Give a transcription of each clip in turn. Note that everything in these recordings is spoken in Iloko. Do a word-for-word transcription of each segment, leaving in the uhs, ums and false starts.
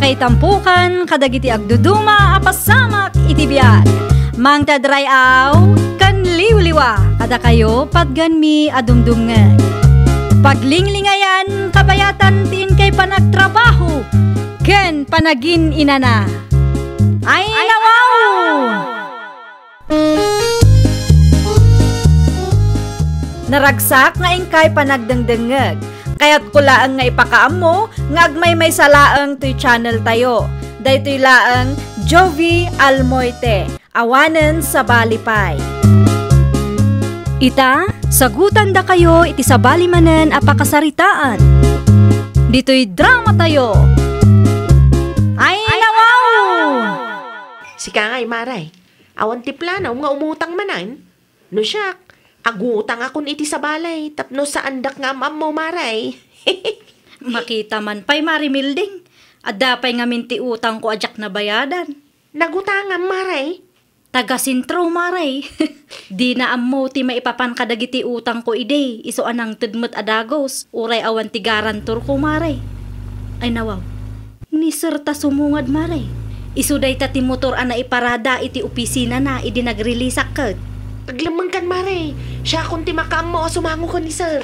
Itampukan kadagiti agduduma a pasamak iti biag. Mangted ray-aw ken liwliwa kadakayo patgenmi a dumdumngeg. Paglinglingayan, kabayatan ti inkay panagtrabaho ken panagin-inana. Ay, nawaw! Naragsak nga inkay panagdengdengngeg. Kayatko laeng nga ipakaammo nga agmaymaysa laeng toy channel tayo. Daytoy laeng Jovie Almoite, awanen sabali pay. Ita, sagutandakayo iti sabali manen a pakasaritaan. Ditoy drama tayo. Ay, nawaw! Sika ngay, Maray. Awan ti plano nga umutang manen? No siak, agutangakon iti sabali tapno saandak nga am-ammo, Maray. Makita man pay, Mari Milding. Adda pay ngamin ti utangko a diak nabayadan. Nagutangam, Maray? Taga sentro, Maray. Dina ammo ti maipapan kadagiti utangko idi, isu a nangted met a dagus, uray awan ti garantorko, Maray. Ay, nawaw. Ni Sir ta sumungad, Maray. Isu dayta ti motor a naiparada iti opisinana idi nagreleaseak ket. Aglemmengkan, Maray. Siakon ti makaammo a sumango ken ni Sir.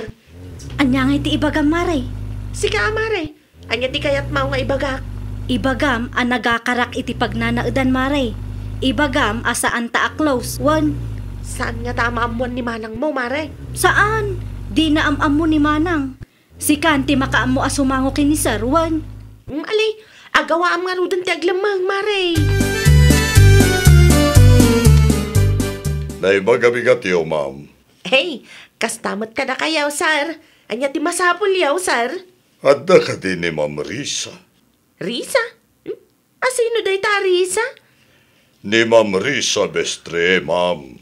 Ania ngay ti ibagam, Maray? Sika a, Maray. Ania ti kayatmo nga ibagak? Ibagam a nagakarak iti pagnanaedan, Maray. Ibagam a saan ta a close, wen? Saan ngata a maammuan ni manangmo, Maray? Saan. Dina am-ammo ni manang. Sikan ti makaammo a sumango ken ni Sir, wen? Mm, ali, agawaam ngaruden ti aglemmeng, Maray. Naimbag a bigatyo, ma'am. Hey, kasta met kadakayo, Sir. Ania ti masapulyo, Sir? Adda kadi ni Ma'am Risa? Risa? Hmm? Asino dayta a Risa? Ni Ma'am Risa Bestre, ma'am.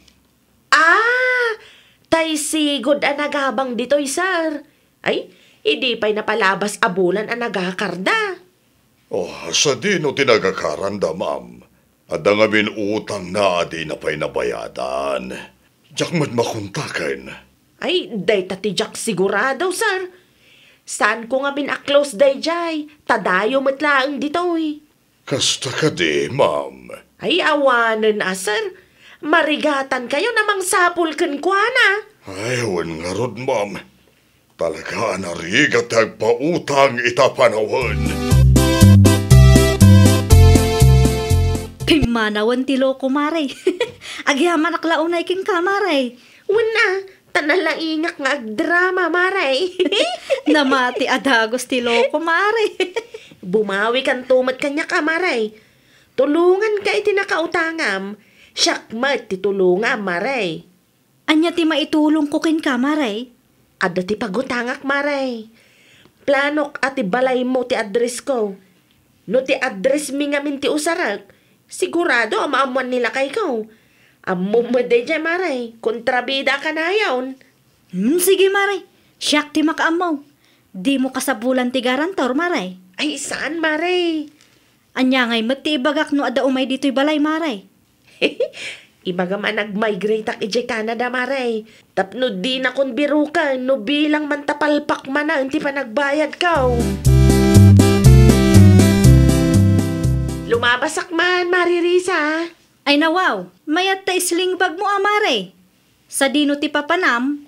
Ah, tay sigud a nagabang ditoy, sir. Ay, idi pay napalabas a bulan a nagakarda. Oh, sadino ti nagakaranda, ma'am? Adda ngamin utangna a dina pay nabayadan. Diak met makontaken. Ay, dayta ti diak sigurado, sir. Saanko ngamin a close daydiay, ta dayo met laeng ditoy. Kasta kadi, ma'am? Ay, awanen a, sir. Marigatankayon a mangsapul kenkuana. Ay, wen ngarud, ma'am. Talaga a narigat ti agpautang ita panawen. Pimmanawen ti loko, Mare. Agyamanak la unay kenka, Mare. Wen a, ta nalaingak nga agdrama, Mare. Namati a dagus ti loko, Mare. Bumawikanto met kaniak a, Mare. Tulonganka iti nakautangam. Siak met ti tulongam, Mare. Ania ti maitulongko kenka, Mare? Adda ti pagutangak, Mare. Planok a ti balaymo ti addressko. No ti addressmi ngamin ti usarek, sigurado a maammoan ni lakayko. Ammom met daydiay, Mare. Kontrabida a kanayon. Hmm, sige, Mare. Siak ti makaammo. Dimo kasapulan ti garantor, Mare. Ay, saan, Mare? Ania ngay met ti ibagak no adda umay ditoy balay, Mare? Ibagam a nag-migrateak idiay Canada, Mare. Tapno dinakon biroken no bilang man ta palpak manen ti panagbayadko. Lumabasak man, Mare Risa. Ay, nawaw, mayat ta sling bagmo a, Mare. Sadino ti papanam?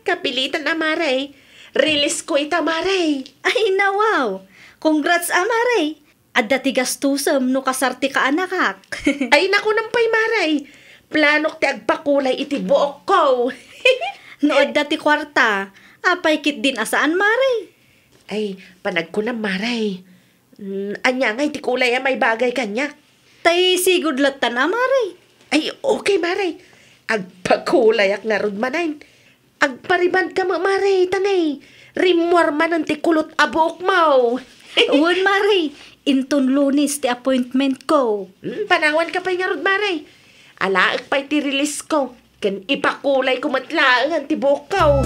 Kapilitan a, Mare. Release ko ita, Mare. Ay, nawaw. Congrats a, Mare. Adda ti gastusem no kasar ti kaanakak. Ay, nakunam pay, Mare. Planok ti agpakulay iti buokko. No adda ti kuarta, apay ketdin a saan, Mare? Ay, panagkunam, Mare. Mm, ania ngay ti kulay a maibagay kaniak? Tay sigud lattan a, Mare. Ay, okay, Mare. Agpakulayak ngarud manen. Agparibandka met, Mare, ta nay, rimmuar manen ti kulot a buokmo. Wen, Mare. Inton Lunes ti appointmentko. Hmm, panawanka pay ngarud, Mare. Alaek pay ti releasesko. Ken ipakulayko met laengen ti buokko.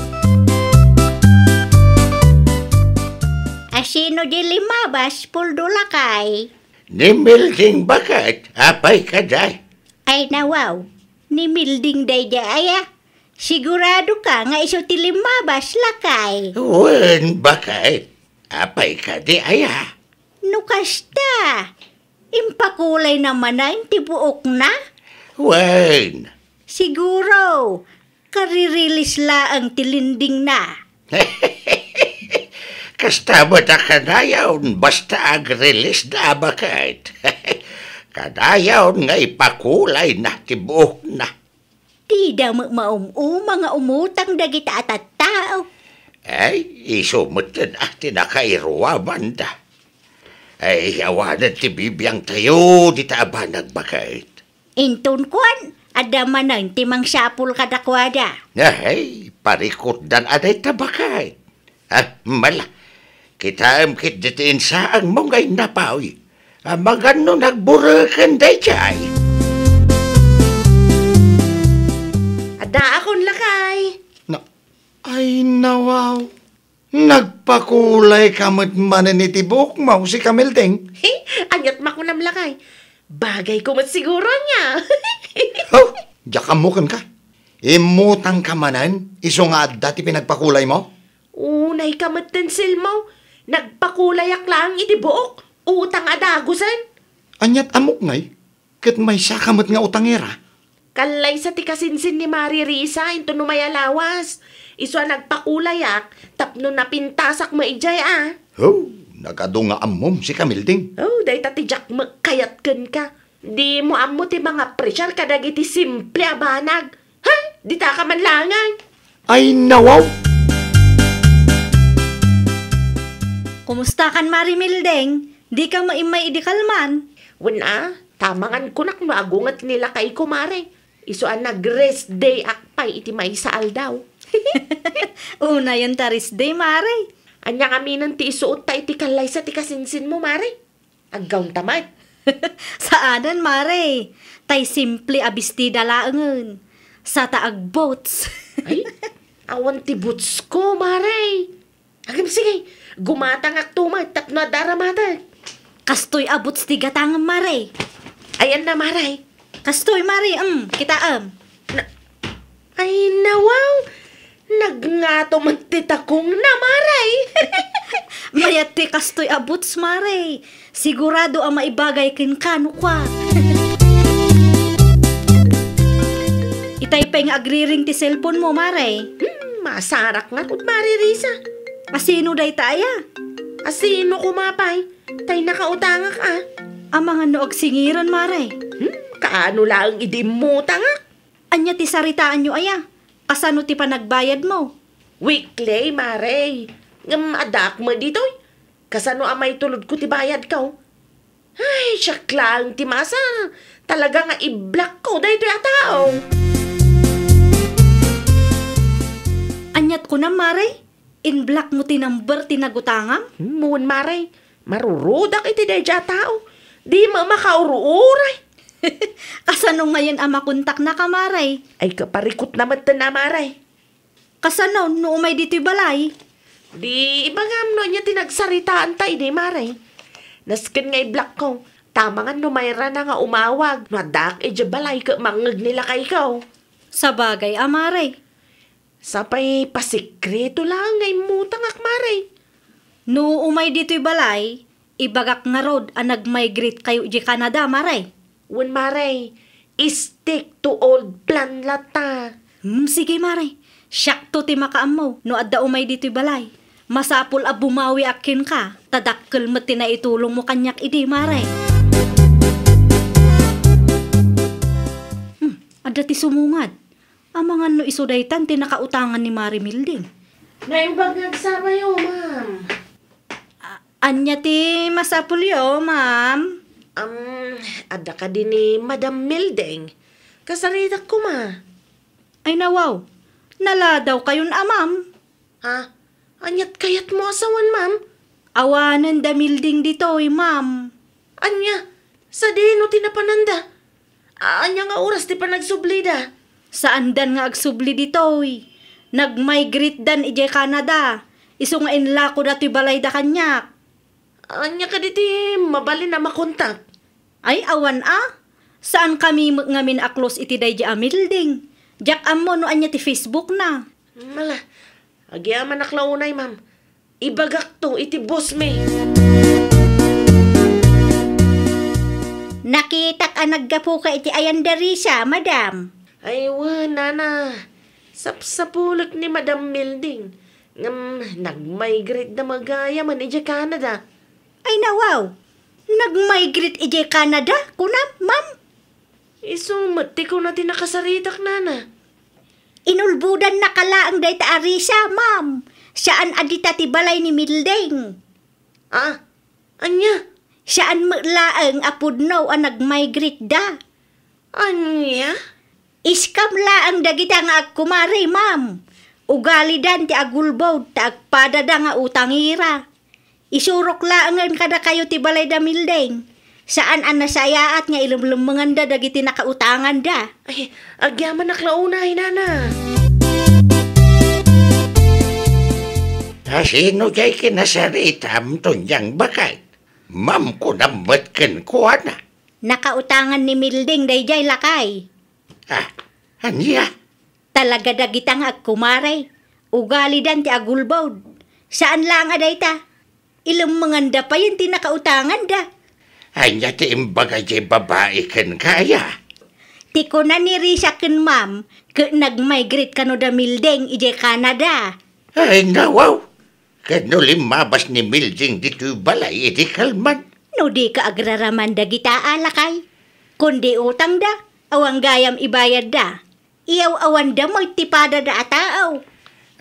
Asino di limmabas, Puldo lakay? Ni Milding baket, apay kadi? Ay, nawaw. Ni Milding daydiay, aya? Siguradoka nga isu ti limmabas, lakay? Wen, baket. Apay kadi, aya? No kasta, impakulayna manen ti buokna? Wen. Siguro, karirilis laeng ti lindingna. Kasta met a kanayon, basta agrilisda a baket. Kanayon nga ipakulayna ti buokna. Dida met maum-uma nga umutang dagita a tattao. Ay, isu metten a ti nakairuamanda. Ay, awanen ti bibiangtayo dita a banag baket. Inton kuan, adda manen ti mangsapul kadakuada. Ay, parikutdan a dayta baket. Ah, mala, kitaem ketdi ti insaangmo nga innapaw. Amangan no nagbureken daydiay. Addaakon, lakay. Na, ay, nawaw. Nagpakulayka met manen iti buokmo, si Kamilding. He, aniat makunam, lakay? Bagayko met siguro ania. Oh, diak ammo kenka. Immutangka manen, isu nga adda ti pinagpakulaymo? Unayka metten, Selmo. Nagpakulayak laeng iti buok. Utang a dagusen. Aniat ammok ngay? Ket maysaka met nga utangera? Kallaysa ti kasinsin ni Mari Risa inton umay a lawas. Isu a nagpakulayak tapno napintasak met idiay a. Oh, nagadu nga ammom si Kamilding. Oh, dayta ti diak met kayat kenka. Dimo ammo ti mangapresiar kadagiti simple a banag. Ha? Ditaka man laeng. Ay, nawaw! Kumustakan, Mari Milding? Dika met immay idi kalman? Wen a, tamangan kunak no agunget ni lakayko, Mari. Isu a nag-rest day ak pay iti maysa aldaw. Unayen ta rest day, Mari. Ania ngamin ti isuotta iti kallaysa ti kasinsinmo, Mari? Aggawnta met. Saanen, Mare. Tay simple a bestida laengen. Sata agboots. Ay, awan ti bootsko, Mare. Agem, sige, gumatangakto met tapno adda aramatek. Kastoy a boots ti gatangem, Mare. Ayanna, Mare. Kastoy, Mare, em, kitaem. Na, ay, nawaw! Nagngato met ti takongna, Mare! Mayat ti kastoy a boots, Mare. Sigurado a maibagay kenka no kua. Itay pay nga agriring ti cellphone mo, Mare. Hmm, masarak ngarud, Mare Risa. Asino dayta aya? Asino koma pay? Tay nakautangak a. Amangan no agsingiran, Mare. Hmm, kaano laeng idi immutangak? Ania ti saritaanyo aya? Kasano ti panagbayadmo? Weekly, Mare. Ngem addaak met ditoy. Kasano a maitulodko ti bayadko? Ay, siak laeng ti maasar. Talaga nga i-blockko daytoy a tao. Aniat kunam, Mare? In-blockmo ti number ti nagutangam? Hmm, wen, Mare. Marurudak iti daydiay a tao. Dimo makaururay. Kasano ngayen a makontaknaka, Mare? Ay, kaparikutna metten a, Mare. Kasano no umay ditoy balay? Di ibagam no ania ti nagsaritaanta idi, Mare. Nasken nga i-blockko. Tamangan no mayrana nga umawag no addaak idiay balay ket mangngeg ni lakayko. Sabagay a, Mare. Sapay pasekreto laeng nga immutangak, Mare. No umay ditoy balay, ibagak ngarud a nag-migrate kayo idiay Canada, Mare. Wen, Mare, stick to old plan latta. Hmm, sige, Mare. Siakto ti makaammo no adda umay ditoy balay. Masapul a bumawiak kenka, ta dakkel met ti naitulongmo kaniak idi, Mare. Hmm, adda ti sumungad. Amangan no isu daytan ti nakautangan ni Mare Milding. Naimbag nga agsarayo, ma'am. A-, ania ti masapulyo, ma'am? Am, adda kadi ni Madam Milding? Kasaritak koma. Ay, nawaw. Naladaw kayon a, ma'am. Ha? Aniat kayatmo a sawen, ma'am? Awanen da Milding ditoy, ma'am. Ania? Sadino ti napananda? Ania nga oras ti panagsublida? Saandan nga agsubli ditoy. Nag-migrate dan idiay Canada. Isu nga inlakoda toy balayda kaniak. Ania kadi ti mabalin a makontak? Ay, awan a. Saan kami met ngamin a close iti daydi a Milding. Diak ammo no ania ti Facebook na. Mala, agyamanak la unay, ma'am. Ibagakto iti boss mi. Nakitak a naggapuka iti ayan da Risa, madam. Ay, wen, nana. Sapsapulek ni Madam Milding. Ngem nagmigrate da met gayam idiay Canada. Ay, nawaw. Nagmigrate idiay Canada, kunam, ma'am? Isu met ti kuna ti nakasaritak, nana. Inulbodannaka laeng dayta a Risa, ma'am. Saan a dita ti balay ni Milding. Ah, ania? Saan met laeng a pudno a nagmigrate da. Ania? Scam laeng dagita nga agkumare, ma'am. Ugalidan ti agulbod ta agpadada nga utangira. Isurok laengen kadakayo ti balay da Milding. Saan a nasayaat nga ilemlemmenganda dagiti nakautanganda. Ay, agyamanak la unay, nana. Asino jay kinasaritam, Tonyang baket? Ma'am, kunam met kenkuana. Nakautangan ni Milding dayjay, lakay. Ah, ania? Talaga dagita nga agkumare, ugalidan ti agulbod. Saan laeng a dayta. Ilemmenganda payen ti nakautanganda. Ania ti imbaga diay babai kenka, aya? Ti kuna ni Risa ken ma'am, ket nagmigrate kano da Milding idiay Canada. Ay, nawaw! Ket no limmabas ni Milding ditoy balay iti kalman. No dika agraraman dagita a lakay, kundi utangda, awan gayam ibayadda. Iyaw-awanda met ti padada a tao.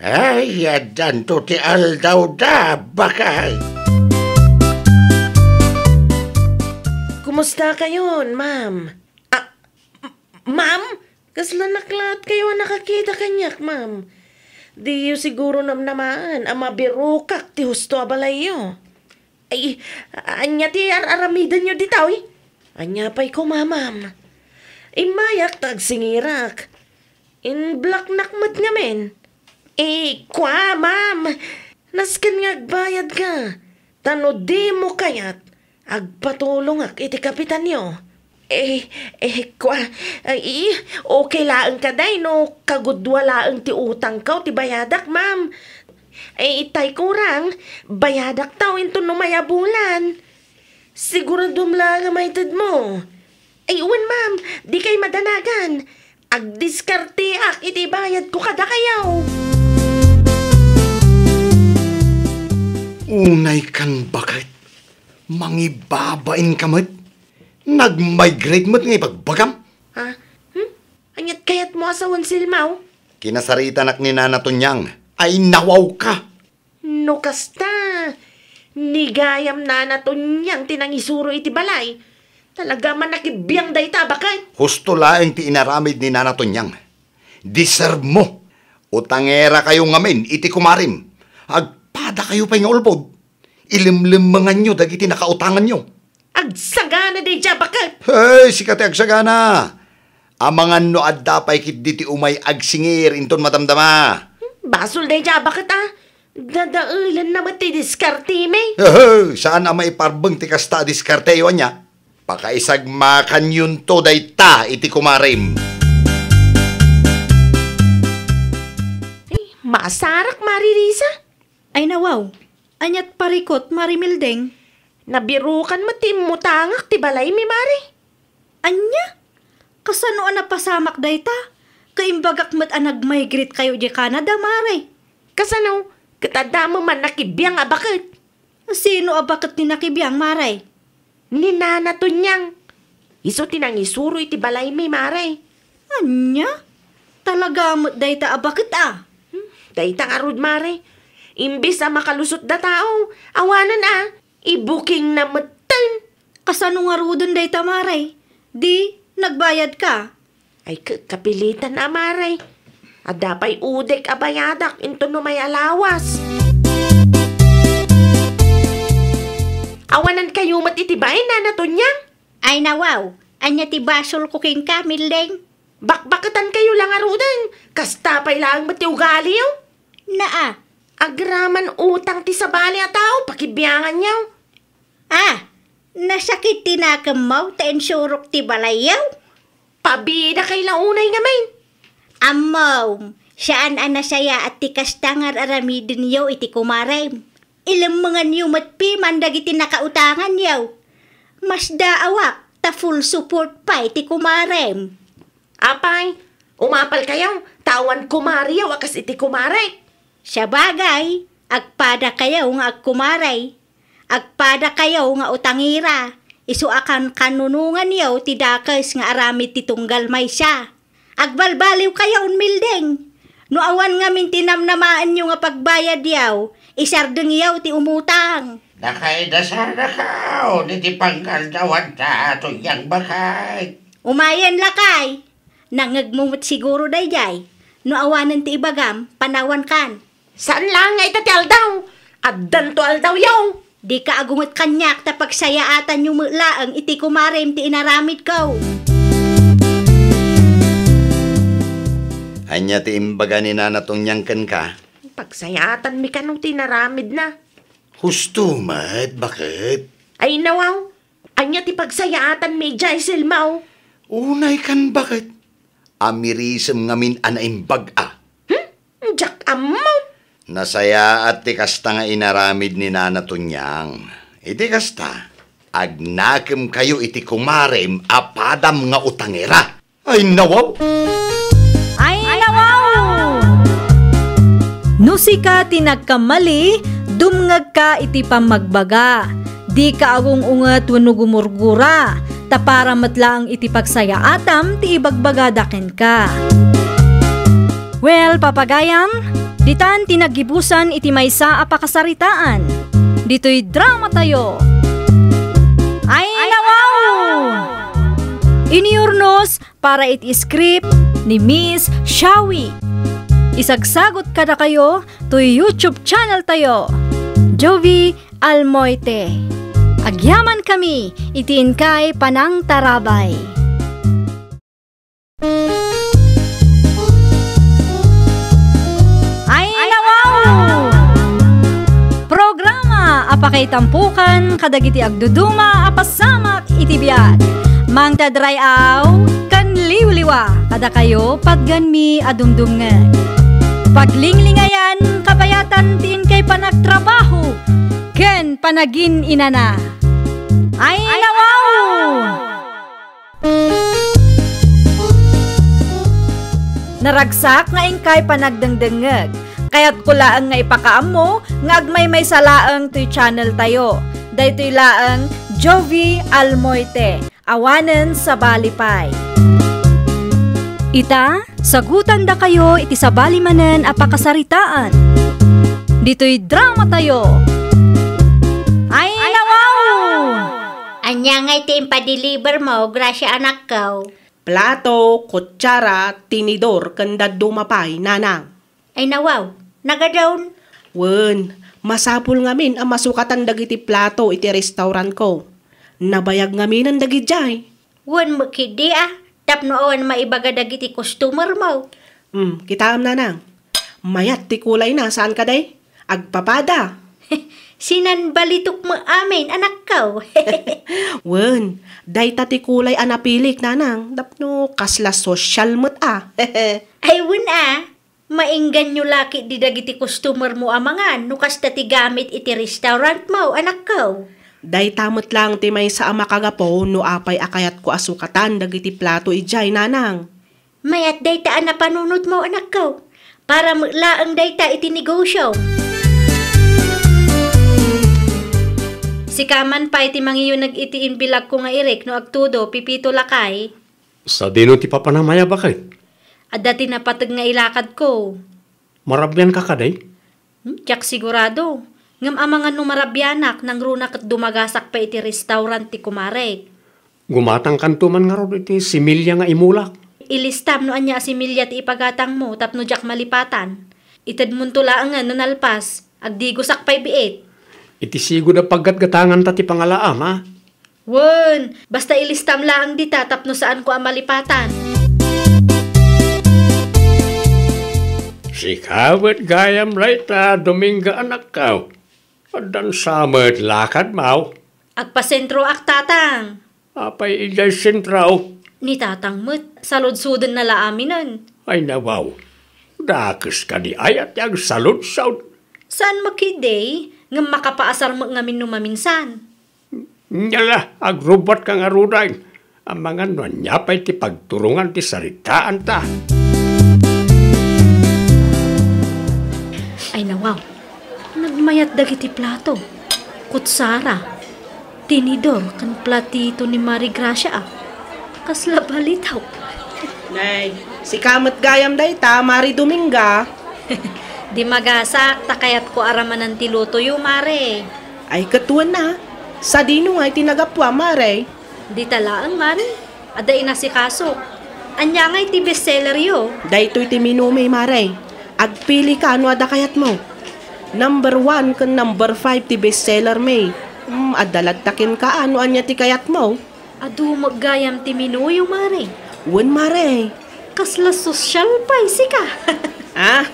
Ay, addanto ti aldawda, baket. Kumusta kayon, ma'am? Ah, m-, ma'am? Kasla naklaat kayo a nakakita kaniak, ma'am. Diyo siguro namnamaen a mabirokak ti husto a balayyo. Ay, ania ti ar-aramidenyo ditoy? Ania pay koma, ma'am? Immayak ta agsingirak. Inblaknak met ngamin. Eh, kua, ma'am. Nasken nga agbayadka. Ta no dimo kayat, agpatulongak iti kapitanyo. Eh, eh, kua, ay, okay laeng kadi no kagudua laeng ti utangko ti bayadak, ma'am. Eh, itay kurang, bayadak taw inton umay a bulan. Siguradom laeng a maitedmo. Ay, wen, ma'am, dikay madanagan. Agdiskarteak iti bayadko kadakayo. Unay kan baket, mangibabain ka met? Nagmigrate met nga ibagbagam? Ha? Hmm? Aniat kayatmo a sawen, Silmaw? Kinasaritanak ni Nana Tonyang. Ay, nawawka! No kasta, ni gayam Nana Tonyang ti nangisuro iti balay. Talaga man nakibiang dayta a baket. Husto laeng ti inaramid ni Nana Tonyang. Deserve mo. Utangerakayo ngamin iti kumarem. Agpadakayo pay nga ulbod. Ilemlemmenganyo dagiti nakautanganyo. Agsagana daydiay a baket! Hey, sika ti agsagana! Amangan no adda pay ketdi ti umay agsingir inton madamdama. Basol daydiay a baket, a. Dadaelenna met ti diskartemi. Hey, saan a maiparbeng ti kasta a diskarteyo, ania? Pakaisagmakanyonto dayta iti kumarem. Ay, maasarak, Mari Risa. Ay, nawaw. Aniat parikut, Mari Milding? Nabirukan met ti immutangak ti balaymi, Mari. Ania? Kasano a napasamak dayta? Kaimbagak met a nagmigrate kayo idiay Canada, Mari. Kasano? Ket adda met man nakibiang a baket. Sino a baket ti nakibiang, Mari? Ni Nana Tonyang. Isu ti nangisuro iti balaymi, Mari. Ania? Talaga met dayta a baket, a? Hmm, dayta ngarud, Mari. Imbes a makalusotda tao, awanen a, ibukingna metten. Kasano ngaruden dayta, Mari? Di, nagbayadka? Ay, ka-, kapilitan a, Mari. Adda pay udek a bayadak inton umay a lawas. Awanankayo met iti bain, Nana Tonyang? Ay, nawaw, ania ti basolko kenka, Milding? Bakbaketankayo la ngaruden, kasta pay laeng met ti ugaliyo. Naa. Agraman utang ti sabali a tao, pakibianganyo. Ah, nasakit ti nakemmo ta insurok ti balayyo? Pabidakay la unay ngamin. Ammom, saan a nasayaat ti kasta nga ar-aramidenyo iti kumarem. Ilemmenganyo met piman dagiti nakautanganyo. Masdaawak, ta full support pay ti kumarem. Apay, umapalkayo, ta awan kumariyo a kas iti kumarek. Sabagay, agpadakayo nga agkumarey. Agpadakayo nga utangera, isu a kankannunonganyo ti dakes nga aramid ti tunggal maysa. Agbalbaliwkayo, Milding. No awan ngamin ti namnamaenyo nga pagbayadyo, isardengyo ti umutang. Nakaidasanakaw iti pangaldawanta, Tonyang bakay. Umayen, lakay. Nangngegmo met siguro daydiay. No awanen ti ibagam, panawankan. Saan laeng nga ita ti aldaw? Addanto aldawyo. Dika agunget kaniak ta pagsayaatanyo met laeng iti kumarem ti inaramidko. Ania ti imbaga ni Nana Tonyang kenka? Pagsayaatanmi kano ti inaramidna. Husto met, baket? Ay, nawaw. Ania ti pagsayaatanmi idiay, Selma? Unay kan baket? Amirisem ngamin a naimbag a. Hmm? Diak ammo. Nasayaat ti kasta nga inaramid ni Nana Tonyang. Iti kasta, agnakemkayo iti kumarem a padam nga utangera. Ay, nawaw! Ay, nawaw! No sika ti nagkamali, dumngegka iti pammagbaga. Dika agung-unget wenno gumurgura, ta para met laeng iti pagsayaatam ti ibagbagada kenka. Well, papagayam, ditan ti naggibusan iti maysa a pakasaritaan. Ditoy dramatayo. Ay, nawaw! Inurnos para iti script ni Miss Shawi. Isagsagot kadakayo toy YouTube channel tayo, Jovi Almoite. Agyamankami iti inkay panangtarabay. Ay, nawaw! Programa a pakaitampukan kadagiti agduduma a pasamak iti biag. Mangted ray-aw ken liwliwa kadakayo patganmi a dumdumngeg. Paglinglingayan, kabayatan ti inkay panagtrabaho ken panagin-inana. Ay, nawaw! Naragsak nga inkay panagdengdengngeg. Kayatko laeng nga ipakaammo nga agmaymaysa laeng toy channel tayo. Daytoy laeng Jovi Almoite, awanen sabali pay. Ita, sagutandakayo iti sabali manen a pakasaritaan. Ditoy dramatayo. Ay, nawaw! Ania ngay ti impadeliver mo, Gracia anakko? Plato, kutsara, tinidor, ken dadduma pay, nanang. Ay, nawaw, nagadun. Wen, masapul ngamin a masukatan dagiti plato iti restaurantko. Nabayag ngaminen dagidiay. Wen met ketdi a, tapno awan maibaga dagiti customer mo. Hmm, kitaem, nanang. Mayat ti kulayna, saan kadi? Agpapada. Sinanbalitok met amin, anakko. Wen, dayta ti kulay a napilik, nanang, tapno kasla sosyal met a. Ay, wen a, maingganyo la ketdi dagiti customer mo a mangan no kasta ti gamit iti restaurant mo, anakko. Dayta met laeng ti maysa a makagapu no apay a kayatko a sukatan dagiti plato idiay, nanang. Mayat dayta a napanunotmo, anakko. Para met laeng dayta iti negosio. Sika man pay ti mangiyuneg iti imbilagko nga irik no agtudo, Pipito lakay. Sadino ti papanam aya, baket? Adda ti napateg nga ilakadko. Marabianka kadi? Hmm, diak sigurado. Ngem amangan no marabianak, nangruna ket dumagasak pay iti restaurant ti kumarek. Gumatangkanto man ngarud iti similya nga imulak. Ilistam no ania a similya ti ipagatangmo tapno diak malipatan. Itedmonto laengen no nalpas, agdigosak pay biit. Iti sigud a paggatgatanganta ti pangalaam, a? Wen, basta ilistam laeng dita tapno saanko a malipatan. Sika met gayam dayta, Dominga anakko. Addan sa met lakadmo? Agpasentroak, tatang. Apay idiay sentro? Ni tatang met, saludsodenna la aminen. Ay, nawaw. Dakes kadi aya ti agsaludsod? Saan met ketdi, ngem makapaasar met ngamin no maminsan. Nia la, agrubbatka ngaruden. Amangan no ania pay ti pagturongan ti saritaanta. Ay, nawaw. Nagmayat dagiti plato, kutsara, tinidor, ken platito ni Mari Gracia, a. Kasla balitok. Nay, sika met gayam dayta, Mari Dominga. Di magasak, ta kayatko a ramanan ti lutoyo, Mare. Ay, ket wen a. Sadino ngay ti nagapuam, Mare? Dita laeng, Mare. Adda inasikasok. Ania ngay ti bestselleryo? Daytoy ti menumi, Mare. Agpilika no adda kayatmo. Number one ken number five ti bestsellermi. Hmm, adda latta kenka a no ania ti kayatmo. Adu met gayam ti menuyo, Mare. Wen, Mare. Kasla sosyal pay sika. Ah,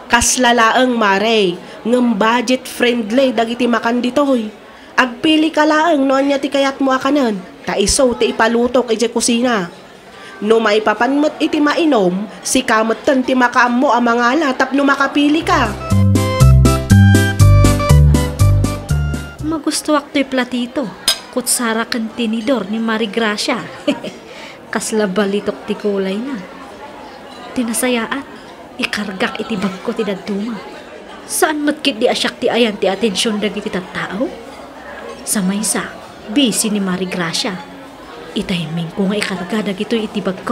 kasla laeng, Mare. Ngem budget friendly dagiti makan ditoy. Agpilika laeng no ania ti kayatmo a kanen, ta isu ti ipalutok idiay kusina. No maipapan met iti mainum, sika metten ti makaammo a mangala tapno makapilika. Magustuak toy platito, kutsara ken tinidor ni Mari Gracia. Kasla balitok ti kulayna. Ti nasayaat, ikargak iti bagko ti dadduma. Saan met ketdi a siak ti ayan ti atension dagiti tattao? Sa maysa, busy ni Mari Gracia. Itimingko nga ikarga dagitoy iti bagko.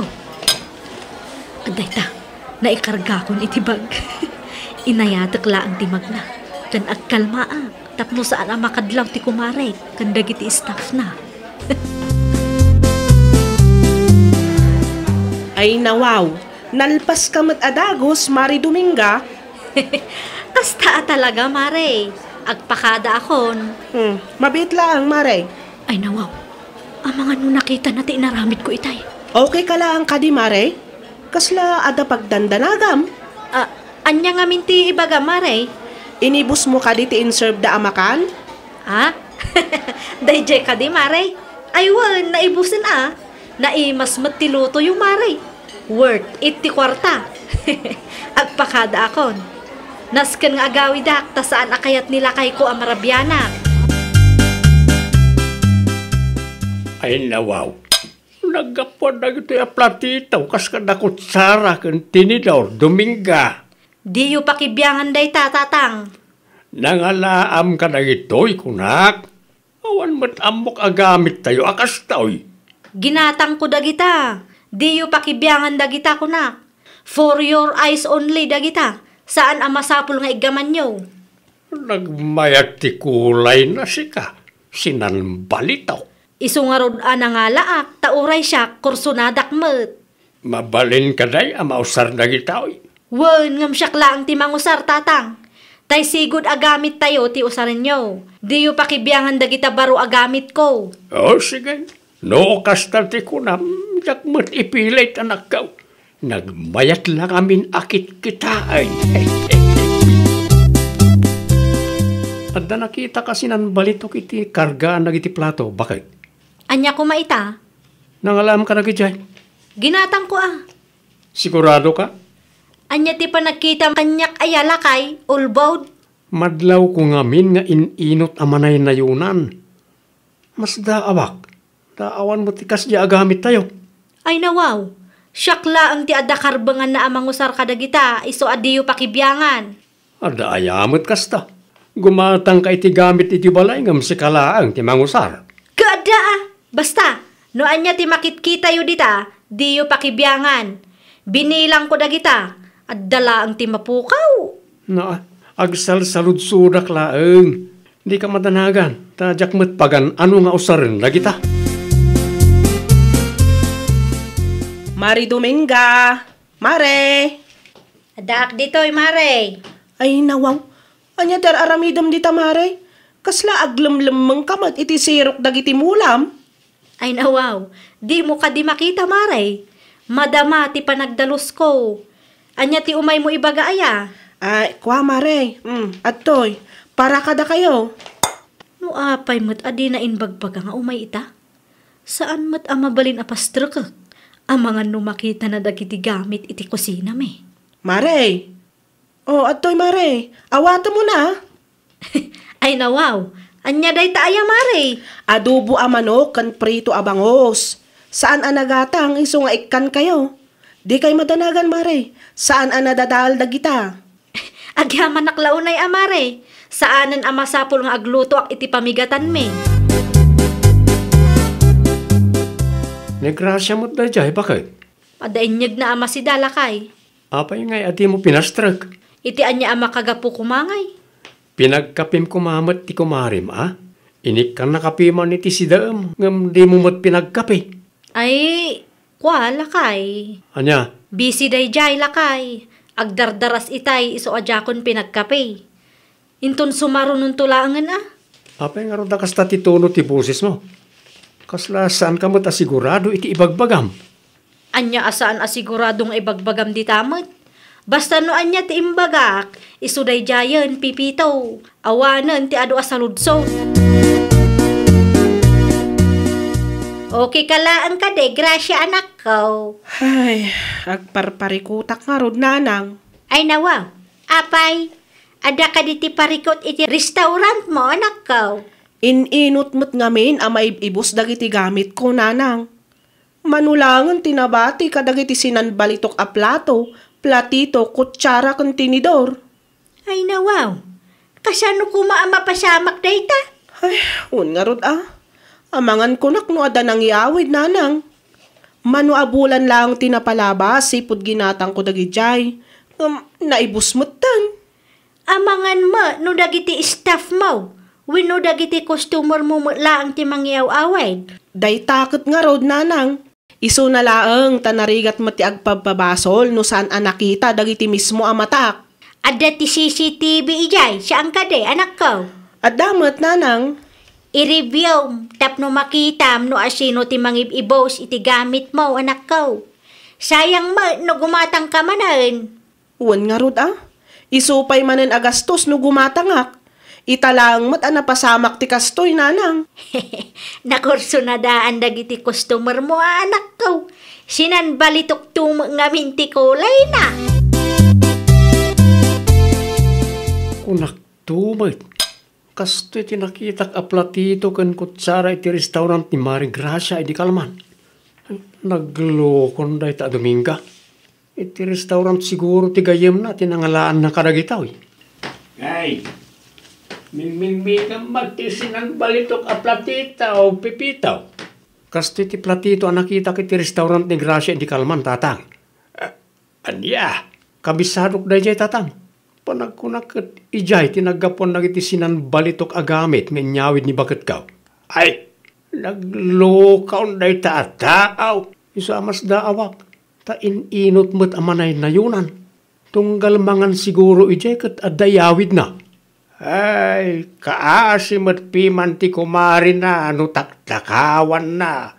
Adda ita, naikargakon iti bag. Inayatek laeng ti magna, ken agkalmaak tapno saan a makadlaw ti kumarek ken dagiti staffna. Ay, nawaw, nalpaska met a dagus, Mari Dominga. Kasta a talaga, Mare. Agpakadaakon. Hmm, mabiit laeng, Mare. Ay, nawaw. Amangan no nakitana ti inaramidko itay. Okay ka laeng kadi, Mare? Kasla adda pagdandanagam? Ah, ania ngamin ti ibaga, Mare? Inibusmo kadi ti inserveda a makan? Ah? Daydiay kadi, Mare? Ay wen, naibusen a. Naimas met ti lutoyo, Mare. Worth it ti kuarta. Agpakadaakon. Nasken nga agawidak ta saan a kayat ni lakayko a marabianak. Ay, nawaw. Naggapuan dagitoy a platito kas kada kutsara ken tinidor, Dominga. Diyo pakibiangan dayta, Tatang. Nangalaam kadagitoy, kunak. Awan met ammok a gamittayo a kastoy. Ginatangko dagita. Diyo pakibiangan dagita, kunak. For your eyes only dagita. Saan a masapul nga iggamanyo. Nagmayat ti kulayna sika, sinanbalitok. Isu ngarud a nangalaak, ta uray siak, kursonadak met. Mabalin kadi a mausar dagitoy? Wen, ngem siak laeng ti mangusar, Tatang. Tay sigud a gamittayo ti usarenyo. Diyo pakibiangan dagita baro a gamitko. O, sige. No kasta ti kunam, diak met ipilit, anakko. Nagmayat la ngamin a kitkitaen. Adda nakitaka sinanbalitok iti kargaan dagiti plato, baket? Ania koma ita? Nangalaam ka dagijay? Ginatangko a. Sigurado ka? Ania ti panagkitam kaniak aya, lakay, ulbod? Madlawko ngamin nga in-inut a manaynayonan. Masdaawak, ta awan met ti kasdiay a gamittayo. Ay, nawaw, siak laeng ti adda karbenganna a mangusar kadagita, isu a diyo pakibiangan. Adda aya met kasta. Gumatangka iti gamit iti balay ngem sika laeng ti mangusar. Kaadda a! Basta, no ania ti makitkitayo dita, diyo pakibiangan. Binilangko dagita, adda laeng ti mapukaw. Na, agsalsaludsodak laeng. Dika madanagan, ta diak met pagan-ano nga usaren dagita. Mari Dominga! Mare! Addaak ditoy, Mare. Ay, nawaw. Ania ti ar-aramidem dita, Mare? Kasla aglemlemmengka met iti sirok dagiti mulam? Ay, nawaw, dimo kadi makita, Mare. Madama ti panagdalusko. Ania ti umaymo ibaga aya? Ay, kua, Mare. Mm, adtoy. Para kadakayo. No apay met a dina imbagbaga nga umay ita? Saan met a mabalin a pastrekek amangan no makitana dagiti gamit iti kusinami. Mare! O, adtoy, Mare. Awatemon a. Ay, nawaw. Ania dayta aya, Mare? Adobo a manok ken prito a bangus. Saan a nagatang isu nga ikkankayo. Dikay madanagan, mare. Saan a nadadael dagita. Agyamanak la unay a mare. Saanen a masapul nga aglutoak iti pamigatanmi. Ni Gracia met daydiay, baket? Adda inyegna a masida, lakay. Apay ngay a dimo pinastrek? Iti ania a makagapu koma ngay? Pinagkapim koma met ti kumarim, a? Inikkannaka piman iti sidaem, ngem dimo met pinagkape. Ay, kua, lakay. Ania? Busy daydiay, lakay. Agdardaras itay isu a diakon pinagkape. Inton sumarunonto laengen a. Apay ngarud a kasta ti tono ti bosesmo? Kasla saanka met a sigurado iti ibagbagam? Ania a saan a sigurado nga ibagbagam dita met? Basta no ania ti imbagak, isu daydiayen, Pipito. Awanen ti adu a saludsod. Okay ka laeng kadi, Gracia, anakko. Ay, agparparikutak ngarud, nanang. Ay, nawa. Apay, adda kadi ti parikut iti restaurantmo, anakko? In-inut met ngamin a maib-ibus dagiti gamitko, nanang. Mano laengen ti nabati kadagiti sinanbalitok a plato, platito, kutsara, ken tinidor. Ay, nawaw. Kasano koma a mapasamak dayta? Ay, wen ngarud a. Amangan kunak no adda nangyawid, nanang. Mano a bulan laeng ti napalabas, sipud ginatangko dagidiay. Ngem, naibus metten. Amangan met no dagiti staffmo wenno dagiti customermo met laeng ti mangyaw-awid. Dayta ket ngarud, nanang. Isuna laeng ta narigat met ti agpabbabasol no saan a nakita dagiti mismo a matak. Adda ti C C T V idiay, saan kadi, anakko? Adda met, nanang. I-reviewm tapno makitam no asino ti mangib-ibus iti gamitmo, anakko. Sayang met no gumatangka manen. Wen ngarud a, isu pay manen a gastos no gumatangak. Ita laeng met a napasamak ti kastoy, nanang. Nakurso na daan dagiti customermo a anakko. Sinanbalitokto met ngamin ti kulayna. Kunakto met, kastoy ti nakitak a platito ken kutsara iti restaurant ni Mari Gracia idi kalman. Naglokon dayta a Dominga. Iti restaurant siguro ti gayyemna ti nangalaanna kadagitoy. Ay, mingmingmikam met ti sinanbalitok a platito, Pipito. Kastoy ti platito a nakitak iti restaurant ni Gracia idi kalman, Tatang. A-, ania? Kabisadok daydiay, Tatang. Panagkunak ket idiay ti naggapuan dagiti sinanbalitok a gamit nga inyawid ni baketko. Ay, naglukaon dayta a taaw. Isu a masdaawak. Ta in-inut met a manaynayonan. Tunggal mangan siguro idiay ket adda iyawidna. Ay, kaasi met piman ti kumarina no taktakawanna.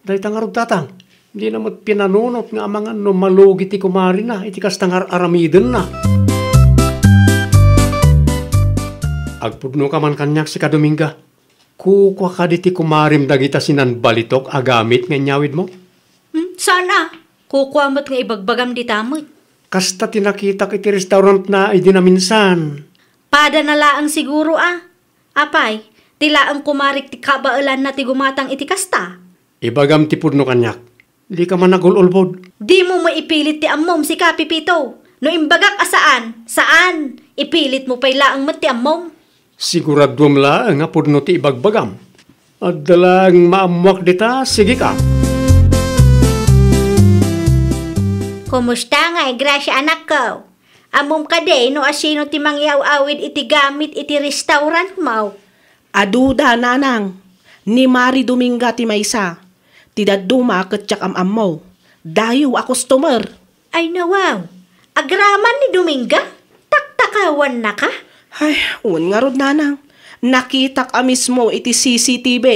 Dayta ngarud, Tatang, dina met pinanunot nga amangan no malugi ti kumarina iti kasta nga ar-aramidenna. Agpudnoka man kaniak, sika Dominga. Kukua kadi ti kumarim dagita sinanbalitok a gamit nga inyawidmo? Hmm, saan a? Kukua met nga ibagbagam dita met. Kasta ti nakitak iti restaurantna idi naminsan. Padana laeng siguro a. Apay, ti laeng kumarik ti kabaelanna ti gumatang iti kasta? Ibagam ti pudno kaniak. Dika managul-ulbod. Dimo met ipilit ti ammom, sika, Pipito. No imbagak a saan, saan. Ipilitmo pay laeng met ti ammom. Siguraduem laeng a pudno ti ibagbagam. Adda laeng maammoak dita, sigika. Kumusta ngay, Gracia, anakko? Ammom kadi no asino ti mangyaw-awid iti gamit iti restaurantmo? Aduda, nanang. Ni Mari Dominga ti maysa. Ti dadduma ket diak am-ammo. Dayo a customer. Ay, nawaw. Agraman ni Dominga? Taktakawannaka? Ay, wen ngarud, nanang. Nakitak a mismo iti C C T V.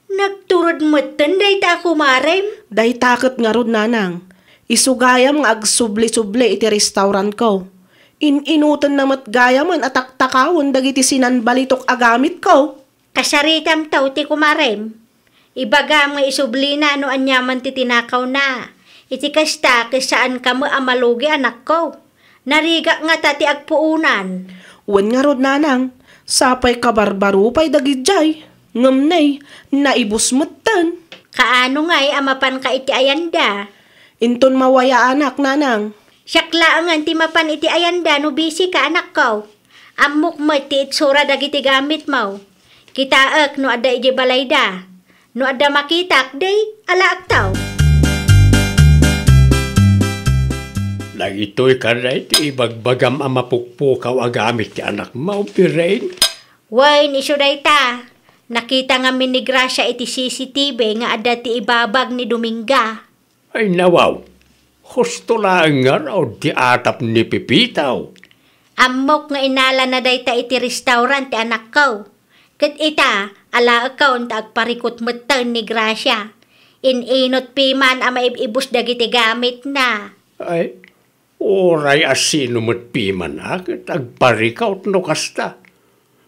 Nagturod metten dayta a kumarem? Dayta ket ngarud, nanang. Isu gayam nga agsubli-subli iti restaurantko. In-inutenna met gayamen a taktakawen dagiti sinanbalitok a gamitko. Kasaritamto ti kumarem. Ibagam nga isublina no aniaman ti tinakawna. Iti kasta, ket saanka met a malugi, anakko. Narigak ngata ti agpuonan. Wen ngarud, nanang, sapay kabarbaro pay dagidiay. Ngem nay, naibus metten. Kaano ngay a mapanka iti ayanda? Inton mawayaanak, nanang. Siak laengen ti mapan iti ayanda no bisika, anakko. Ammok met ti itsura dagiti gamitmo. Kitaek no adda idiay balayda. No adda makitak, di, alaekto. Dagitoy kadi ti ibagbagam a mapukpukaw a gamit ti anakmo, Biring? Wen, isu dayta. Nakita ngamin ni Gracia iti C C T V nga adda ti ibabag ni Dominga. Ay, nawaw. Husto laeng ngarud ti atap ni Pepito. Ammok nga inalana dayta iti restaurant ti anakko. Ket ita, alaekon ta agparikut metten ni Gracia. In-inot piman a maib-ibus dagiti gamitna. Ay, uray a sino met piman a ket agparikut no kasta.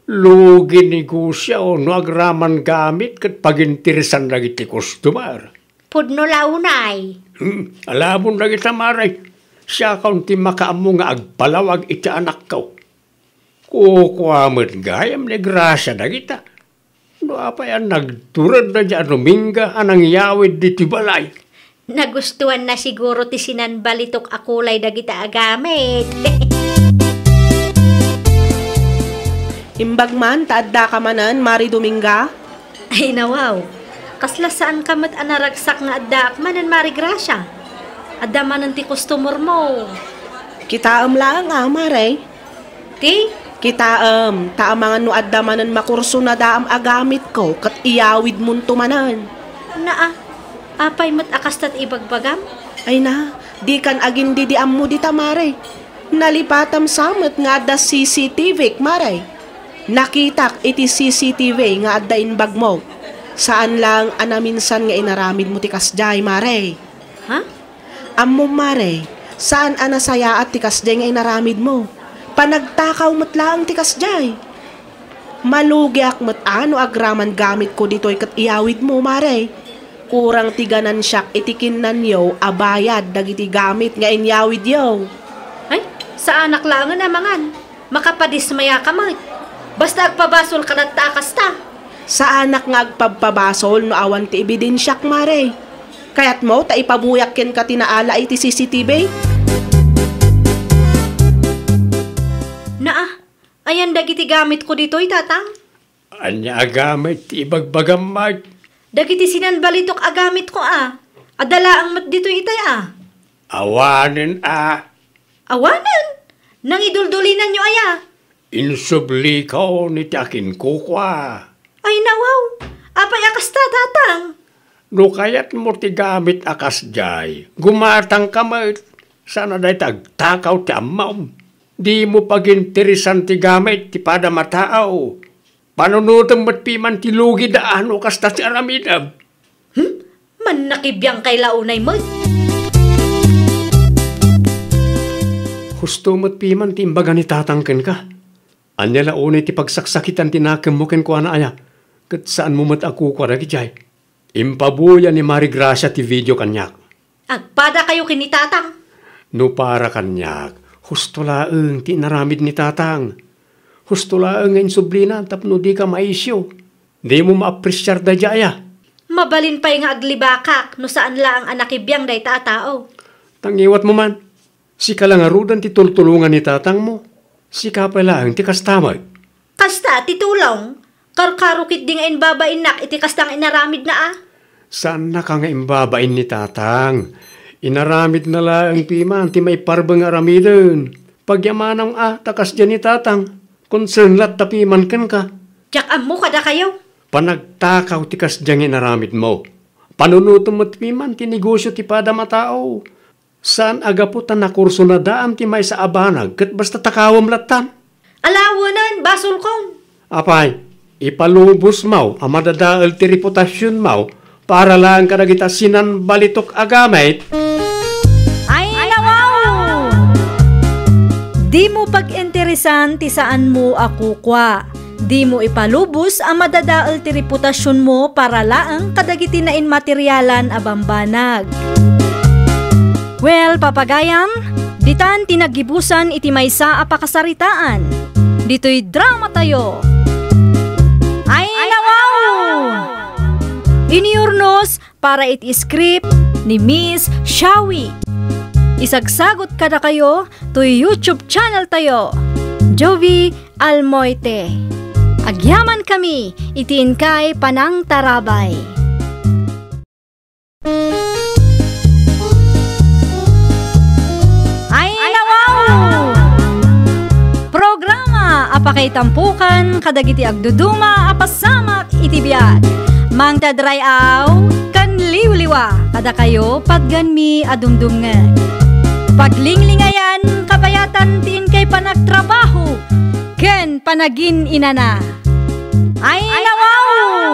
Lugi negosio no agraman gamit ket paginteresan dagiti customer. Pudno la unay. Hmm, alamon dagita, Mare. Siakon ti makaammo nga agpalawag iti anakko. Kukua met gayam ni Gracia dagita. No apay a nagturedda diay a Dominga a nangyawid ditoy balay? Nagustuanna siguro ti sinanbalitok a kulay dagita a gamit. Imbag man ta addaka manen, Mari Dominga? Ay, nawaw. Kasla saanka met a naragsak nga addaak manen, Mari Gracia. Adda manen ti customermo. Kitaem laeng a, Mare. Ti? Kitaem, ta amangan no adda manen makursonadaam a gamitko ket iyawidmonto manen. Naa, apay met a kasta ti ibagbagam? Ay na, dikan agindidiammo dita, Mare. Nalipatam sa met nga adda C C T V, Mare. Nakitak iti C C T V nga adda imbagmo. Saan laeng a naminsan nga inaramidmo ti kasdiay, Mare. Ha? Ammom, Mare, saan a nasayaat ti kasdiay nga inaramidmo. Panagtakaw met laeng ti kasdiay. Malugiak met a no agraman gamitko ditoy ket iyawidmo, Mare. Kurang ti ganansiak iti kinnanyo a bayad dagiti gamit nga inyawidyo. Ay, saanak laengen a mangan. Makapadismayaka met. Basta agpabasolka latta a kasta. Saanak nga agpabpabasol no awan ti ebidensiak, Mare. Kayatmo ta ipabuyak kenka ti naala iti C C T V? Naa, ayan dagiti gamitko ditoy, Tatang? Ania a gamit ti ibagbagam, Mike? Dagiti sinanbalitok a gamitko a. Adda laeng met ditoy itay a. Awanen a. Awanen? Nangiduldulinanyo aya? Insublikon iti akinkukua. Ay, nawaw. Apay a kasta, Tatang? No kayatmo ti gamit a kasdiay, gumatangka met. Saan a dayta agtakaw ti ammom. Dimo paginteresan ti gamit ti padam a tao. Panunotem met piman ti lugida a no kasta ti aramidem. Hmm? Mannakibiangkay la unay met. Husto met piman ti imbaga ni Tatang kenka. Ania la unay ti pagsaksakitan ti nakemmo kenkuana aya, ket saanmo met a kukua dagidiay? Impabuya ni Mari Gracia ti video kaniak. Agpadakayo ken ni Tatang. No para kaniak, husto laeng ti inaramid ni Tatang. Husto laeng nga insublina tapno dika maisyo. Dimo maapresiar daydiay aya. Mabalin pay nga aglibakak no saan laeng a nakibiang dayta a tao. Ta ngiwatmo man, sika la ngaruden ti tultulongan ni tatangmo. Sika pay laeng ti kasta met. Kasta ti tulong. Karkaro ketdi nga imbabainnak iti kasta nga inaramidna a. Saannaka nga imbabain ni Tatang. Inaramidna laeng piman ti maiparbeng nga aramiden. Pagyamanam a ta kasdiay ni Tatang. Concern latta piman kenka. Diak ammo kadakayo. Panagtakaw ti kasdiay nga inaramidmo. Panunotem met piman ti negosio ti padam a tao. Saan a gapu ta nakursonadaam ti maysa a banag ket basta takawem lattan. Alawanen, basolkon. Apay, ipalubosmaw a madadael ti reputasionmaw para laeng kadagita sinanbalitok a gamit. Ay, nawaw! Dimo pag-interesan ti saanmo a kukua. Dimo ipalubos a madadael ti reputasionmo para laeng kadagiti nainmaterialan a bambanag. Well, papagayam, ditan ti naggibusan iti maysa a pakasaritaan. Ditoy dramatayo. Ay, nawaw! Iniurnos para iti script ni Miss Shawi. Isagsagut kadakayo toy YouTube channel tayo, Jovie Almoite. Agyaman kami iti inkay panangtarabay. Ay, nawaw! Programa a pakaitampukan kadagiti agduduma a pasamak iti biag. Mangted ray-aw ken liwliwa kadakayo patganmi a dumdumngeg. Paglinglingayan kabayatan ti inkay panagtrabaho ken panagin-inana. Ay, nawaw!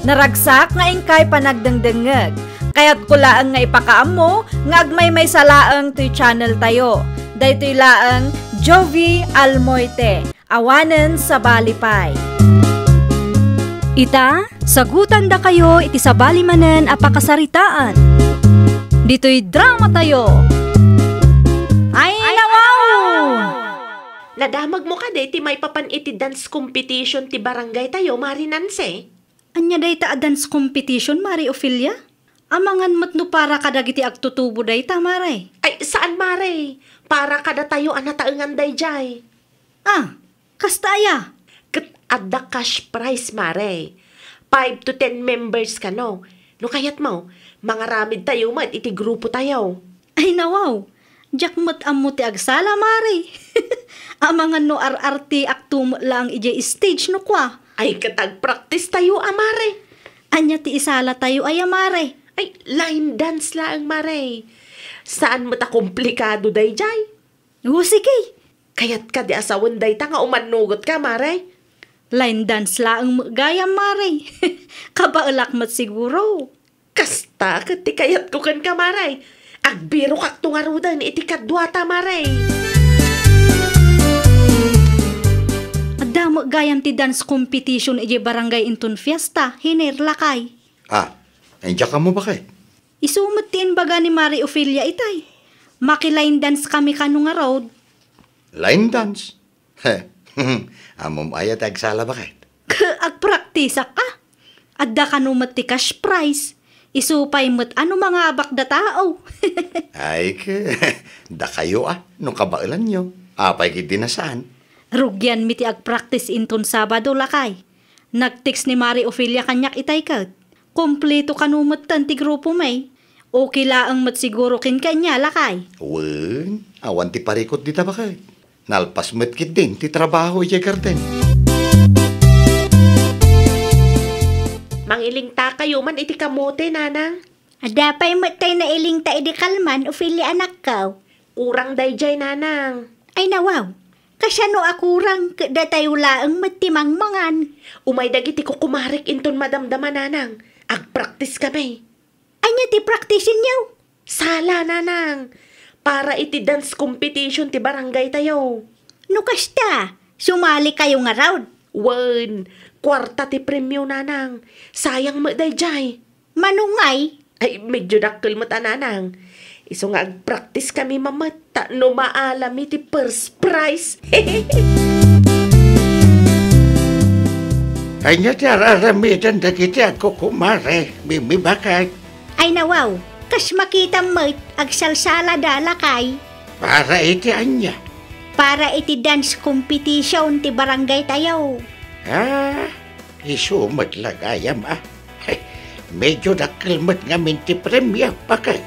Naragsak nga inkay panagdengdengngeg. Kayatko laeng nga ipakaammo nga agmaymaysa laeng toy channel tayo. Daytoy laeng Jovie Almoite, awanen sabali pay. Ita, sagutandakayo iti sabali manen a pakasaritaan. Ditoy drama tayo. Ay, nawaw! Nadamagmo kadi ti maipapan iti dance competition ti barangay tayo, Mari Nancy? Ania dayta a dance competition, Mari Ofelia? Amangan met no para kadagiti agtutubo dayta, Mari. Ay, saan, Mari. Para kadatayo a nataengan daydiay. Ah, kasta aya? Ket adda cash prize, Mari. Five to ten members kano. No kayatmo, mangaramid tayo met iti grupo tayo. Ay, nawaw! Diak met ammo ti agsala, Mari. Amangan no ar-artiakto met laeng idiay stage no kua. Ay, ket agpraktis tayo a, Mari. Ania ti isala tayo aya, Mari? Ay, line dance laeng, Mari. Saan met a komplikado daydiay. O, sige. Kayat kadi a sawen dayta nga umannugotka, Mari? Line dance laeng met gayam, Mari. Kabaelak met siguro. Kasta ket ti kayatko kenka, Mari. Agbirokakto ngaruden iti kaduata, Mari. Adda met gayam ti dance competition idiay barangay inton fiesta, Hiner, lakay. Ah, diak ammo, baket. Isu met ti imbaga ni Mari Ofelia itay. Maki-line dance kami kano ngarud. Line dance? He, ammom aya ti agsala, baket? Agpraktisak a. Adda kano met ti cash prize. Isu pay met a no mangabak da tao. Ay, ke, dakayo a, no kabaelanyo. Apay ketdi a saan? Rugianmi ti agpraktis inton Sabado, lakay. Nag-text ni Mari Ofelia kaniak itay ket. Kompleto kano metten ti grupomi. Okay laeng met siguro kenka ania, lakay. Wen, awan ti parikut dita, baket. Nalpas met ketdin ti trabaho idiay garden. Mangilingtakayo man iti kamote, Nanang. Adda pay met tay nailingta idi kalman, Ofelia, anakko. Kurang daydiay, Nanang. Ay, nawaw. Kasano a kurang ket datayo laeng met ti mangmangan? Umay dagiti kukumarek inton madamdama, Nanang. Agpraktis kami. Ania ti praktisenyo? Sala, Nanang. Para iti dance competition ti barangay tayo. No kasta, sumali kayo ngarud? Wen, kuarta ti premio, Nanang. Sayang met daydiay. Mano ngay? Ay, medyo dakkel met a, Nanang. Isu nga agpraktis kami mamet tapno maalami ti first prize. Ania ti ar-aramiden dagiti agkukumare, Mimi, baket? Ay, nawaw, kas makitam met, agsalsalada, lakay. Para iti ania? Para iti dance competition ti barangay tayo. Ah, isu met la gayam a. Medyo dakkel met ngamin ti premio, baket?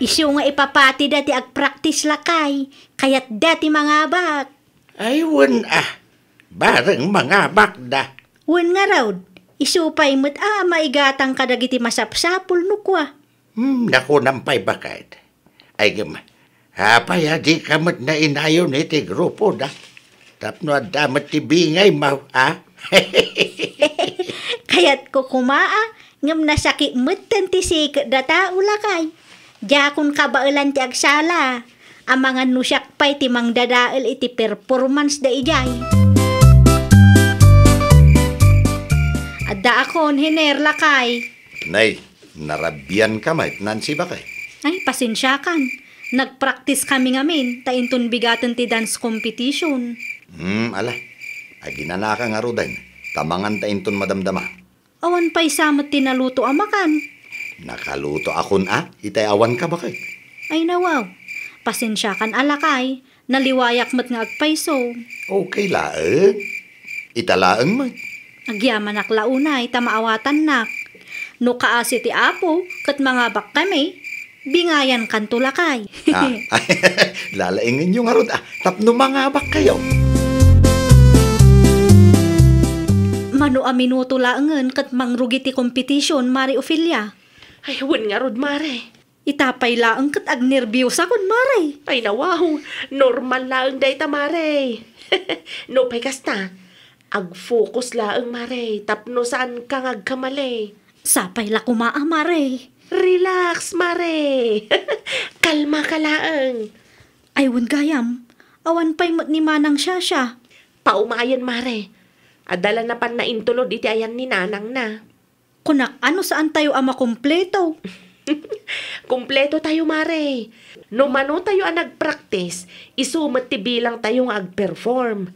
Isu nga ipapatida ti agpraktis, lakay. Kayatda ti mangabak. Ay, wen a. Bareng mangabakda. Wen ngarud, isu pay met a maigatang kadagiti masapsapul no kua. Hmm, nakunam pay, baket. Ay, ngem, apay a dika met nainayon iti grupoda? Tapno adda met ti bingaymo, a? Kayatko koma a, ngem nasakit metten ti siket da tao, lakay. Diakon kabaelan ti agsala. Amangan no siak pay ti mangdadael iti performance da idiay. Addaakon, Hiner, lakay. Nay, narabianka met, Nancy, baket? Ay, pasensiakan. Nagpraktis kami ngamin, ta inton bigaten ti dance competition. Hmm, ala. Aginanaka ngaruden, ta manganta inton madamdama. Awan pay sa met ti naluto a makan. Nakaluto akon a, itay awan ka baket. Ay nawaw, pasensiakan a lakay, naliwayak met nga agpayso. Okay laeng. Ita laeng met. Agyamanak la unay ta maawatannak. No kaasi ti Apo ket mangabakkami, bingayankanto lakay. Ah, lalaingenyo ngarud, ah, tapno mangabakkayo. Mano a minuto laengen ket mangrugi ti competition, Mare Ofelia? Ay, wen ngarud, Mare. Ita pay laeng ket agnerbiosakon, Mare. Ay, nawaw. Normal laeng dayta, Mare. No pay kasta, ag-focus laeng, Mare, tapno saanka nga agkamali. Sapay la koma a, Mare. Relax, Mare. Kalmaka laeng. Ay, wen gayam. Awan pay met ni Manang Shasha. Paumayen, Mare. Adda la napan naintulod iti ayan ni nanangna. Kunak, ano saantayo a makumpleto? Kumpleto tayo, Mare. No mano tayo a nagpractice, isu met ti bilang tayo nga agperform.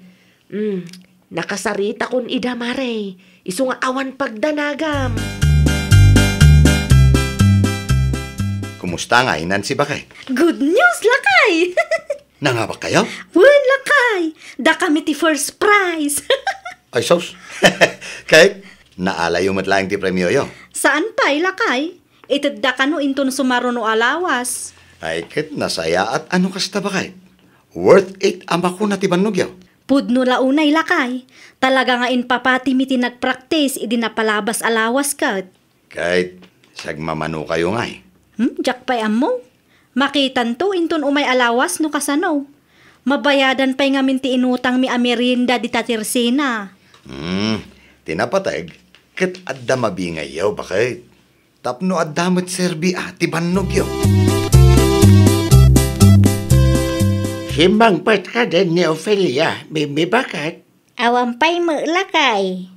Mm, nakasaritakon ida, Mare. Isu nga awan pagdanagam. Kumusta nga, Nancy, baket? Good news, lakay! Nangabakkayo? Wen, lakay! Dakami ti first prize! Ay, sus! Ket, naalayo met laeng ti premioyo? Saan pay, lakay. Itedda kano inton sumaruno a lawas. Ay, ket nasayaat a no kasta, baket. Worth it a makuna ti bannogyo? Pudno la unay, lakay. Talaga nga impapatimi ti nagpraktis idi napalabas a lawas ket. Ket, sagmamanokayo ngay? Hmm, diak pay ammo. Makitanto inton umay a lawas no kasano. Mabayadan pay ngamin ti inutangmi a merienda dita Tersina. Hmm, ti napateg, ket adda mabingayyo, baket. Tapno adda met serbi a ti bannogyo. Simmangpet kadin ni Ofelia, Mimi, baket? Awan pay met, lakay.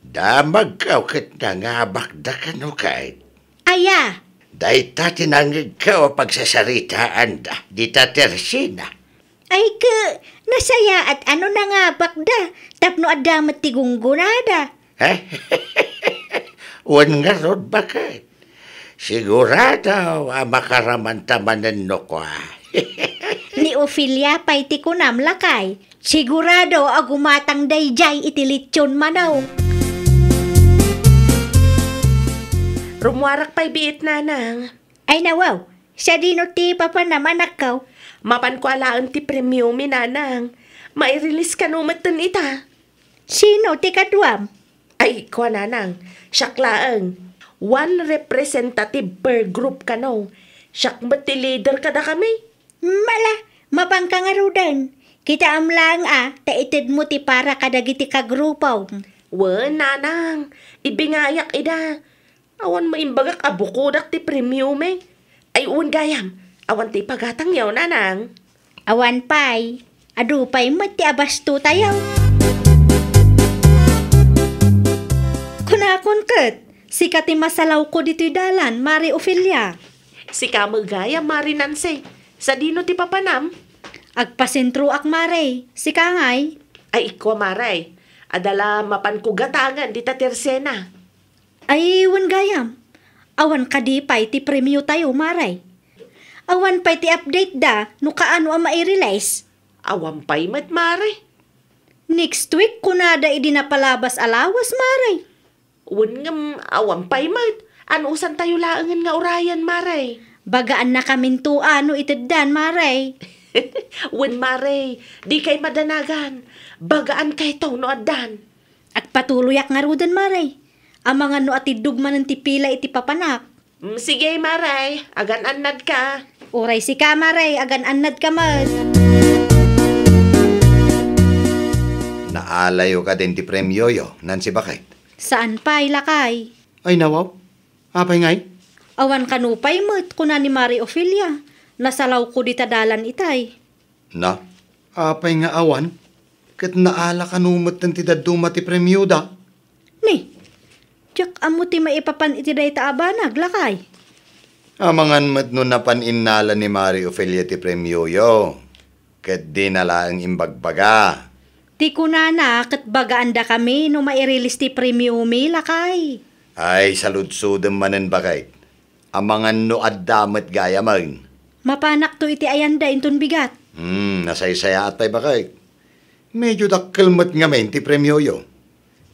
Damagko ket nangabakda kano ket. Aya? Dayta ti nangngegko a pagsasaritaanda dita Tersina. Ay, ket, nasayaat a no nangabakda tapno adda met ti gunggonada. Wen ngarud, baket. Sigurado a makaramanta manen no kua. Ni Ofelia pay ti kunam, lakay. Sigurado a gumatang daydiay iti litson manok. Rummuarak pay biit, nanang. Ay, nawaw. Sadino ti papanam, anakko? Mapanko alaen ti premiomi, nanang. Mairelease kano metten ita. Sino ti kaduam? Ay, kua, nanang, siak laeng. One representative per group kano. Siak met ti leader kadakami. Mala, mapanka ngaruden. Kitaem laeng a, ta itedmo ti para kadagiti kagrupom. Wen, nanang, ibingayak ida. Awan maimbagak a bukodak ti premiomi. Ay, wen gayam, awan ti ipagatangyo, nanang. Awan pay, adu pay met ti abastotayo. Kunakon ket, sika ti masalawko ditoy dalan, Mare Ofelia. Sika met gayam, Mare Nancy. Sadino ti papanam? Agpasentroak, Mare. Sika ngay? Ay, ikkua, Mare. Adda la mapanko gatangen dita Tersina. Ay, wen gayam. Awan kadi pay ti premiotayo, Mare? Awan pay ti update da no kaano a mairelease? Awan pay met, Mare. Next week, kunada idi napalabas a lawas, Mare. Wen ngem, awan pay met. Anusantayo laengen nga urayen, Mare? Bagaannakaminto a no iteddan, Mare. Wen, Mare. Dikay madanagan. Bagaankayto no addan. Agpatuloyak ngaruden, Mare. Amangan no atiddog manen ti pila iti papanak. Mm, sige, Mare. Agan-annadka. Uray sika, Mare. Agan-annadka met. Naalayo kadin ti premioyo, Nancy, baket? Saan pay, lakay. Ay, nawaw. Apay ngay? Awan kano pay met, kuna ni Mare Ofelia. Nasalawko dita dalan itay. Na, apay nga awan? Ket naala kano metten ti dadduma ti premioda? Ni, diak ammo ti maipapan iti dayta a banag, lakay. Amangan met no napan innala ni Mare Ofelia ti premioyo, ket dina laeng imbagbaga. Ti kunana ket bagaandakami no mairilis ti premiomi, lakay. Ay, saludsodem manen, baket. Amangan no adda met gayam. Mapanakto iti ayanda inton bigat. Hmm, nasaysayaat pay, baket. Medyo dakkel met ngamin ti premioyo.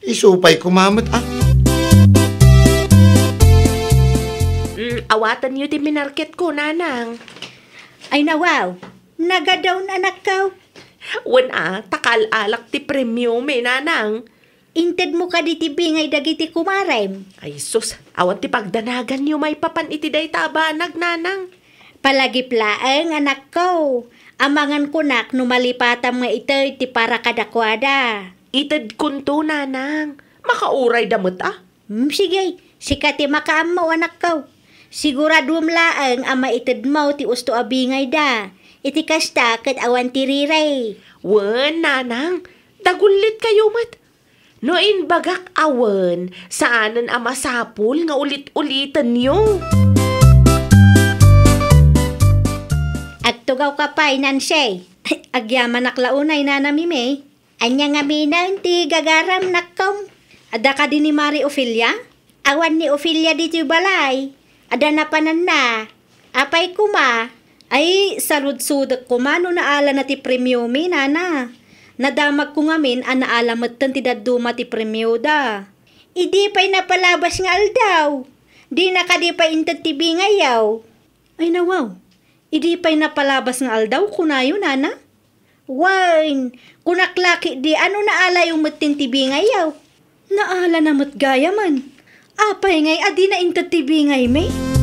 Isu pay koma met, a. Mm, awatenyo ti minarketko, nanang. Ay, nawaw. Nagadaw, anakko. Wen a, ta kaal-alak ti premiomi, nanang. Intedmo kadi ti bingay dagiti kumarem? Ay sus, awan ti pagdanaganyo maipapan iti dayta a banag, nanang. Palagip laeng, anakko. Amangan kunak no malipatam nga ited ti para kadakuada. Itedkonto, nanang. Makaurayda met, a. Hmm, sige, sika ti makaammo, anakko. Siguraduem laeng a maitedmo ti usto a bingayda. Iti kasta ket awan ti riray. Wen, nanang, dagullitkayo met. No imbagak a wen, saanen a masapul nga ulit-ulitenyo. Agtugawka pay, Nancy. Agyamanak la unay, Nana Mimi. Ania ngaminen ti gagaram, nakkom? Adda kadi ni Mari Ofelia? Awan ni Ofelia ditoy balay. Adda napananna. Apay koma? Ay, saludsodek koma no naalana ti premiomi, nana. Nadamagko ngamin a naala metten ti dadduma ti premioda. Idi pay napalabas nga aldaw, dina kadi pay inted ti bingayyo. Ay, nawaw. Idi pay napalabas nga aldaw, kunayo, nana? Wen, kunak la ketdi a no naalayo metten ti bingayyo. Naalana met gayamen. Apay ngay a dina inted ti bingaymi?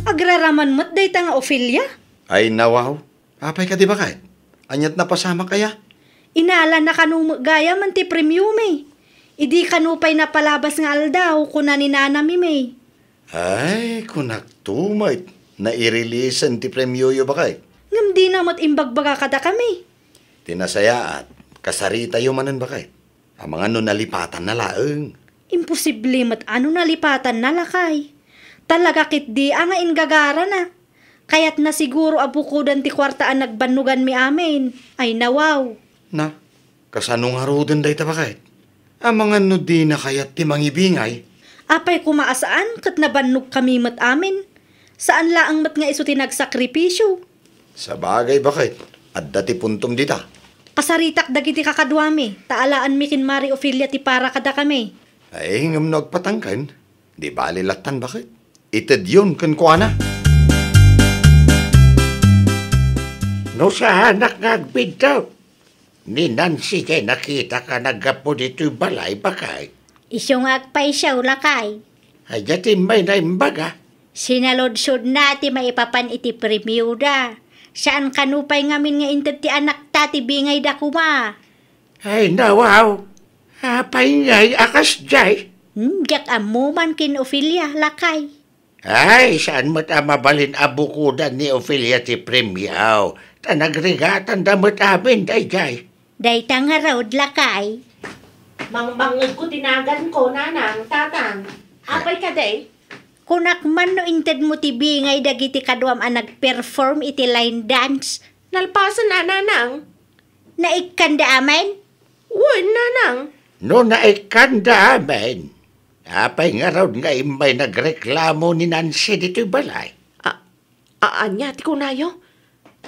Agraraman met dayta nga Ofelia? Ay, nawaw. Apay kadi, baket? Ania't napasamak aya? Inalana kano met gayamen ti premiomi. Idi kano pay napalabas nga aldaw, kuna ni Nana Mimi. Ay, kunakto met, nairilisan ti premioyo, baket. Ngem dina met imbagbaga kadakami. Ti nasayaat, kasaritayo manen, baket. Amangan no nalipatanna laeng. Imposible met a no nalipatanna, lakay. Talaga ketdi a nga inggagarana. Kayatna siguro a bukodan ti kuarta a nagbannoganmi amin. Ay, nawaw. Na, kasano ngaruden dayta, baket? Amangan no dina kayat ti mangibingay? Apay koma a saan ket nabannogkami met amin? Saan laeng met nga isu ti nagsakripisio. Sabagay, baket, adda ti puntom dita. Pasaritak dagiti kakaduami, ta alaanmi ken Mari Ofelia ti para kadakami. Ay, ngem no agpatangken, di bali lattan, baket. Itedyon kenkuana. No saanak nga agbidto, ni Nancy jay nakitak a naggapu ditoy balay, baket. Isu nga agpayso, lakay. Ania ti immayna imbaga? Sinaludsodna ti maipapan iti premioda. Saan kano pay ngamin nga inted ti anakta ti bingayda koma. Ay, nawaw. Apay ngay a kasdiay? Hmm, diak ammo man ken Ofelia, lakay. Ay, saan met a mabalin a bukodan ni Ofelia ti premio, ta nagrigatanda met amin daydiay. Dayta ngarud, lakay. Mangmangngegko ti naganko, nanang, tatang. Apay kadi? Kunak man no intedmo ti bingay dagiti kaduam a nag-perform iti line dance. Nalpasen a, nanang. Naikkanda amin? Wen, nanang. No naikkanda amin, apay ngarud nga immay nagreklamo ni Nancy ditoy balay? A-, a-, ania ti kunayo?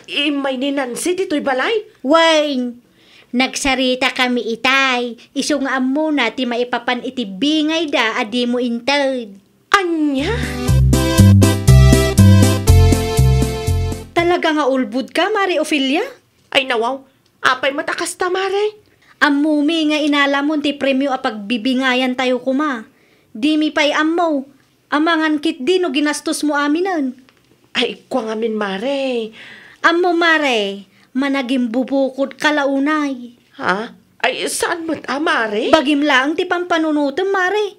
Immay ni Nancy ditoy balay? Wen, nagsaritakami itay, isu nga ammona ti maipapan iti bingayda a dimo inted. Ania? Talaga nga ulbodka, Mari Ofelia? Ay, nawaw. Apay met a kasta, Mare? Ammomi nga inalamon ti premio a pagbibingayantayo koma. Dimi pay ammo. Amangan ketdi no ginastosmo aminen. Ay, kua ngamin, Mare. Ammo, Mare, managimbubukodka la unay. Ha? Ay, saan met a, Mare? Bagim laeng ti pampanunotem, Mare.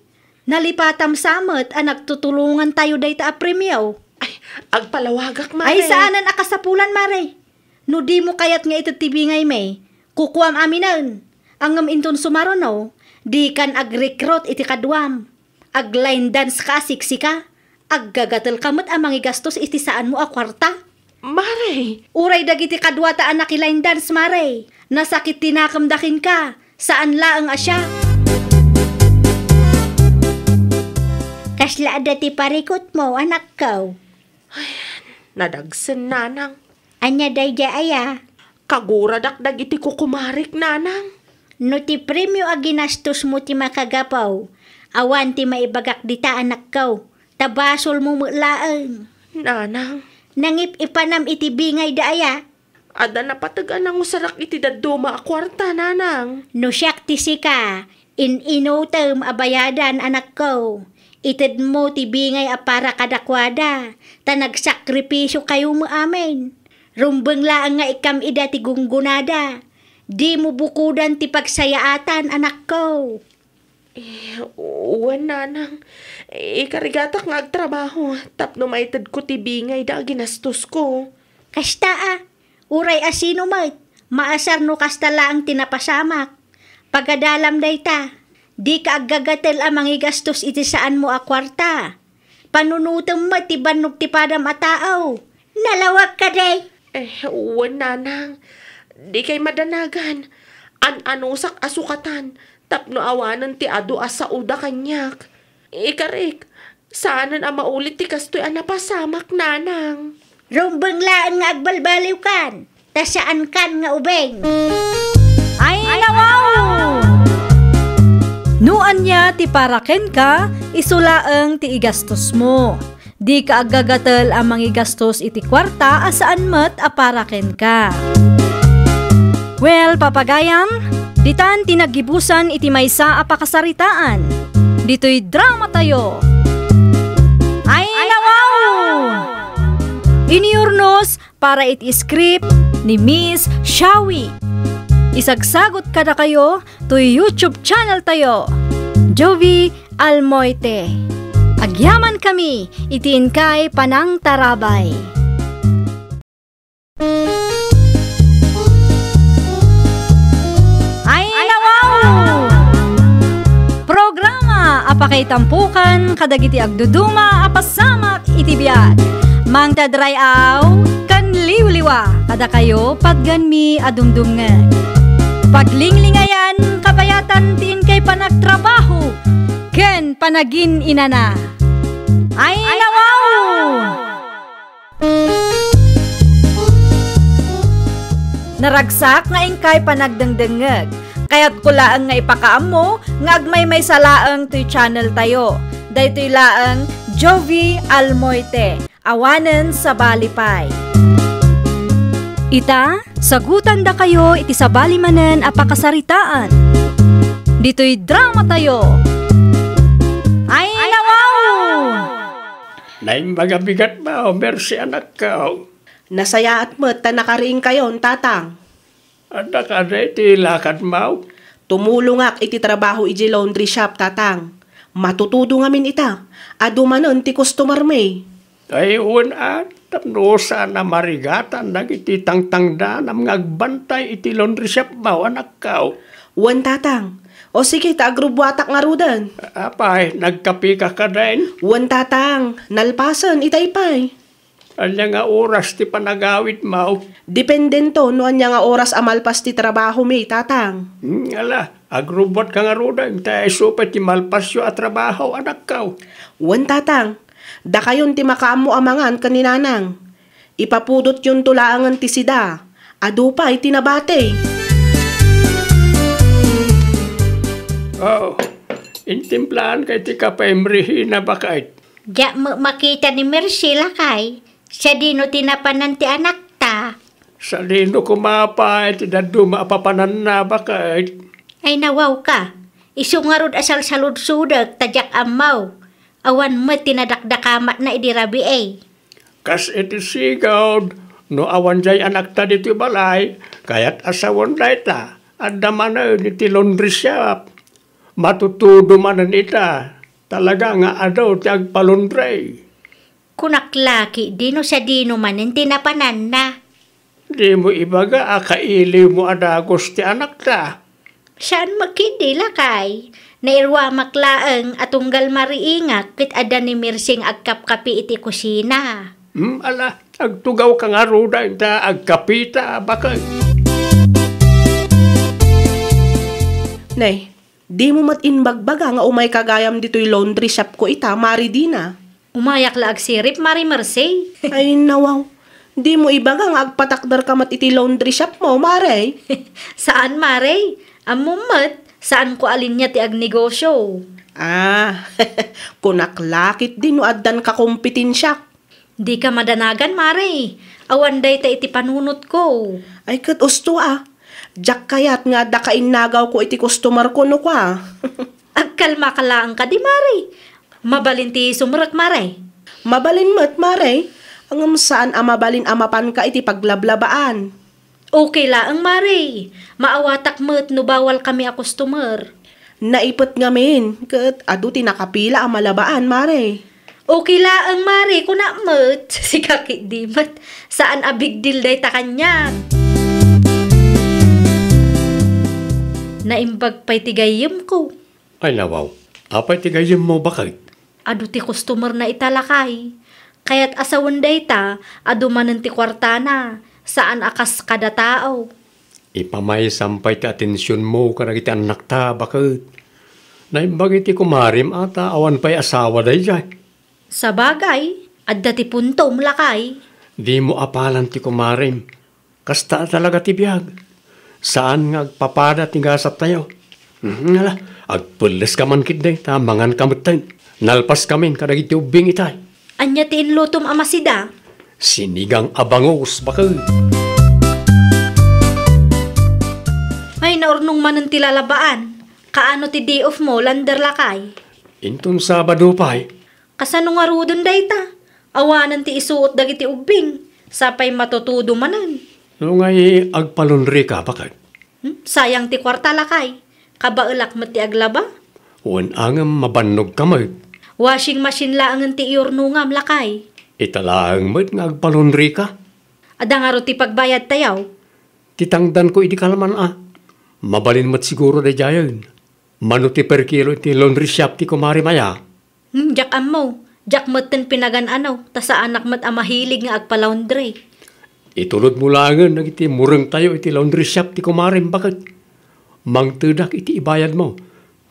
Nalipatam sa met a nagtutulongantayo dayta a premio. Ay, agpalawagak, Mare. Ay, saanen a kasapulan, Mare. No dimo kayat nga ited ti bingaymi, kukuam aminen. Ngem inton sumaruno, dikan ag-recruit iti kaduam. Ag-line dance ka a sexy ka. Aggagatelka met a mangigastos iti saanmo a kuarta. Mare! Uray dagiti kaduata a naki-line dance, Mare. Nasakit ti nakemda kenka. Saan laeng a siak. Kasla adda ti parikutmo, anakko? Ay, nadagsen, nanang. Ania daydiay aya? Kaguradak dagiti kukumarek, nanang. No ti premio a ginastosmo ti makagapu, awan ti maibagak dita, anakko. Ta basolmo met laeng. Nanang. Nangip-ipanam iti bingayda aya? Adda napateg a nangusarak iti dadduma a kuarta, nanang. No siak ti sika, in-inutem a bayadan, anakko. Itedmo ti bingay a para kadakuada, ta nagsakripisiokayo met amin. Rumbeng laeng nga ikkam ida ti gunggonada. Dimo bukodan ti pagsayaatan, anakko. Eh, wen, nanang. Ikarigatak nga agtrabaho tapno maitedko ti bingayda a ginastosko. Kasta a, uray a sino met, maasar no kasta laeng ti napasamak. Pagadalam dayta, dika aggagatel a mangigastos iti saanmo a kuarta. Panunotem met ti bannog ti padam a tao. Nalawag kadi? Eh, wen, nanang. Dikay madanagan. An-anusak a sukatan tapno awanen ti adu a saoda kaniak. Ikarik, saanen a maulit ti kastoy a napasamak, nanang. Rumbeng laeng nga agbalbaliwkan. Ta saankan nga ubing. Ay, nawaw! No ania ti para kenka, isu laeng ti igastosmo. Dika aggagatel a mangigastos iti kuarta a saan met a para kenka. Well, papagayam, ditan ti naggibusan iti maysa a pakasaritaan. Ditoy dramatayo. Ay, nawaw! Iniurnos para iti script ni Miss Shawi. Isagsagot kadakayo toy YouTube channel tayo, Jovi Almoite. Agyaman kami iti inkay panangtarabay. Ay, nawaw! Programa a pakaitampokan kadagiti agduduma a pasamak iti biag. Mangted ray-aw ken liwliwa kadakayo patgenmi a dumdumngeg. Paglinglingayan, kabayatan ti inkay panagtrabaho ken panagin-inana. Ay, nawaw! Naragsak nga inkay panagdengdengngeg. Kayatko laeng nga ipakaammo nga agmaymaysa laeng toy channel tayo. Daytoy laeng Jovi Almoite. Awanen sabali pay. Ita, sagutandakayo iti sabali manen a pakasaritaan. Ditoy dramatayo. Ay, nawaw! Naimbag a bigat, Mao, Mercy, anakko. Nasayaat met ta nakariingkayon, Tatang. Adda kadi ti lakad, Mao? Tumulongak iti trabaho iti laundry shop, Tatang. Matutudo ngamin ita. Adu manen ti customer mi. Ay, wen a, tapno saan a marigatan dagiti tangtangdanam nga agbantay iti laundry shop, Mao, anakko. Wen, Tatang. O sige, ta agrubbuatak ngaruden. Apay, nagkapeka kadin? Wen, Tatang. Nalpasen, itay pay. Ania nga oras ti panagawidmo? Dependento no ania nga oras a malpas ti trabahomi, Tatang. Hmm, ala, agrubbuatka ngaruden, ta isu pay ti malpasyo a trabaho, anakko. Wen, Tatang. Dakayon ti makaammo a mangan ken ni Nanang. Ipapudotyonto laengen ti sida. Adu pay ti nabati. Oh, intimplaanka iti kape, Merhina, baket. Diak met makita ni Mercy, lakay. Sadino ti napanan ti anakta? Sadino koma pay ti dadduma a papananna, baket? Ay, nawawka. Isu ngarud a salsaludsodek ta diak ammo. Awan met ti nadakdakamatna idi rabii. Kas iti sigud, no awan diay anakta ditoy balay, kayat a sawen dayta, adda manen iti laundry shop. Matutudo manen ita, talaga nga adu ti agpalaundry. Kunak la ketdi no sadino manen ti napananna. Dimo ibaga a kailiwmo a dagus ti anakta. Saan met ketdi, lakay. Nairuamak laeng a tunggal mariingak ket adda ni Mercy nga agkapkapi iti kusina. Hmm, ala, Agtugawka ngaruden ta agkapita, baket. Nay, dimo met imbagbaga nga umayka gayam ditoy laundry shopko ita, Mare Dina? Umayak la agsirib, Mare Mercy. Ay, nawaw. Dimo ibaga nga agpatakderka met iti laundry shopmo, Mare? Saan, Mare. Ammom met, saanko a linia ti agnegosio. Ah, kunak la ketdi no addan kakompetensiak. Dika madanagan, Mare. Awan dayta iti panunotko. Ay, ket usto a. Diak kayat nga adda kainnagawko iti customerko no kua. Agkalmaka laeng kadi, Mare. Mabalin ti sumrek, Mare. Mabalin met, Mare. Ngem saan a mabalin a mapanka iti paglablabaan. Okay laeng, Mare. Maawatak met no bawal kami a customer. Naipet ngamin, ket adu ti nakapila a malabaan, Mare. Okay laeng, Mare, kunak met. Sika ketdi met. Saan a big deal dayta kaniak. Naimbag pay ti gayyemko. Ay, nawaw. Apay ti gayyemmo, baket? Adu ti customerna ita, lakay. Kayat a sawen dayta, adu manen ti kuartana. Saan a kas kada tao. Ipamaysam pay ti atensionmo kadagiti annakta, baket. Naimbag iti kumarem a ta awan pay asawa daydiay. Sabagay, adda ti puntom, lakay. Dimo apalan ti kumarem. Kasta a talaga ti biag. Saan nga agpapada ti gasattayo. Mhm, ala, agpelleska man ketdi ta manganka metten. Nalpaskamin kadagiti ubbing itay. Ania ti inlutom a masida? Sinigang a bangus, baket. Ay, naurnong manen ti lalabaan. Kaano ti day off mo, lander, lakay? Inton Sabado pay. Kasano ngaruden dayta? Awanen ti isuot dagiti ubbing. Sapay matutudo manen. No ngay agpalaundry ka, baket? Hmm? Sayang ti kuarta, lakay. Kabaelak met ti aglaba. Wen a ngem mabannogka met. Washing machine laengen ti iyurnongam, lakay. Ita laeng met nga agpalaundry ka. Adda ngarud ti pagbayadtayo? Ti tangdanko idi kalman a. Mabalin met siguro daydiayen. Mano ti per kilo iti laundry shop ti kumarem aya? Hmm, diak ammo. Diak metten pinagan-ano, ta saanak met a mahilig nga agpalaundry. Itulodmo laengen dagiti murengtayo iti laundry shop ti kumarem, baket. Mangtedak iti ibayadmo,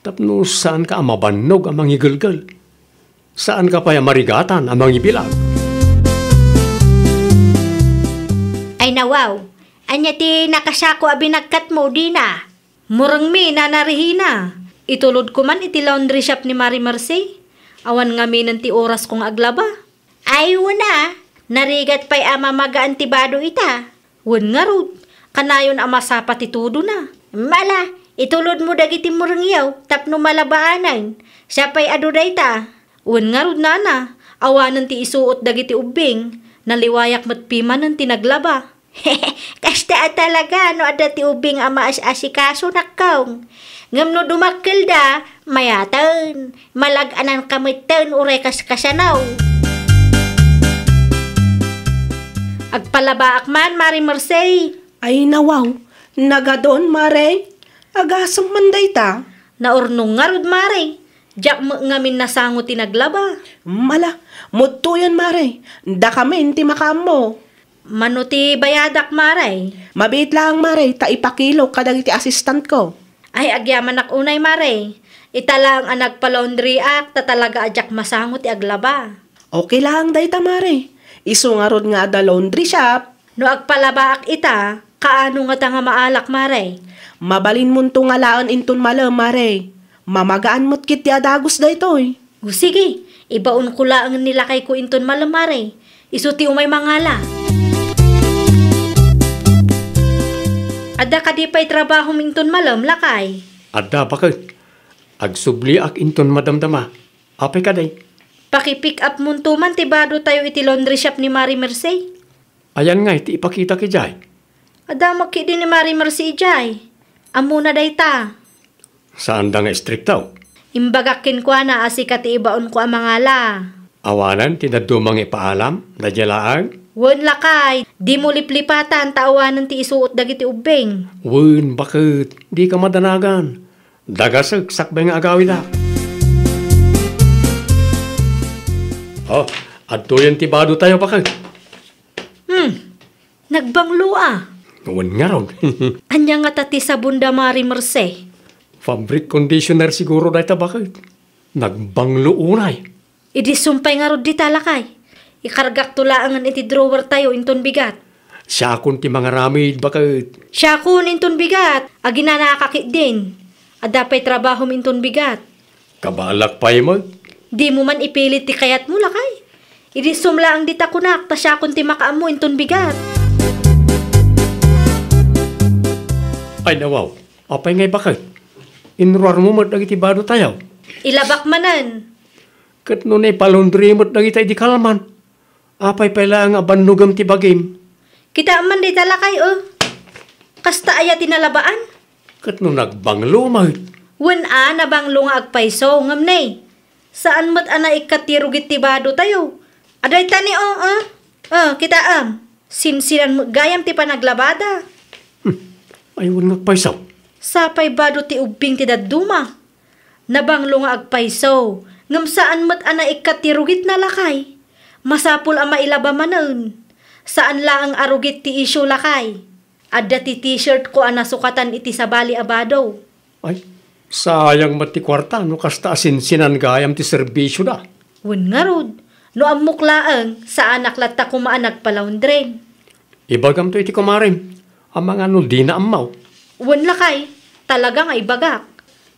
tapno saanka a mabannog a mangigelgel. Saanka pay a marigatan a mangibilag. Ay, nawaw, ania ti nakasako a binagkatmo, Dina? Murengmi, Nana Rehina. Itulodko man iti laundry shop ni Mare Mercy. Awan ngaminen ti orasko nga aglaba. Ay, wen a, narigat pay a mamagaan ti bado ita. Wen ngarud, kanayon a masapa ti tudona. Mala, itulodmo dagiti murengyo tapno malabaanen. Sapay adu dayta. Wen ngarud, Nana, awanen ti isuot dagiti ubbing. Naliwayak met pimanen ti naglaba. Kasta a talaga no adda ti ubing a maas-asikaso, nakkong. Ngem no dumakkelda, mayaten, malag-ananka metten uray kas-kasano. Agpalabaak man, Mare Mercy. Ay, nawaw, nagadon, Mare. Agasem man dayta. Naurnong ngarud, Mare. Diak met ngamin nasango ti naglaba. Mala, mudtoyen, Mare. Dakamin ti makaammo. Mano ti bayadak, Mare? Mabiit laeng, Mare, ta ipakilok kadagiti assistantko. Ay, agyamanak unay, Mare. Ita laeng a nagpa-laundryak, ta talaga a diak masango ti aglaba. Okay laeng dayta, Mare. Isu ngarud nga adda laundry shop. No agpalabaak ita, kaano ngata nga maalak, Mare? Mabalinmonto nga laen inton malem, Mare. Mamagaan met ketdi a dagus daytoy. O sige, ibaonko laeng ni lakayko inton malem, Mare. Isu ti umay mangala. Adda kadi pay trabahom inton malem, lakay? Adda, baket. Agsubliak inton madamdama. Apay kadi? Paki-pick up monto man ti bado tayo iti laundry shop ni Mare Mercy. Ayan ngay ti ipakitak idiay? Adda met ketdi ni Mare Mercy idiay. Ammona dayta. Saanda nga istrikto? Imbagak kenkuana a sika ti ibaonko a mangala. Awanen ti dadduma nga ipaalam, daydiay laeng? Wen, lakay, dimo liplipatan ta awanen ti isuot dagiti ubbing. Wen, baket, dika madanagan. Dagasek sakbay nga agawidak. Oh, adtoyen ti bado tayo, baket. Nagbanglo a. Wen ngarud. Ania ngata ti sabonda, Mari Mercy? Fabric conditioner siguro dayta, baket. Nagbanglo unay. Idi sumpay ngarud dita, lakay. Ikargakto laengen iti drawer tayo inton bigat. Siakon ti mangaramid, baket. Siakon inton bigat. Aginanaka ketdin. Adda pay trabahom inton bigat. Kabaelak pay met. Dimo man ipilit ti kayatmo, lakay. Idi sumlaeng dita kunak, ta siakon ti makaammo inton bigat. Ay, nawaw. Apay ngay, baket? Inruarmo met dagiti bado tayo. Ilabak manen. Ket no naipalaundry met dagita idi kalman, apay pay laeng a bannogem ti bagim? Kitaem man dayta, lakay, o. Kasta aya ti nalabaan? Ket no nagbanglo met? Wen a, nabanglo nga agpayso, ngem ne, saan met a naikkat ti rugit ti bado tayo. Adayta ni, o, a. A, kitaem. Sinsinan met gayam ti panaglabada. Hmm. Ay, wen nga agpayso. Sapay bado ti ubbing ti dadduma. Nabanglo nga agpayso, ngem saan met a naikkat ti rugitna, lakay. Masapul a mailaba manen. Saan laeng a rugit ti issue, lakay. Adda ti t-shirtko a nasukatan iti sabali a bado. Ay, sayang met ti kuarta no kasta a sinsinan gayam ti serbisioda. Wen ngarud, no ammok laeng, saanak latta koma a nagpalaundry. Ibagamto iti kumarem, amangan no dina ammo. Wen lakay, talaga nga ibagak.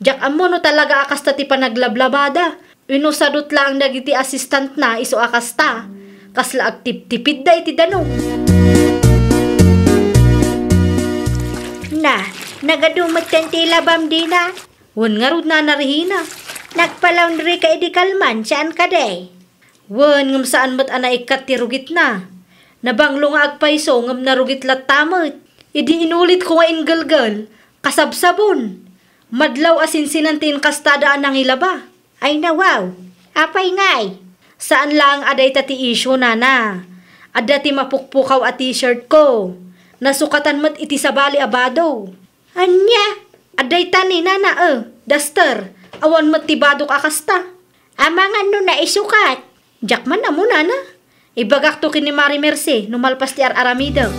Diak ammo no talaga a kasta ti panaglablabada. Wenno sadut laeng dagiti assistantna isu a kasta. Kasla agtiptipidda iti danum. Na, nagadu metten ti ilabam dina? Wen ngarud, Nana Rehina. Nagpalaundry ka idi kalman, saan kadi? Wen, ngem saan met a naikkat ti rugitna. Nabanglo nga agpayso ngem narugit latta met. Idi inulitko nga inggelgel, kasabsabon. Madlaw a sinsinan ti inkastada a nangilaba. Ay nawaw, apay ngay? Saan laeng a dayta ti issue, nana. Adda ti mapukpukaw a t-shirtko. Nasukatan met iti sabali a bado. Ania? Adayta ni nana, eh, duster. Awan met ti badok a kasta. Amangan no naisukat. Diak man ammo, nana. Ibagakto ken ni Mari Mercy no malpas ti ar-aramidek.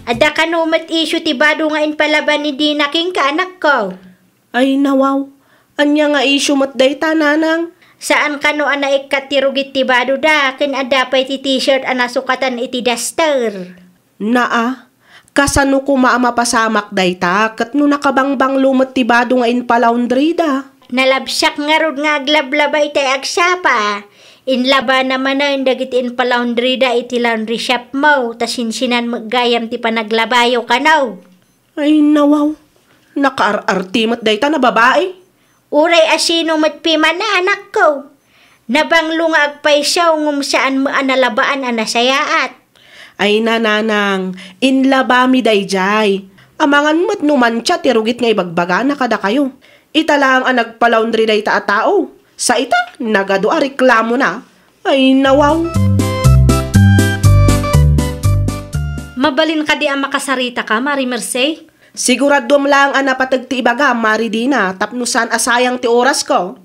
Adda kano met issue ti bado nga impalaba ni Dina kenka, anakko? Ay, nawaw. Ania nga issue met dayta, nanang? Saan kano a naikkat ti rugit ti badoda, ken adda pay ti t-shirt a nasukatan iti duster. Naa, kasano koma a mapasamak dayta, ket no nakabangbanglo met ti bado nga impalaundryda? Nalabsiak ngarud nga aglablaba itay agsapa. Inlabana manen dagiti impalaundryda iti laundry shopmo, ta sinsinan met gayam ti panaglabayo kano. Ay, nawaw. Nakaar-arti met dayta a babai. Uray a sino met piman, anakko. Nabanglo nga agpayso ngem saan met a nalabaan a nasayaat. Ay, nanang, inlabami daydiay. Amangan met no mantia ti rugit nga ibagbagana kadakayo. Ita laeng a nagpalaundry dayta a tao. Sa ita, nagadu a reklamona. Ay, nawaw. Mabalin kadi a makasaritaka, Mari Mercy? Siguraduem laeng a napateg ti ibagam, Mari Dina, tapno saan a sayang ti orasko.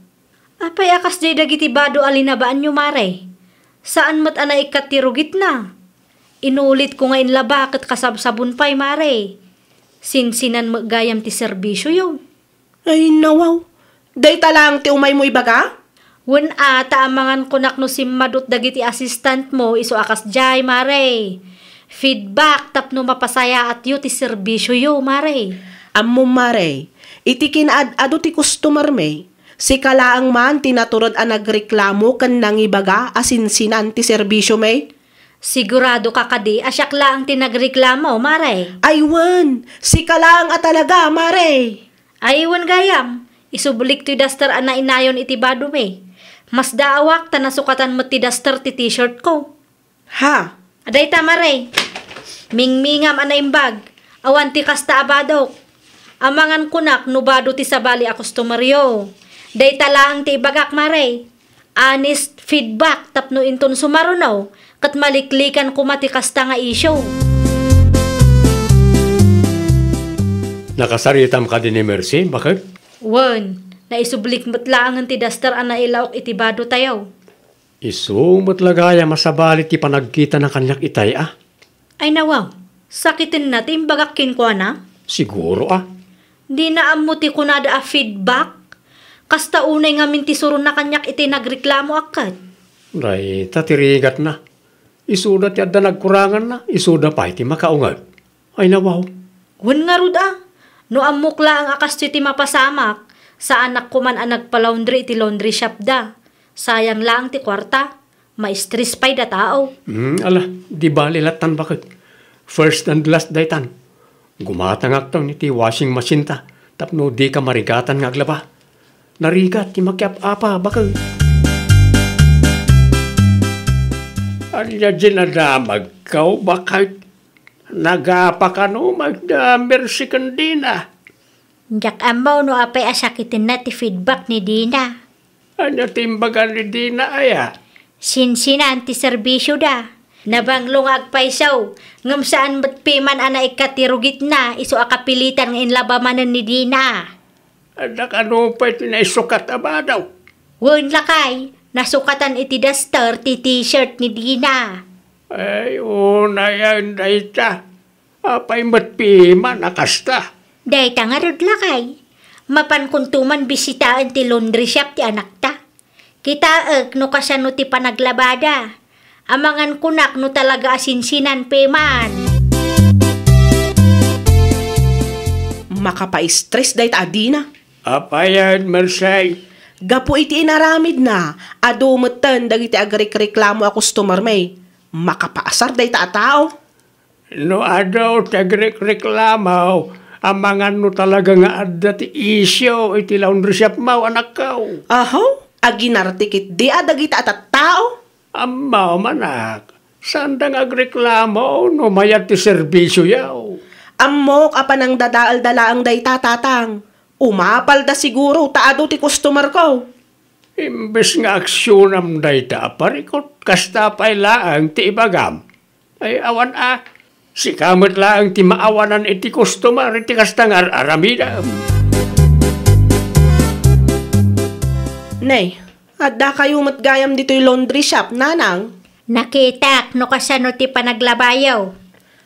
Apay a kasdiay dagiti bado a linabaanyo, Mari? Saan met a naikkat ti rugitna. Inulitko nga inlaba ket kasabsabon pay, Mari. Sinsinan met gayam ti serbisioyo. Ay, nawaw. Dayta laeng ti umaymo ibaga? Wen a, ta amangan kunak no simmadut dagiti assistantmo isu a kasdiay, Mari. Feedback tapno mapasayaatyo ti serbisioyo, Mari. Ammom, Mari, iti kinaad-adu ti customermi, sika laeng man ti naturod a nagreklamo ken nangibaga a sinsinan ti serbisiomi? Siguradoka kadi a siak laeng ti nagreklamo, Mari? Ay, wen, sika laeng a talaga, Mari. Ay, wen gayam, isublik toy duster a nainayon iti badomi. Masdaawak ta nasukatan met ti duster ti t-shirtko. Ha? Adayta, Mari. Mingmingam a naimbag. Awan ti kasta a badok. Amangan kunak no bado ti sabali a customeryo. Dayta laeng ti ibagak, Mari. Honest feedback tapno inton sumaruno, ket maliklikan koma ti kasta nga issue. Nakasaritam kadi ni Mercy, baket? Wen, naisublik met laengen ti duster a nailaok iti bado tayo. Isu met la gayam a sabali ti panagkitana kaniak itay a. Ay nawaw, sakitenna ti imbagak kenkuana? Siguro a. Dina ammo ti kunada a feedback? Kasta unay ngamin ti suronna kaniak iti nagreklamo a ket. Dayta ti rigatna. Isuda ti adda nagkuranganna, isuda pay ti makaunget. Ay nawaw. Wen ngarud a, no ammok laeng a kastoy ti mapasamak, saanak koman a nagpa-laundry iti laundry shop da. Sayang laeng ti kuarta, ma-stress pay da tao. Hmm, ala, di bali lattan baket. First and last daytan. Gumatangakton iti washing machine ta, tapno dika marigatan nga aglaba. Narigat ti makiap-apa baket. Ania dinadamagkaw baket? Nagapa kano, Magda, Mercy ken Dina? Diak ammo no apay a sakitenna ti feedback ni Dina. Ania ti imbaga ni Dina aya? Sinsinan ti serbisioda. Nabanglo nga agpayso, ngem saan met piman a naikkat ti rugitna, isu a kapilitan nga inlaba manen ni Dina. Adda kano pay ti naisukat a badaw? Wen lakay, nasukatan iti daster ti t-shirt ni Dina. Ay, unayen dayta. Apay met piman a kasta? Dayta ngarud lakay, mapankonto man bisitaen ti laundry shop ti anakta. Kitaek no kasano ti panaglabada. Amangan kunak no talaga a sinsinan piman. Makapa-stress dayta a Dina. Apayen, Mercy? Gapu iti inaramidna, adu metten dagiti agrikreklamo a customer mi. Makapaasar dayta a tao. No adu ti agrikreklamo, amangan no talaga nga adda ti isyu iti laundry shop mo, anakko. Aho, aginartikit di a dagita a tattao? Ammom, anak, saanda nga agreklamo no mayat ti serbisioyo. Ammok a panangdadaelda laeng dayta, tatang. Umapalda siguro ta adu ti customerko. Imbes nga aksionam dayta a parikut, kasta pay laeng ti ibagam. Ay, awan a, sika met laeng ti maawanan iti customer iti kasta nga ar-aramidem. Nay, adda kayo met gayam ditoy laundry shop, nanang? Nakitak no kasano ti panaglabayo.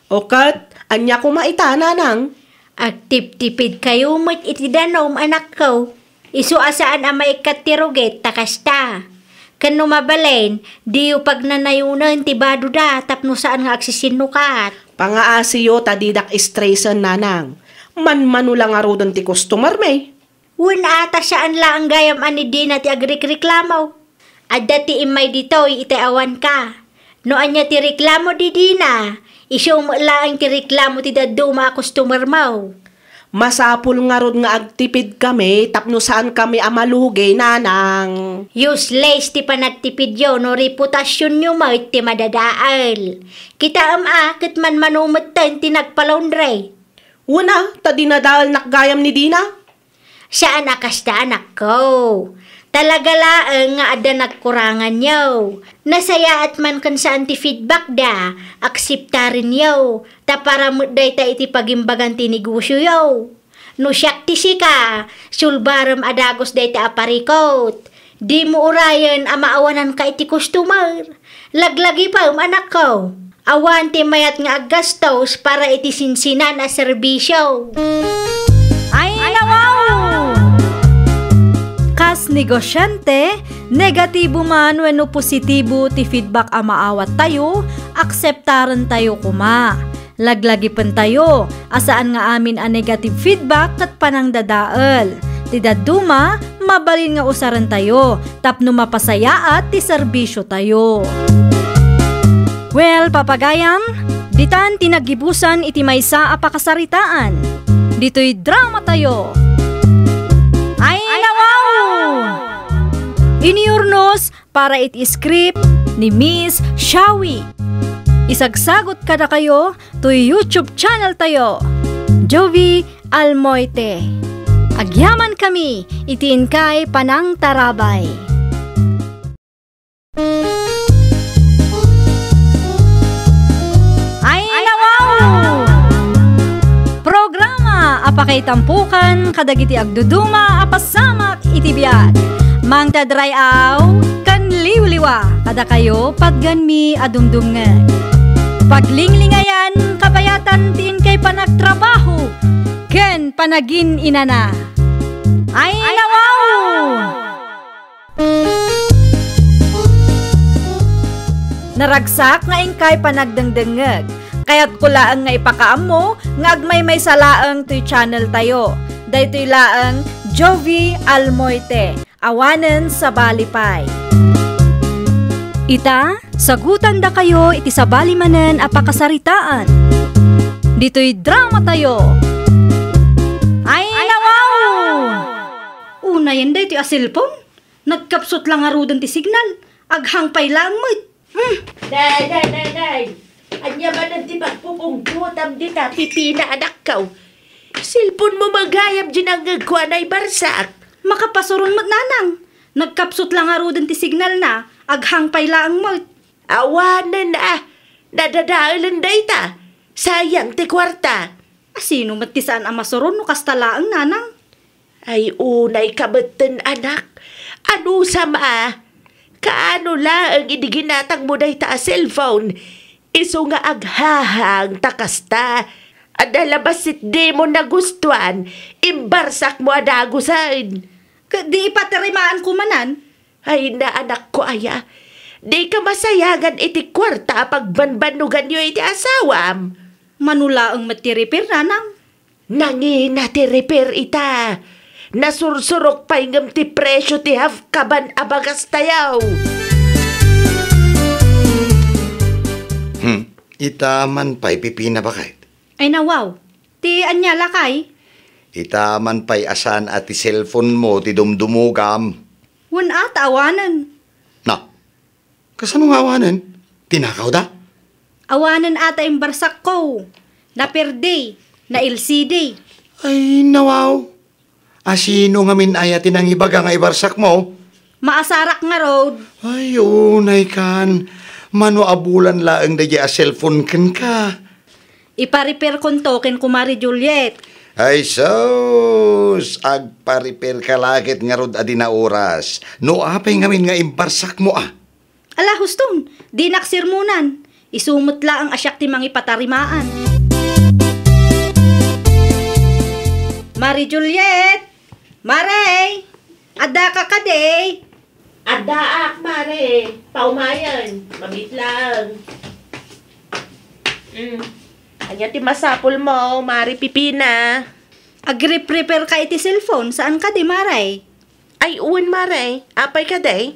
O ket, ania koma ita, nanang? Agtiptipid kayo met iti danum, anakko. Isu a saan a maikkat ti rugit ta kasta. Ken no mabalin, diyo pagnanayonen ti badoda tapno saan nga agsisinnukat. Pangaasiyo ta didak stressen, nanang. Manmano la ngaruden ti customer mi. Wen a ta saan laeng gayam a ni Dina ti agrikreklamo. Adda ti immay ditoy iti awanka. No ania ti reklamo di Dina, isu met laeng ti reklamo ti dadduma a customer mo. Masapul ngarud nga agtipid kami tapno saan kami a malugi, nanang. Useless ti panagtipidyo no reputasionyo met ti madadael. Kitaem a ket manmano metten ti nagpa-laundry. Wen a, ta dinadaelnak gayam ni Dina. Saan a kasta, anakko. Talaga laeng nga adda nagkuranganyo. Nasayaat man ken saan ti feedbackda, akseptarenyo, ta para met dayta iti pagimbagan ti negosioyo. No siak ti sika, sulbarem a dagus dayta a parikut. Dimo urayen a maawananka iti customer. Laglagipem, anakko. Awan ti mayat nga aggastos para iti sinsinan a serbisio. Ay, nawaw! Kas negosiante, negatibo man wenno positibo ti feedback a maawattayo, akseptarentayo koma. Laglagipentayo a saan nga amin a negative feedback ket panangdadael. Ti dadduma, mabalin nga usarentayo tapno mapasayaat ti serbisiotayo. Well, papagayam, ditan ti naggibusan iti maysa a pakasaritaan. Ditoy dramatayo. Ay, nawaw! Inurnos para iti script ni Miss Shawi. Isagsagot kadakayo toy YouTube channel tayo, Jovie Almoite. Agyaman kami iti inkay panangtarabay. Ay, nawaw! Programa a pakaitampukan kadagiti agduduma a pasamak iti biag. Mangted ray-aw ken liwliw Kadakayo, patganmi a dumdumngeg. Paglinglingayan, kabayatan ti inkay panagtrabaho ken panagin-inana. Ay, nawaw! Naragsak nga inkay panagdengdengngeg. Kayatko laeng nga ipakaammo nga agmaymaysa laeng toy channel tayo. Daytoy laeng Jovie Almoite. Awanen sabali pay. Ita, sagutandakayo iti sabali manen a pakasaritaan. Ditoy drama tayo. Ay, nawaw! Unayen daytoy a cellphone. Nagkapsut la ngaruden ti signal. Aghang pay laeng met. Hmm. Day, day, day, day. Ania manen ti pagpupungtotam dita, pipina anakko? Cellphone mo met gayam dinangngegko a naibarsak. Makapasuron met, nanang. Nagkapsut la ngaruden ti signalna, aghang pay laeng met. Awanen a, nadadaelen dayta. Sayang ti kuarta. A, sino met ti saan a masuron no kasta laeng, nanang? Ay, unay ka metten, anak. Anusam a, kaano laeng idi ginatangmo dayta a cellphone? Isu nga aghahang ta kasta. Adda la bassit dimo nagustuan, imbarsakmo a dagusen. Ket di ipatarimaanko manen? Ay, na, anakko aya. Dika masayangan iti kuarta a pagbanbannoganyo iti asawam. Mano laeng met ti repair, nanang? Nangina ti repair ita. Nasursurok pay ngem ti presio ti half kaban a bagas tayo. Hmm, ita man pay pipina baket. Ay, nawaw. Ti ania, lakay? Ita man pay a saan a ti cellphone mo ti dumdumugam. Wen a ta awanen. Na, kasano nga awanen? Tinakawda? Awanen a ta imbarsakko. Naperde, na-L C D. Ay, nawaw. A, sino ngamin aya ti nangibaga nga ibarsakmo? Maasarak ngarud. Ay, unay kan. Mano a bulan laeng daydiay a cellphone kenka? Iparepairkonto ken Kumare Juliet. Ay sus! Agparepairka la ket ngarud a di naoras. No apay ngamin nga imbarsakmo a? Ala, huston, dinak sermonan. Isu met laeng a siak ti mangipatarimaan. Mare Juliet! Mare! Addaka kadi? Addaak, Mare. Paumayen. Mabiit laeng. Mm. Ania ti masapulmo, Mare Pipina? Agrepairka iti cellphone, saan kadi, Mare? Ay, wen, Mare. Apay kadi?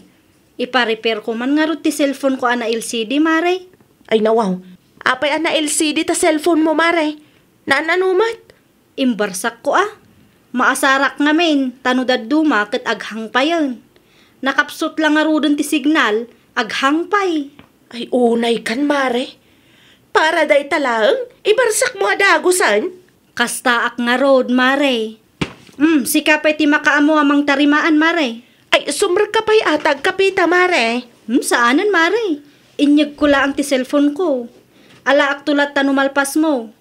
Iparepairko man ngarud ti cellphoneko a na-L C D, Mare. Ay, nawaw. Apay a na-L C D ta cellphonemo, Mare? Naan-ano met? Imbarsakko a. Maasarak ngamin, ta no dadduma ket aghang payen. Nakapsut la ngaruden ti signal, aghang pay. Ay, unay kan, Mare. Para dayta laeng, ibarsakmo a dagusen. Kastaak ngarud, Mare. Hmm, sika pay ti makaammo a mangtarimaan, Mare. Ay, sumrekka pay a ta agkapeta, Mare. Hmm, saanen, Mare. Inyegko laeng ti cellphoneko. Alaakto latta no malpasmo.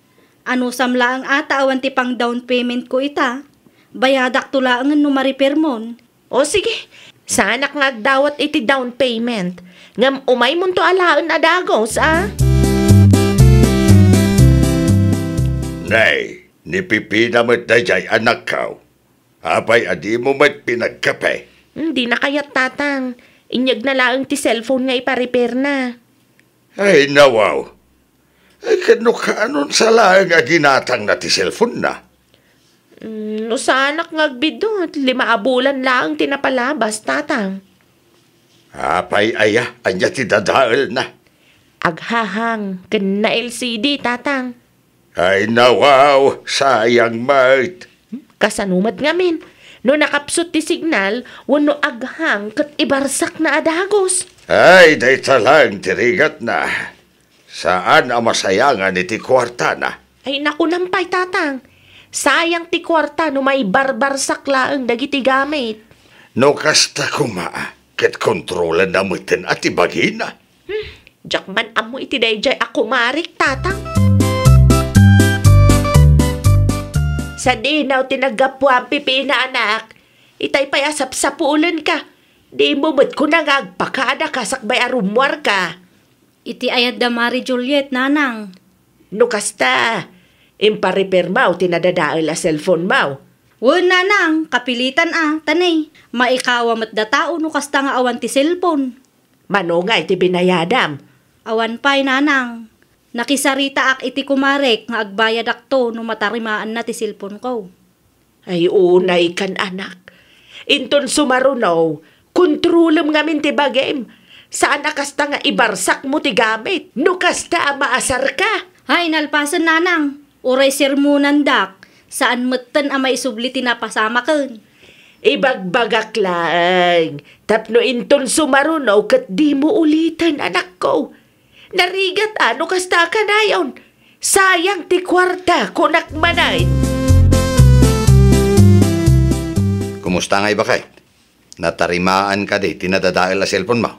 Anusam laeng a ta awan ti pang-down paymentko ita. Bayadakto laengen no marepairmon. O, sige. Saanak nga agdawat iti down payment. Ngem umaymonto alaen a dagus, a? Nay, ni Pipina met daydiay, anakko. Apay a dimo met pinagkape? Hmm, dina kayat, Tatang. Inyegna laeng ti cellphone nga iparepairna. Ay, nawaw. Ay, ket no kaanon sa laeng a ginatangna ti cellphonena? Mm, no saanak nga agbiddut, lima a bulan laeng ti napalabas, Tatang. Apay aya, ania ti dadaelna? Aghahang ken na-L C D, Tatang. Ay, nawaw, sayang met. Kasano met ngamin? No nakapsut ti signal, wenno aghang ket ibarsakna a dagus. Ay, dayta laeng ti rigatna. Saan a masayangan iti kuartana. Ay, nakunam pay, Tatang. Sayang ti kuarta no maibarbarsak laeng dagiti gamit. No kasta koma, ket kontrolanna meten a ti bagina. Hmm, diak man ammo iti daydiay a kumarik, Tatang. Sadino ti naggapuam, Pipina, anak? Itay pay a sapsapulenka. Dimo met kuna nga agpakada ka sakbay a rummuarka. Iti ayanda Mari Juliet, nanang. No kasta, imparepairmaw ti nadadael a cellphonemaw. Wen, nanang, kapilitan a, ta ne, maikawa met dataw no kasta nga awan ti cellphone. Mano nga iti binayadam? Awan pay, nanang. Nakisaritaak iti kumarek nga agbayadakto no matarimaanna ti cellphoneko. Ay, unaykan, anak. Inton sumaruno, kontrolem ngamin ti bagim. Saan a kasta nga ibarsakmo ti gamit. No kasta a maasarka. Ay, nalpasen, nanang. Uray sermonandak, saan metten a maisubli ti napasamaken. Ibagbagak laeng, tapno inton sumaruno ket dimo uliten, anakko. Narigat a no kasta a kanayon. Sayang ti kuarta, kunak manen. Kumusta ngay, baket? Natarimaan kadi ti nadadael a cellphonemo?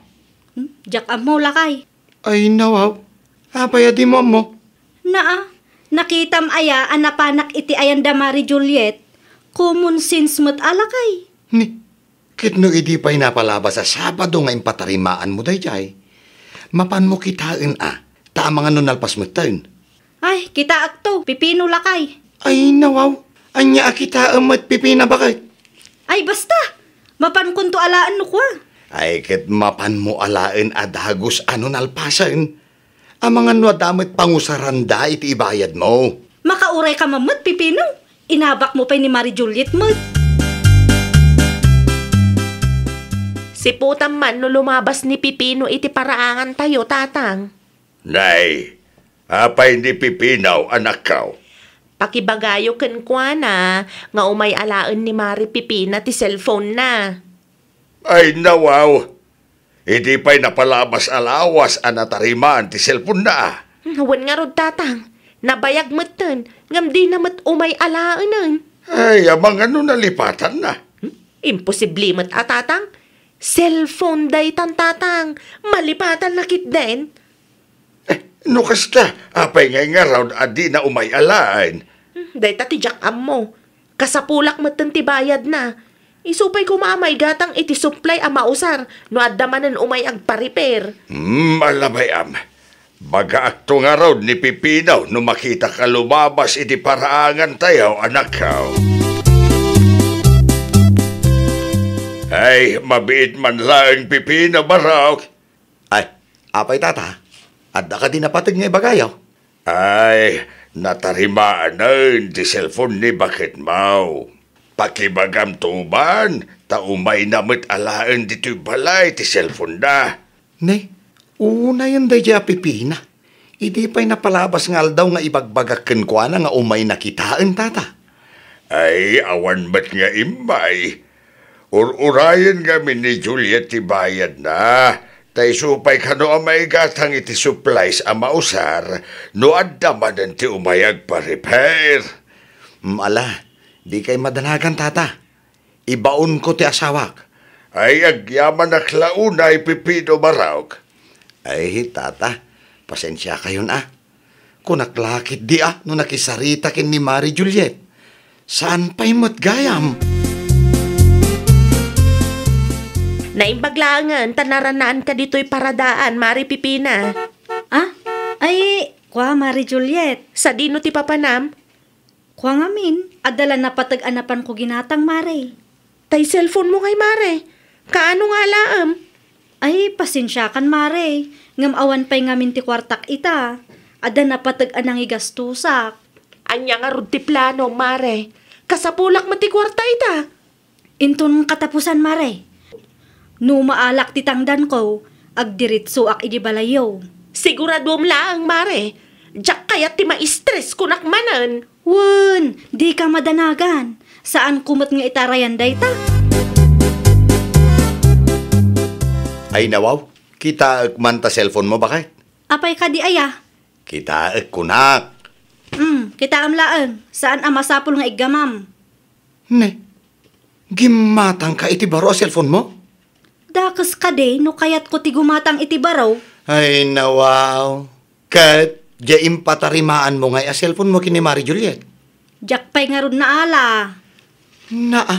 Hmm, diak ammo, lakay. Ay, nawaw. Apay a dimo ammo? Naa, nakitam aya a napanak iti ayanda Mari Juliet? Common sense met a, lakay. Ni, ket no idi pay napalabas a Sabado nga impatarimaanmo daydiay, mapanmo kitaen a, ta amangan no nalpas metten. Ay, kitaekto, pipino, lakay. Ay, nawaw. Ania a kitaem met, pipina, baket? Ay, basta! Mapankonto alaen no kua. Ay, ket mapanmo alaen a dagus a no nalpasen. Amangan no adda met pangusaranda iti ibayadmo. Makaurayka man met, pipino. Inabakmo pay ni Mari Juliet met. Siputam man no lumabas ni Pipino iti paraangantayo, tatang. Nay, apay ni Pipino, anakko? Pakibagayo kenkuana nga umay alaen ni Mari Pipina ti cellphone-na. Ay, nawaw! Idi pay napalabas a lawas a natarimaan ti cellphone-na. Wen ngarud, tatang. Nabayag metten, ngem dina met umay alaenen. Ay, amangan no nalipatanna. Hmm? Imposible met a, tatang. Cellphone daytan, tatang. Malipatanna ketdin. Eh, no kasta, apay ngay ngarud a dina umay alaen? Hmm, dayta ti diak ammo. Kasapulak metten ti bayadna. Isu pay koma a maigatang iti supply a mausar no adda manen umay agpa-repair. Hmm, ala bay-am. Bagaakto ngarud ni Pipino no makitak a lumabas iti paraangantayo, anakko. Ay, mabiit man laeng, Pipino, barok. Ay, apay, tata? Adda kadi napateg nga ibagayo? Ay, natarimaanen ti cellphone ni baketmo. Pakibagamto man, ta umayna met alaen ditoy balay ti cellphone-na. Ne, unayen daydiay a pipina. Idi pay napalabas nga aldaw nga ibagbagak kenkuana nga umayna kitaen, tata. Ay, awan met nga immay. Ur-urayen ngamin ni Juliet ti bayadna, ta isu pay kano a maigatang iti supplies a mausar no adda manen ti umay agpa-repair. Mm, ala, dikay madanagan, tata. Ibaonko ti asawak. Ay, agyamanak la unay, Pipino, barok. Ay, tata, pasensiakayon a. Kunak la ketdi a no nakisarita ken ni Mari Juliet. Saan pay met gayam? Naimbag laengen ta narannaanka ditoy paradaan, Mari Pipina. Ah? Ay, kua, Mari Juliet. Sadino ti papanam? Kua ngamin, adda la napateg a napanko ginatang, Mare. Tay cellphone-mo ngay, Mare. Kaano nga alaem? Ay, pasensiakan, Mare. Ngem awan pay ngamin ti kuartak ita. Adda napateg a nangigastosak. Ania ngarud ti planom, Mare? Kasapulak met ti kuarta ita. Inton katapusan, Mare. No maalak ti tangdanko, agdiretsoak idi balayyo. Siguraduem laeng, Mare. Diak kayat ti ma-stress, kunak manen. Wen, dika madanagan. Saanko met nga itarayan dayta. Ay, nawaw. Kitaek man ta cellphone-mo, baket? Apay kadi aya? Kitaek, kunak. Hmm, kitaem laeng. Saan a masapul nga iggamam. Ne, gimmatangka iti baro a cellphone-mo? Dakes kadi no kayatko ti gumatang iti baro? Ay, nawaw. Ket, diay impatarimaanmo ngay a cellphone-mo ken ni Mari Juliet? Diak pay ngarud naala. Naa,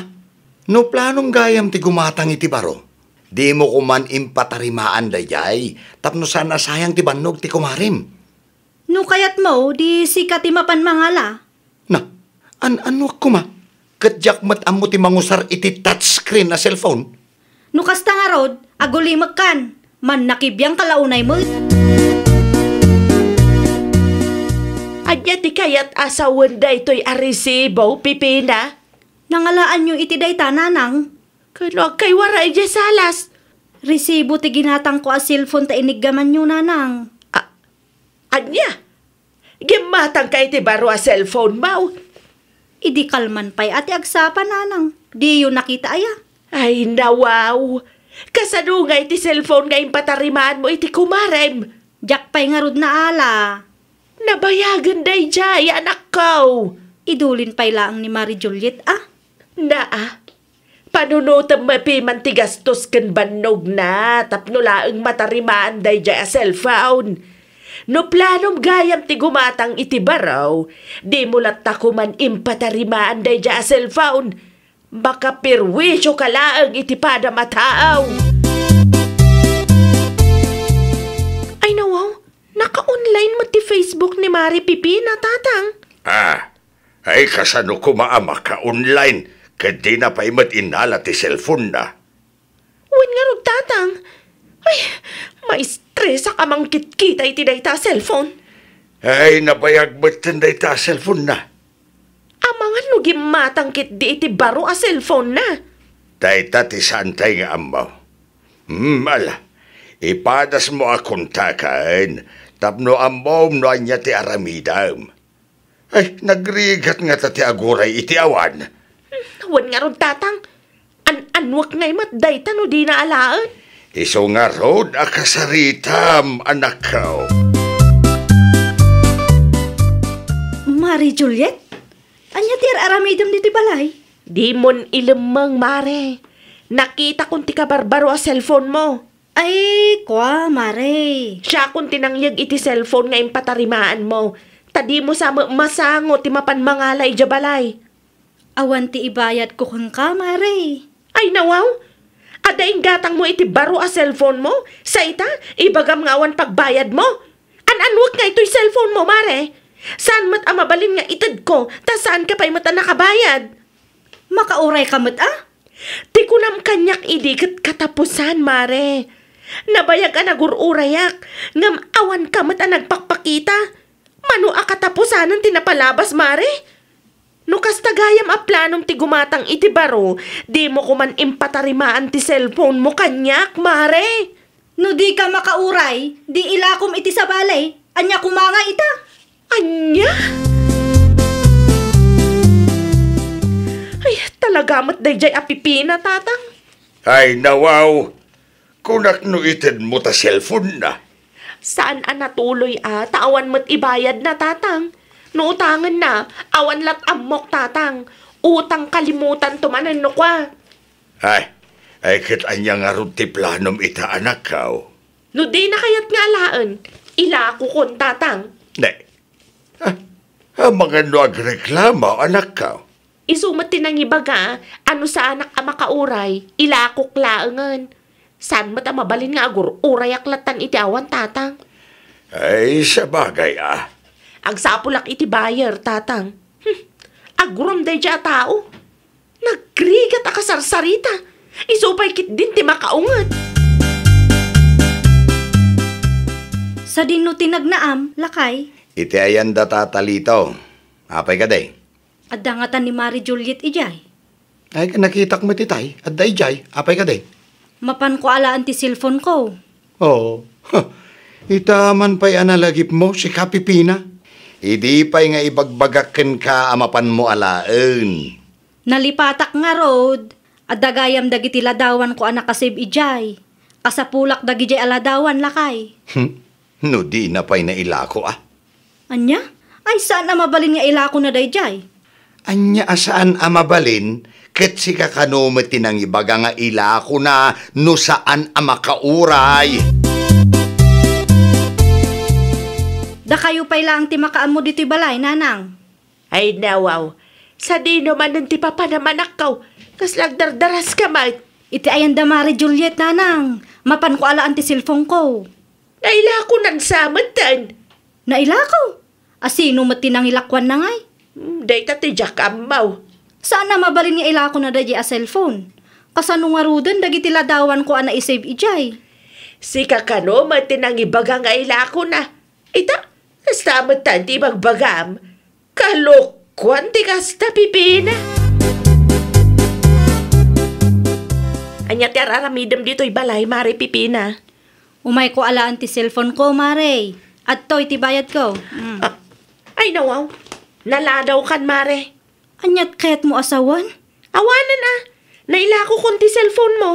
no planom gayam ti gumatang iti baro, Dimo koman impatarimaan daydiay, tapno saan a sayang ti bannog ti kumarem. No kayatmo, di sika ti mapan mangala. Na, an-, annoak koma? Ket diak met ammo ti mangusar iti touchscreen a cellphone. No kasta ngarud, agulimekkan. Mannakibiangka la unay met. Ania ti kayat a sawen daytoy a resibo, Pipina? Nangalaanyo iti dayta, Nanang. Ken no agkaywara idiay salas? Resibo ti ginatangko a cellphone ta iniggamanyo, Nanang. A-, ania? Gimmatangka iti baro a cellphone mo? Idi kalman pay a ti agsapa, Nanang. Diyo nakita aya? Ay, nawaw! Kasano nga iti cellphone nga impatarimaanmo iti kumarem? Diak pay ngarud naala. Nabayagen daydiay, anakko. Idulin pay laeng ni Mari Juliet, a? Naa, panunotem met piman ti gastos ken bannogna tapno laeng matarimaan daydiay a cellphone. No planom gayam ti gumatang iti baro, dimo latta koman impatarimaan daydiay a cellphone. Makaperwisyoka laeng iti padam a tao. Ay, nawaw, naka-online met ti Facebook ni Mari Pipina, Tatang. Ah, ay, kasano koma a maka-online ket dina pay met inala ti cellphone-na? Wen ngarud, Tatang. Ay, maistresak a mangkitkita iti dayta a cellphone. Ay, nabayag metten dayta a cellphone-na. Amangan no gimmatang ketdi iti baro a cellphone-na. Dayta ti saantay nga ammo. Hmm, ala, ipadasmo a kontaken tapno ammom no ania ti aramidem. Ay, nagrigat ngata ti aguray iti awan. Hmm, wen ngarud, Tatang. An-annuak ngay met dayta no dina alaen? Isu ngarud a kasaritam, anakko. Mari Juliet? Ania ti ar-aramidem ditoy balay? Dimon ilemmeng, Mare. Nakitakon ti kabarbaro a cellphone mo. Ay, kua, Mare. Siakon ti nangyeg iti cellphone nga impatarimaan mo, ta dimo sa met masango ti mapan mangala idiay balay. Awan ti ibayadko kenka, Mare. Ay, nawaw! Adda inggatangmo iti baro a cellphone mo? Sa ita, ibagam nga awan pagbayadmo? An-annuak nga itoy cellphone mo, Mare? Saan met a mabalin nga itedko, ta saanka pay met a nakabayad? Makaurayka met, a? Ti kunam kaniak idi ket katapusan, Mare. Nabayag a nagur-urayak, ngem awanka met a nagpakpakita. Mano a katapusanen ti napalabas, Mare? No kasta gayam a planom ti gumatang iti baro, dimo koman impatarimaan ti cellphone mo kaniak, Mare. No dika makauray, di ilakom iti sabali. Ania koma nga ita? Ania? Ay, talaga met daydiay a pipina, Tatang. Ay, nawaw. Kunak no itedmo ta cellphone-na. Saan a natuloy a, ta awan met ibayadna, Tatang. No utangenna, awan lat ammok, Tatang. Utang kalimutanto manen no kua. Ay, ay, ket ania ngarud ti planom ita, anakko? No dina kayat nga alaen, ilakokon, Tatang. Ne, ah, amangan no agreklamo, anakko? Isu met ti nangibaga a no saanak a makauray, ilakok laengen. Saan met a mabalin nga agur-urayak lattan iti awan, Tatang? Ay, sabagay, a. Agsapulak iti buyer, Tatang. Hmm, agurom daydiay a tao. Nagrigat a kasarsarita. Isu pay ketdin ti makaunget. Sadino ti nagnaam, lakay? Iti ayan da Tata Lito. Apay kadi? Adda ngata ni Mari Juliet idiay. Ay, nakitak met itay. Adda idiay. Apay kadi? Mapanko alaen ti cellphone ko. Oo. Ha. Ita man pay a nalagipmo, sika pipina. Idi pay nga ibagbagak kenka a mapanmo alaen. Nalipatak ngarud, adda gayam dagiti ladawanko a nakasave idiay. Kasapulak dagidiay a ladawan, lakay. Hmm? No dina pay nailako, a? Ania? Ay, saan a mabalin nga ilakona daydiay? Ania a saan a mabalin, ket sika kano met ti nangibaga nga ilakona no saan a makauray? Dakayo pay laeng ti makaammo ditoy balay, Nanang. Ay, nawaw. Sadino manen ti papanam, anakko? Kasla agdardaraska met. Iti ayan da Mari Juliet, nanang, mapanko alaan ti cellphone ko. Nailakonan sa metten. Nailako? A sino met ti nangilakuanna ngay? Hmm, dayta ti diak ammo. Saan a mabalin nga ilakona daydiay a cellphone? Kasano ngaruden dagiti ladawanko a naisave idiay? Sika kano met ti nangibaga nga ilakona. Ita, kasta met ti ibagbagam. Kalokuan ti kasta, Pipina. Ania ti ar-aramidem ditoy balay, Mare Pipina? Umayko alaan ti cellphone ko, Mare. Adtoy ti bayadko. Mm. Ah, ay, nawaw. Naladawkan, Mare. Aniat kayatmo a sawen? Awanen a. Nailakokon ti cellphone mo.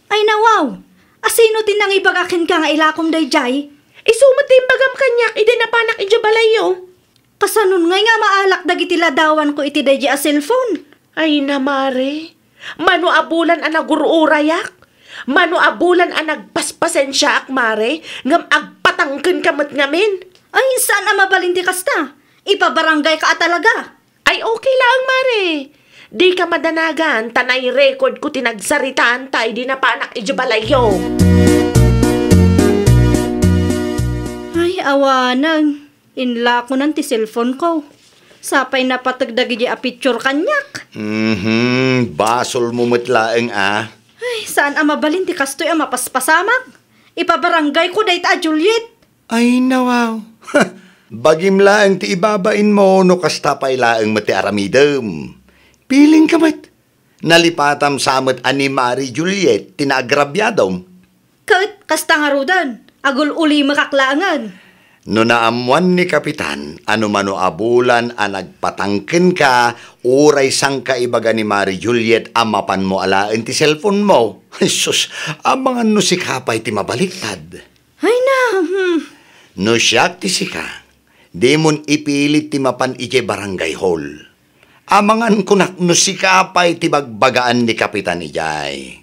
Ay, nawaw. A sino ti nangibaga kenka nga ilakom daydiay? Isu met ti imbagam kaniak idi napanak idiay balayyo. Kasanon ngay nga maalak dagiti ladawanko iti daydiay a cellphone? Ay na, Mare. Mano a bulan a nagur-urayak? Mano a bulan a nagpaspasensiaak, Mare, ngem agpatangkenka met ngamin? Ay, saan a mabalin ti kasta. Ipabarangayka a talaga. Ay, okay laeng, Mare. Dika madanagan, ta nai-record ko ti nagsaritaanta idi napanak idiay balayyo. Ay, awanen. Inlakonan ti cellphone ko. Sapay napateg dagidi a picture kaniak. Mhm, basolmo met laeng a. Ay, saan a mabalin ti kastoy a mapaspasamak. Ipabarangayko dayta a Juliet. Ay, nawaw. Bagim laeng ti ibabainmo no kasta pay laeng met ti aramidem. Piling ka met. Nalipatam sa met a ni Mari Juliet ti naagrabiadom. Ket kasta ngaruden, agul-ulimekak laengen. No naammuan ni Kapitan a no mano a bulan a nagpatangkenka, uray sangkaibaga ni Mari Juliet a mapanmo alaen ti cellphone mo. Ay sus, amangan no sika pay ti mabaliktad. Ay na, hmm. No siak ti sika, dimon ipilit ti mapan idiay barangay hall. Amangan kunak no sika pay ti bagbagaan ni Kapitan idiay.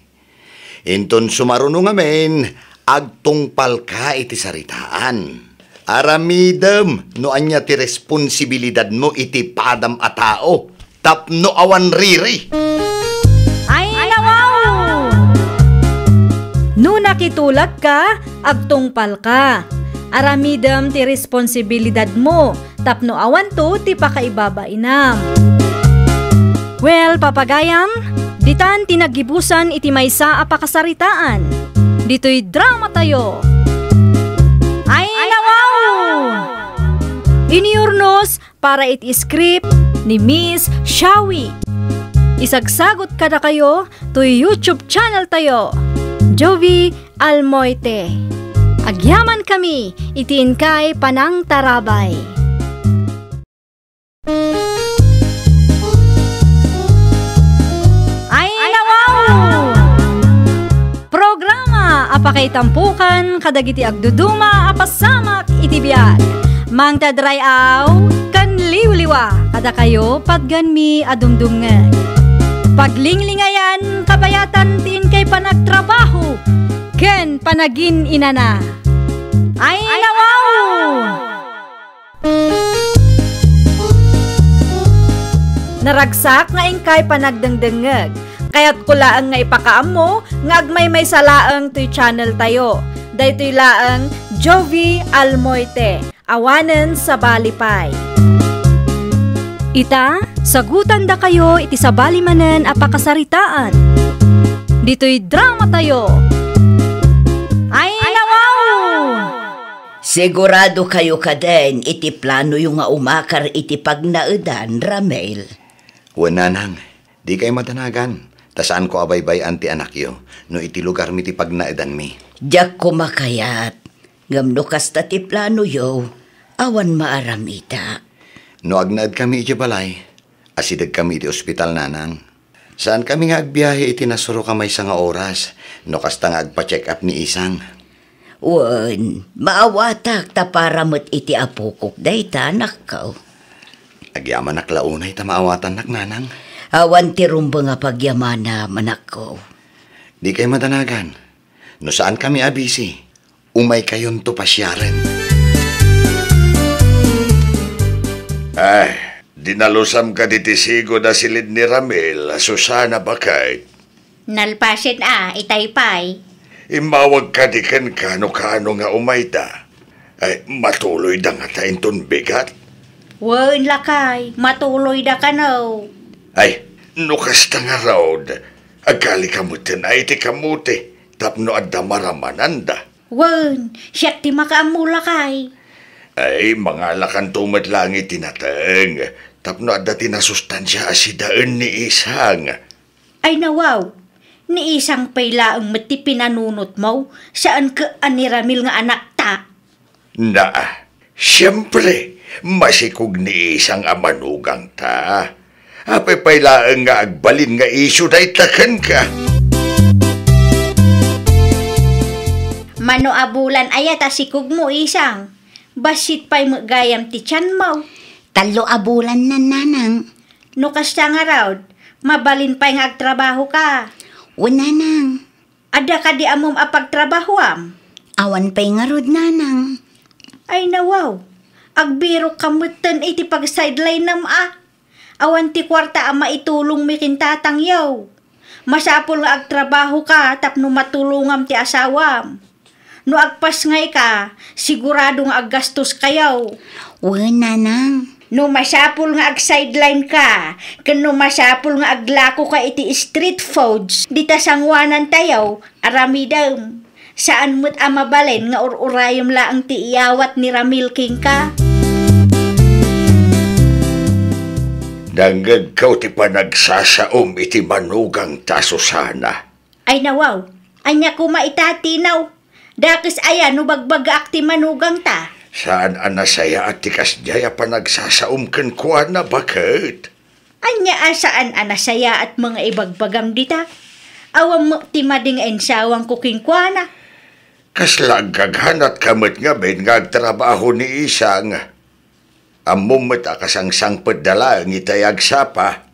Inton sumaruno ngamin, agtungpalka iti saritaan. Aramidem no ania ti responsibilidadmo iti padam a tao tapno awan riri. Ay, nawaw! No nakitulagka, agtungpalka. Aramidem ti responsibilidadmo tapno awanto ti pakaibabainam. Well, papagayam, ditan ti naggibusan iti maysa a pakasaritaan. Ditoy dramatayo. Ay, nawaw! Iniurnos para iti script ni Miss Shawi. Isagsagot kadakayo toy YouTube channel tayo, Jovi Almoite. Agyamankami iti inkay panangtarabay. Ay, nawaw! Programa a pakaitampokan kadagiti agduduma a pasamak iti biag. Mangted ray-aw ken liwliwa kadakayo patgenmi a dumdumngeg. Paglinglingayan, kabayatan ti inkay panagtrabaho ken panagin-inana. Ay, nawaw! Naragsak nga inkay panagdengdengngeg. Kayatko laeng nga ipakaammo nga agmaymaysa laeng toy channel tayo. Daytoy laeng Jovi Almoite, awanen sabali pay. Ita, sagutandakayo iti sabali manen a pakasaritaan. Ditoy dramatayo. Ay, nawaw! Sigurado kayo kaden iti planoyo nga umakar iti pagnaedan, Ramel? Wen, nanang, dikay madanagan, ta saanko a baybay-an ti anakyo no iti lugarmi ti pagnaedanmi. Diak koma kayat, ngem no kasta ti planoyo, awan maaramida. No agnaedkami iti balay, asidegkami iti ospital, nanang. Saankami nga agbiahe iti nasuroka maysa nga oras, no kasta nga agpa-check up ni Isang. Wen, maawatak ta para met iti apokok dayta, anakko. Agyamanak la unay ta maawatannak, nanang. Awan ti rumbeng a pagyamanam, anakko. Dikay madanagan. No saankami a busy, umaykayonto pasiaren. Ay, dinalusam kadi ti sigud a silid ni Ramil, Susana, baket. Nalpasen a, itay pay. Immawag kadi kenka no kaano nga umayda. Ay, matuloyda ngata inton bigat? Wen, lakay, matuloyda kano. Ay, no kasta ngarud, agkalika metten a iti kamote tapno adda maramananda. Wen, siak ti makaammo, lakay. Ay, mangalakanto met laeng iti nateng tapno adda ti nasustansia a sidaen ni Isang. Ay, nawaw, ni Isang pay laeng met ti pinanunotmo, saan ket a ni Ramil nga anakta. Na, siempre, masikog ni Isang a manugangta. Apay pay laeng nga agbalin nga isyu dayta kenka? Mano a bulan aya ta sikogmo, Isang? Bassit pay met gayam ti tianmo. Tallo a bulan, nanang. No kasta ngarud, mabalin pay nga agtrabahoka? Wen, nanang. Adda kadi ammom a pagtrabahoam? Awan pay ngarud, nanang. Ay, nawaw. Agbirokka metten iti pag-sideline-am a. Awan ti kuarta a maitulongmi ken tatangyo. Masapul nga agtrabahoka tapno matulongam ti asawam. No agpasngayka, sigurado nga aggastoskayo. Wen, nanang. No masapul nga ag-sideline ka, ken no masapul nga aglakoka iti street foods, dita sangoanantayo, aramidem. Saan met a mabalin nga ur-urayem laeng ti iyawat ni Ramil kenka. Nangngegko ti panagsasaom iti manugangta, Susana. Ay, nawaw, ania koma ita, Tinaw? Dakes aya no bagbagaak ti manugangta? Saan a nasayaat ti kasdiay a panagsasaom kenkuana, baket. Ania a saan a nasayaat nga ibagbagam dita? Awan met ti madi nga insawangko kenkuana. Kasla agkaghanatka met ngamin nga agtrabaho ni Isang. Ammom met a kasangsangpetda laeng itay agsapa.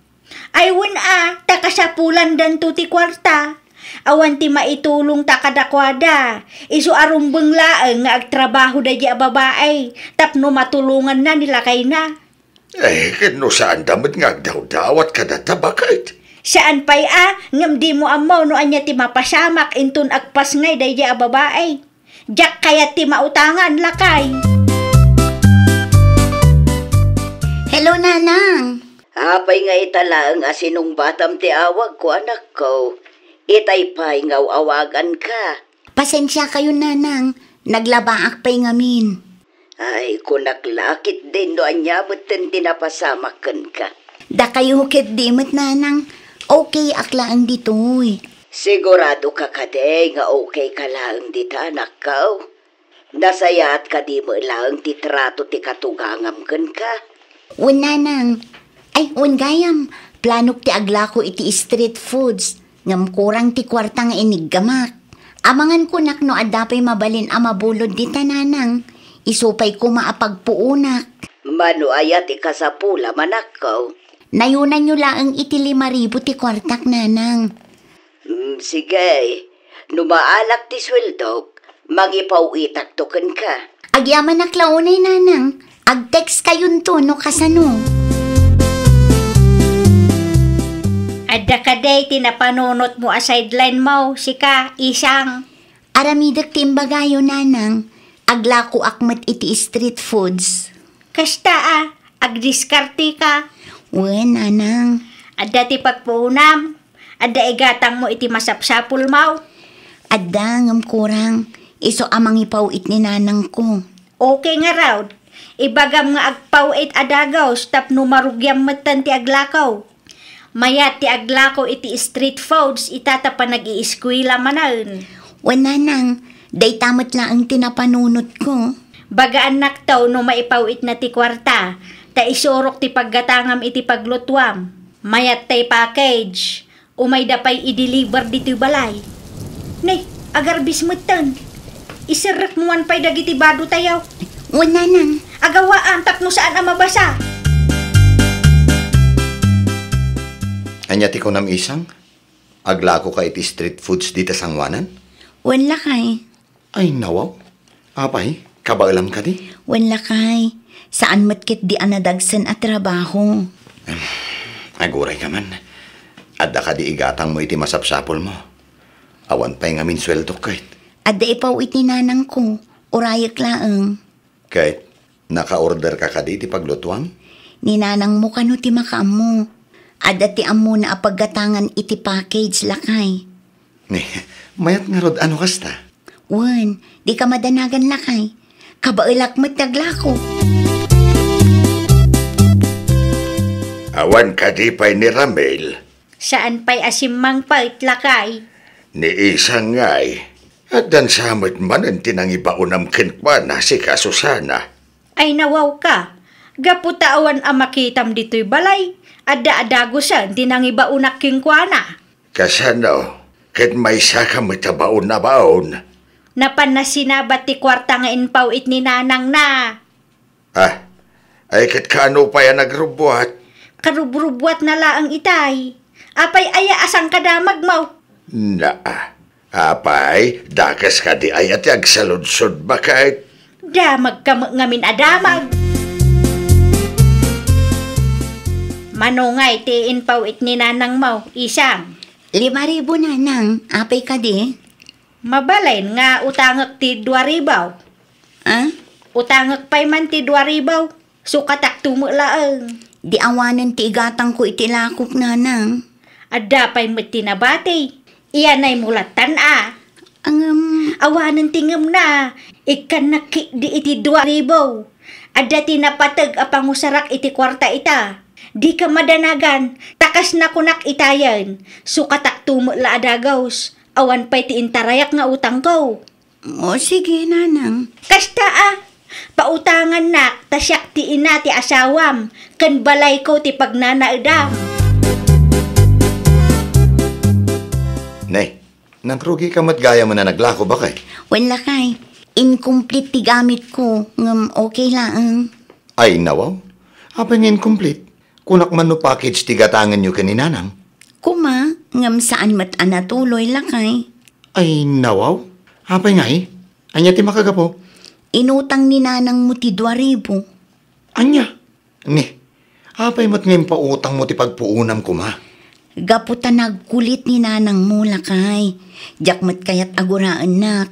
Ay, wen a, ta kasapulandanto ti kuarta. Awan ti maitulongta kadakuada. Isu a rumbeng laeng nga agtrabaho daydi a babai tapno matulonganna ni lakayna. Eh, ket no saanda met nga agdawdawat kadata, baket? Saan pay a, ngem dimo ammo no ania ti mapasamak inton agpasngay daydi a babai. Diak kayat ti mautangan, lakay. Hello, Nanang. Apay nga ita laeng a sinungbatam ti awagko, anakko? Itay pay nga aw-awaganka. Pasensiakayon, Nanang. Naglabaak pay ngamin. Ay, kunak la ketdin no ania metten ti napasamak kenka. Dakayo ketdi met, Nanang. Okay ak laeng ditoy. Siguradoka kadi nga okay ka laeng dita, anakko? Nasayaat kadi met laeng ti trato ti katugangam kenka? Wen, Nanang. Ay, wen gayam. Planok ti aglako iti street foods. Ngem kurang ti kuarta nga iniggamak. Amangan kunak no adda pay mabalin a mabulod dita, Nanang. Isu pay koma a pagpuonak. Mano aya ti kasapulam, anakko? Nayunanyo laeng iti lima ribu ti kuartak, Nanang. Mm, sige. No maalak ti sueldok, mangipaw-itakto kenka. Agyamanak la unay, Nanang. Ag-text kayonto no kasano. Adda kadi ti napanunotmo a sideline mo, sika, Isang? Aramidek ti imbagayo, Nanang. Aglakoak met iti street foods. Kasta a, agdiskarteka. Wen, Nanang. Adda ti pagpuonam. Adda igatangmo iti masapsapulmo? Adda, ngem kurang. Isu a mangipaw-it ni nanangko. Okay ngarud. Ibagam nga agpaw-it a dagus tapno marugiam metten ti aglako. Mayat ti aglako iti street foods ita ta panag-iiskuela manen. Wen, Nanang, dayta met laeng ti napanunotko. Bagaannakto no maipaw-itna ti kuarta, ta isurok ti paggatangam iti paglutuam. Mayat tay package. Umayda pay i-deliver ditoy balay. Ne, agarbis metten. Iserrekmo man pay dagiti badotayo. Wen, Nanang. Agawaan tapno saan a mabasa. Ania ti kunam, Isang? Aglakoka iti street foods dita sangoanan? Wen, lakay. Ay, nawaw. Apay, kabaelam kadi? Wen, lakay. Saan met ketdi a nadagsen a trabaho. Em, aguray ka man. Adda kadi igatangmo iti masapsapulmo? Awan pay ngamin sueldok ket. Adda ipaw-it ni nanangko, urayek laeng. Ket, naka-order ka kadi iti paglutuam? Ni nanangmo kano ti makaammo. Adda ti ammona a paggatangan iti package, lakay. Ni, mayat ngarud a no kasta? Wen, dika madanagan, lakay. Kabaelak met ti aglako. Awan kadi pay ni Ramil? Saan pay a simmangpet, lakay. Ni Isang ngay, addan sa met manen ti nangibaonam kenkuana, sika, Susana. Ay, nawawka. Gapu ta awan a makitam ditoy balay, adda a dagusen ti nangibaonak kenkuana. Kasano? Ket maysaka met a baon a baon? Napanna sinabat ti kuarta nga impaw-it ni nanangna. Ah, ay ket kaano pay a nagrubbuat? Karubrubbuatna laeng itay. Apay aya a saan kadamagmo? Naa. Apay, dakes kadi aya ti agsaludsod baket? Damagka met ngamin a damag. Mano ngay ti impaw-it ni nanangmo, Isang? Lima ribu, nanang. Apay kadi? Mabalin nga utangek ti dua ribu. Ah? Utangek pay man ti dua ribu. Sukatakto met laeng. Di awanen ti igatangko iti lakok, nanang. Adda pay met ti nabati. Iyanaymo lattan a. Ngem. Awanen ti ngemna. Ikkannak ketdi iti dua ribu. Adda ti napateg a pangusarak iti kuarta ita. Dika madanagan, ta kas nakunak itayen, sukatakto met la a dagus. Awan pay ti intarayak nga utangko. O, sige, nanang. Kasta a, pautangannak ta siak ti ina ti asawam, ken balayko ti pagnanaedam. Ne, nagrugika met gayam a naglako, baket? Wen, lakay, incomplete ti gamitko, ngem okay laeng. Ay, nawaw. Apay nga incomplete? Kunak man no package ti gatangenyo ken ni nanang? Kuma, ngem saan met a natuloy, lakay. Ay, nawaw. Apay ngay? Ania ti makagapu? Inutang ni nanangmo ti dua ribu. Ania? Ni, apay met nga impautangmo ti pagpuonam kuma? Gapu ta nagkulit ni nanangmo, lakay. Diak met kayat a guraennak.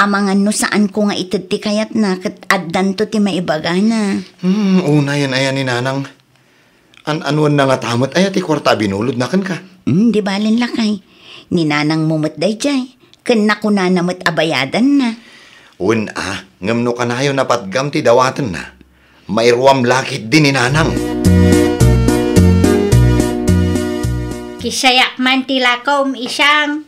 Amangan no saanko nga ited ti kayatna ket addanto ti maibagana. Hmm, unayen aya ni nanang. An-anuenna ngata met aya ti kuarta a binulodna kenka? Hmm, di balen, lakay. Ni nanangmo met daydiay. Ken nakunana met a bayadanna. Wen a, ngem no kanayon a patgam ti dawatenna, mairuam la ketdi ni nanang. Kisayak man ti lakom, Isang.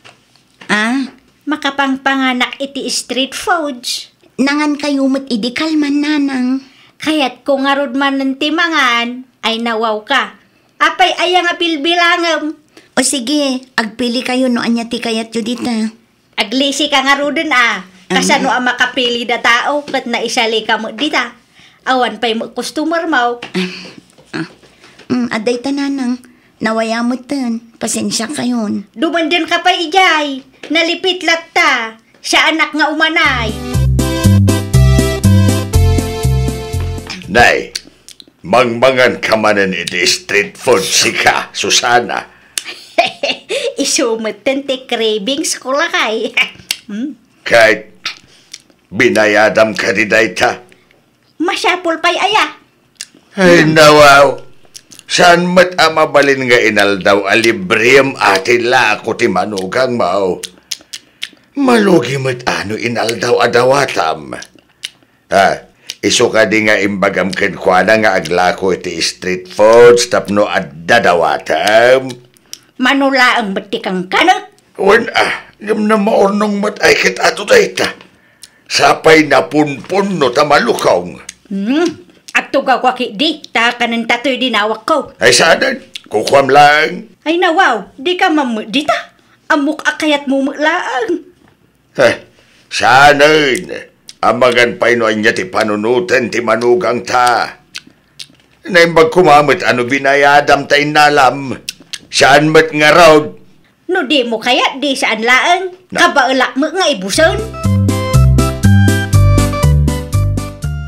Ah? Makapangpanganak iti street foods. Nangankayo met idi kalman, nanang. Kayatko ngarud manen ti mangan, ay nawawka. Apay aya nga bilbilangem? O sige, agpili kayo no ania ti kayatyo dita. Aglisi ka ngaruden a, kasano a makapili da tao ket naisali ka met dita. Awan pay met customer mo. Ah, ah. Mm, adda ita, nanang. Nawaya meten. Pasensia kayon. Dumenden ka pay idiay. Nalipit latta. Saanak nga umanay. Nay, mangmangan ka manen iti street food, sika, Susana. Isu meten ti cravings ko, lakay. Hmm? Ket, binayadam kadi dayta? Masapul pay aya? Ay, nawaw. Saan met a mabalin nga inaldaw a librem a ti lako ti manugangmo? Malugi met a no inaldaw a dawatam. Ah, isu kadi nga imbagam kenkuana nga aglako iti street foods tapno adda dawatam? Mano laeng met ti kankanek? Wen a, ngem no maurnong met ay ket adu dayta. Sapay napunpunno ta malukong. Hmm, agtugawko ketdi, ta kanen tatoy dinawakko. Ay saanen, kukuam laeng. Ay nawaw, dika man met dita. Ammok a kayatmo met laeng. Eh, saanen, amangan pay no ania ti panunoten ti manugangta. Naimbag koma met a no binayadam ta innalam. Saan met ngarud? No dimo kayat, di saan laeng. Na- Kabaelak met nga ibusen.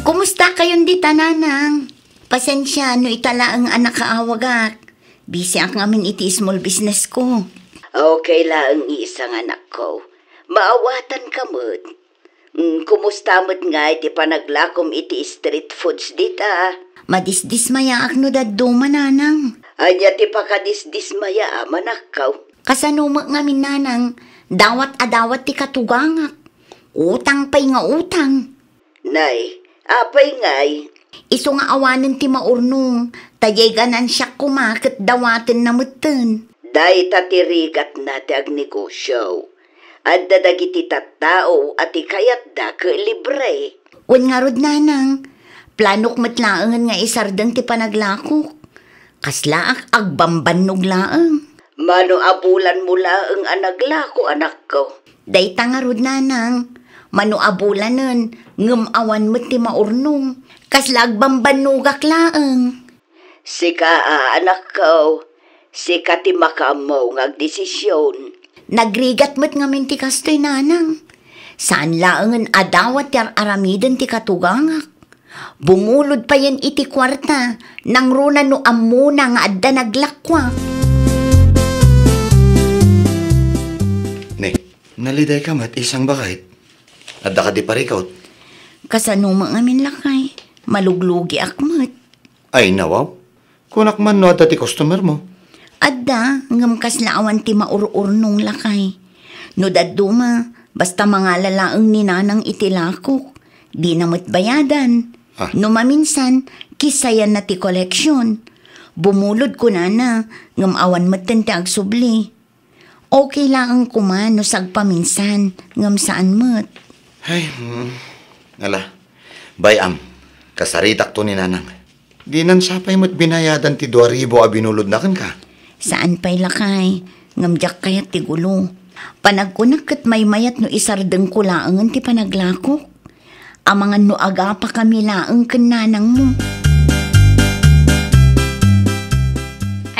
Kumusta kayon dita, nanang? Pasensia no ita laeng a nakaawagak. Bisiak ngamin iti small business ko. Okay laeng, Isang, anakko. Maawatanka met. Mm, kumusta met ngay ti panaglakom iti street foods dita? Madisdismayaak no dadduma, nanang. Ania ti pakadisdismayaam, anakko? Kasano met ngamin, nanang, dawat a dawat ti katugangak. Utang pay nga utang. Nay, apay ngay? Isu nga awanen ti maurnong, ta diay ganansiak koma ket dawatenna metten. Dayta ti rigatna ti agnegosio. Adda dagiti tattao a ti kayatda ket libre. Wen ngarud, nanang, planok met laengen nga isardeng ti panaglakok. Kaslaak agbambannog laeng. Mano a bulanmo laeng a naglako, anakko? Dayta ngarud, nanang. Mano a bulanen, ngem awan met ti maurnong. Kasla agbambannogak laeng. Sika a, anakko, sika ti makaammo nga agdesision. Nagrigat met ngamin ti kastoy, nanang. Saan laengen a dawat ti ar-aramiden ti katugangak. Bumulod payen iti kuarta, nangruna no ammona nga adda naglakuak. Ne, nalidayka met, Isang, baket? Adda kadi parikut? Kasano met ngamin, lakay? Maluglugiak met. Ay, nawaw. Kunak man no adda ti customer mo. Adda, ngem kasla awan ti maur-urnong, lakay. No dadduma, basta mangala laeng ni nanang iti lakok. Dina met bayadan. Ah. No maminsan, kisayanna ti koleksion. Bumulod kunana, ngem awan metten ti agsubli. Okay laeng koma no sagpaminsan, ngem saan met. Ay, hmm. Ala, bay-am, kasaritakto ni nanang. Dinan sa pay met binayadan ti dua ribu a binulodna kenka? Saan pay, lakay, ngem diak kayat ti gulo. Panagkunak ket maymayat no isardengko laengen ti panaglakok. Amangan no agapakami laeng ken nanangmo.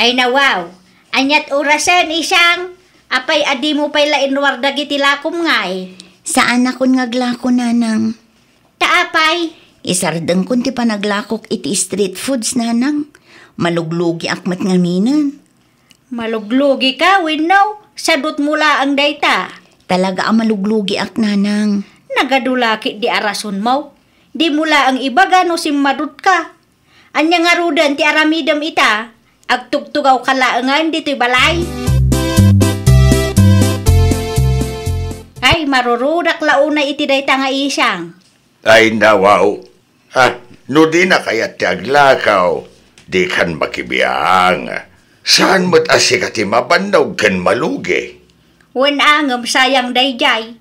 Ay, nawaw, aniat orasen, Isang? Apay a dimo pay la inruar dagiti lakom ngay? Saanakon nga aglako, nanang. Ta apay? Isardengkon ti panaglakok iti street foods, nanang. Maluglugiak met ngaminen. Maluglugika wenno sadutmo laeng dayta? Talaga a maluglugiak, nanang. Nagadu la ketdi a rasonmo. Dimo laeng ibaga no simmadutka. Ania ngaruden ti aramidem ita? Agtugtugawka laengen ditoy balay? Ay, marurudak la unay iti dayta nga Isang. Ay, nawaw. Ah, no dina kayat ti aglakaw, dikan makibiang. Saan met a sika ti mabannog ken malugi? Wen a, ngem sayang daydiay.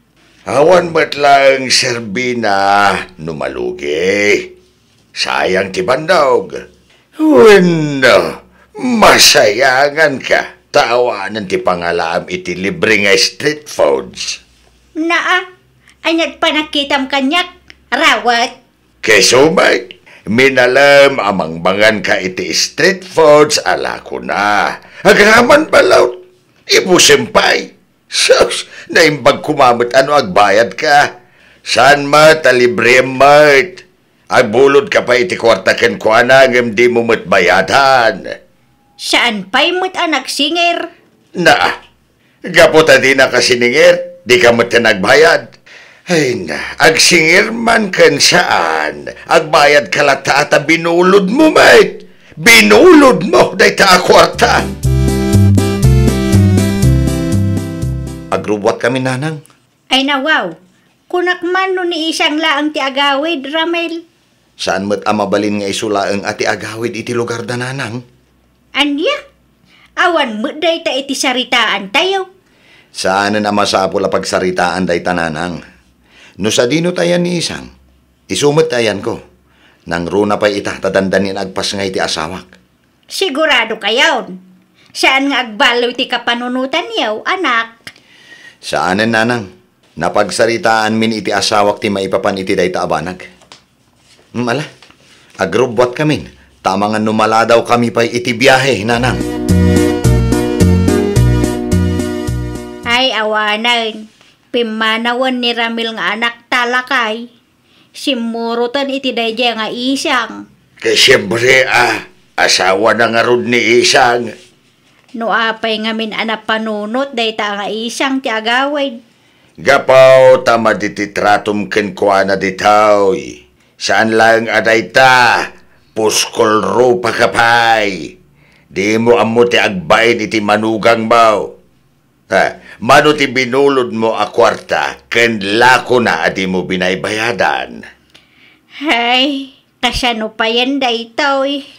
Awan met laeng serbina no malugi. Sayang ti bannog. Wenno, masayanganka ta awanen ti pangalaam iti libre nga street foods. Naa, aniat pay nakitam kaniak, rawet? Keso met, minalem a mangmanganka iti street foods a lakona. Agraman balet, ibusem pay. Sus, naimbag koma met a no agbayadka. Saan met a librem met? Agbulodka pay iti kuarta kenkuana ngem dimo met bayadan. Saan pay met a nagsingir? Naa, gapu ta dinaka siningir, dika met nagbayad. Ay na, agsingir man ken saan, agbayadka latta ta binulodmo met. Binulodmo dayta a kuarta. Agrubbuatkami, nanang. Ay nawaw, kunak man no ni Isang laeng ti agawid, Ramel. Saan met a mabalin nga isu laeng a ti agawid iti lugarda, nanang. Ania? Awan met dayta iti saritaantayo? Saanen a masapul a pagsaritaan dayta, nanang. No sadino ti ayan ni Isang, isu met ti ayanko. Nangruna pay ita ta dandani nga agpasngay ti asawak. Sigurado kayon? Saan nga agballoy ti kapanunotanyo, anak? Saanen, nanang. Napagsaritaanmin iti asawak ti maipapan iti dayta a banag. Hmm, ala, agrubbuatkamin, ta amangan no maladawkami pay iti biahe, nanang. Ay, awanen. Pimmanawen ni Ramil nga anakta, lakay. Simmuroten iti daydiay nga Isang. Ket siempre a, asawana ngarud ni Isang. No apay ngamin a napanunot dayta nga isang ti agawid? Gapu ta madi ti tratom kenkuana ditoy. Saan laeng a dayta, puskol rupa ka pay. Dimo ammo ti agbain iti manugangmo. Ha, mano ti binulodmo a kuarta ken lakona a dimo binaybayadan? Hay, kasano payen daytoy?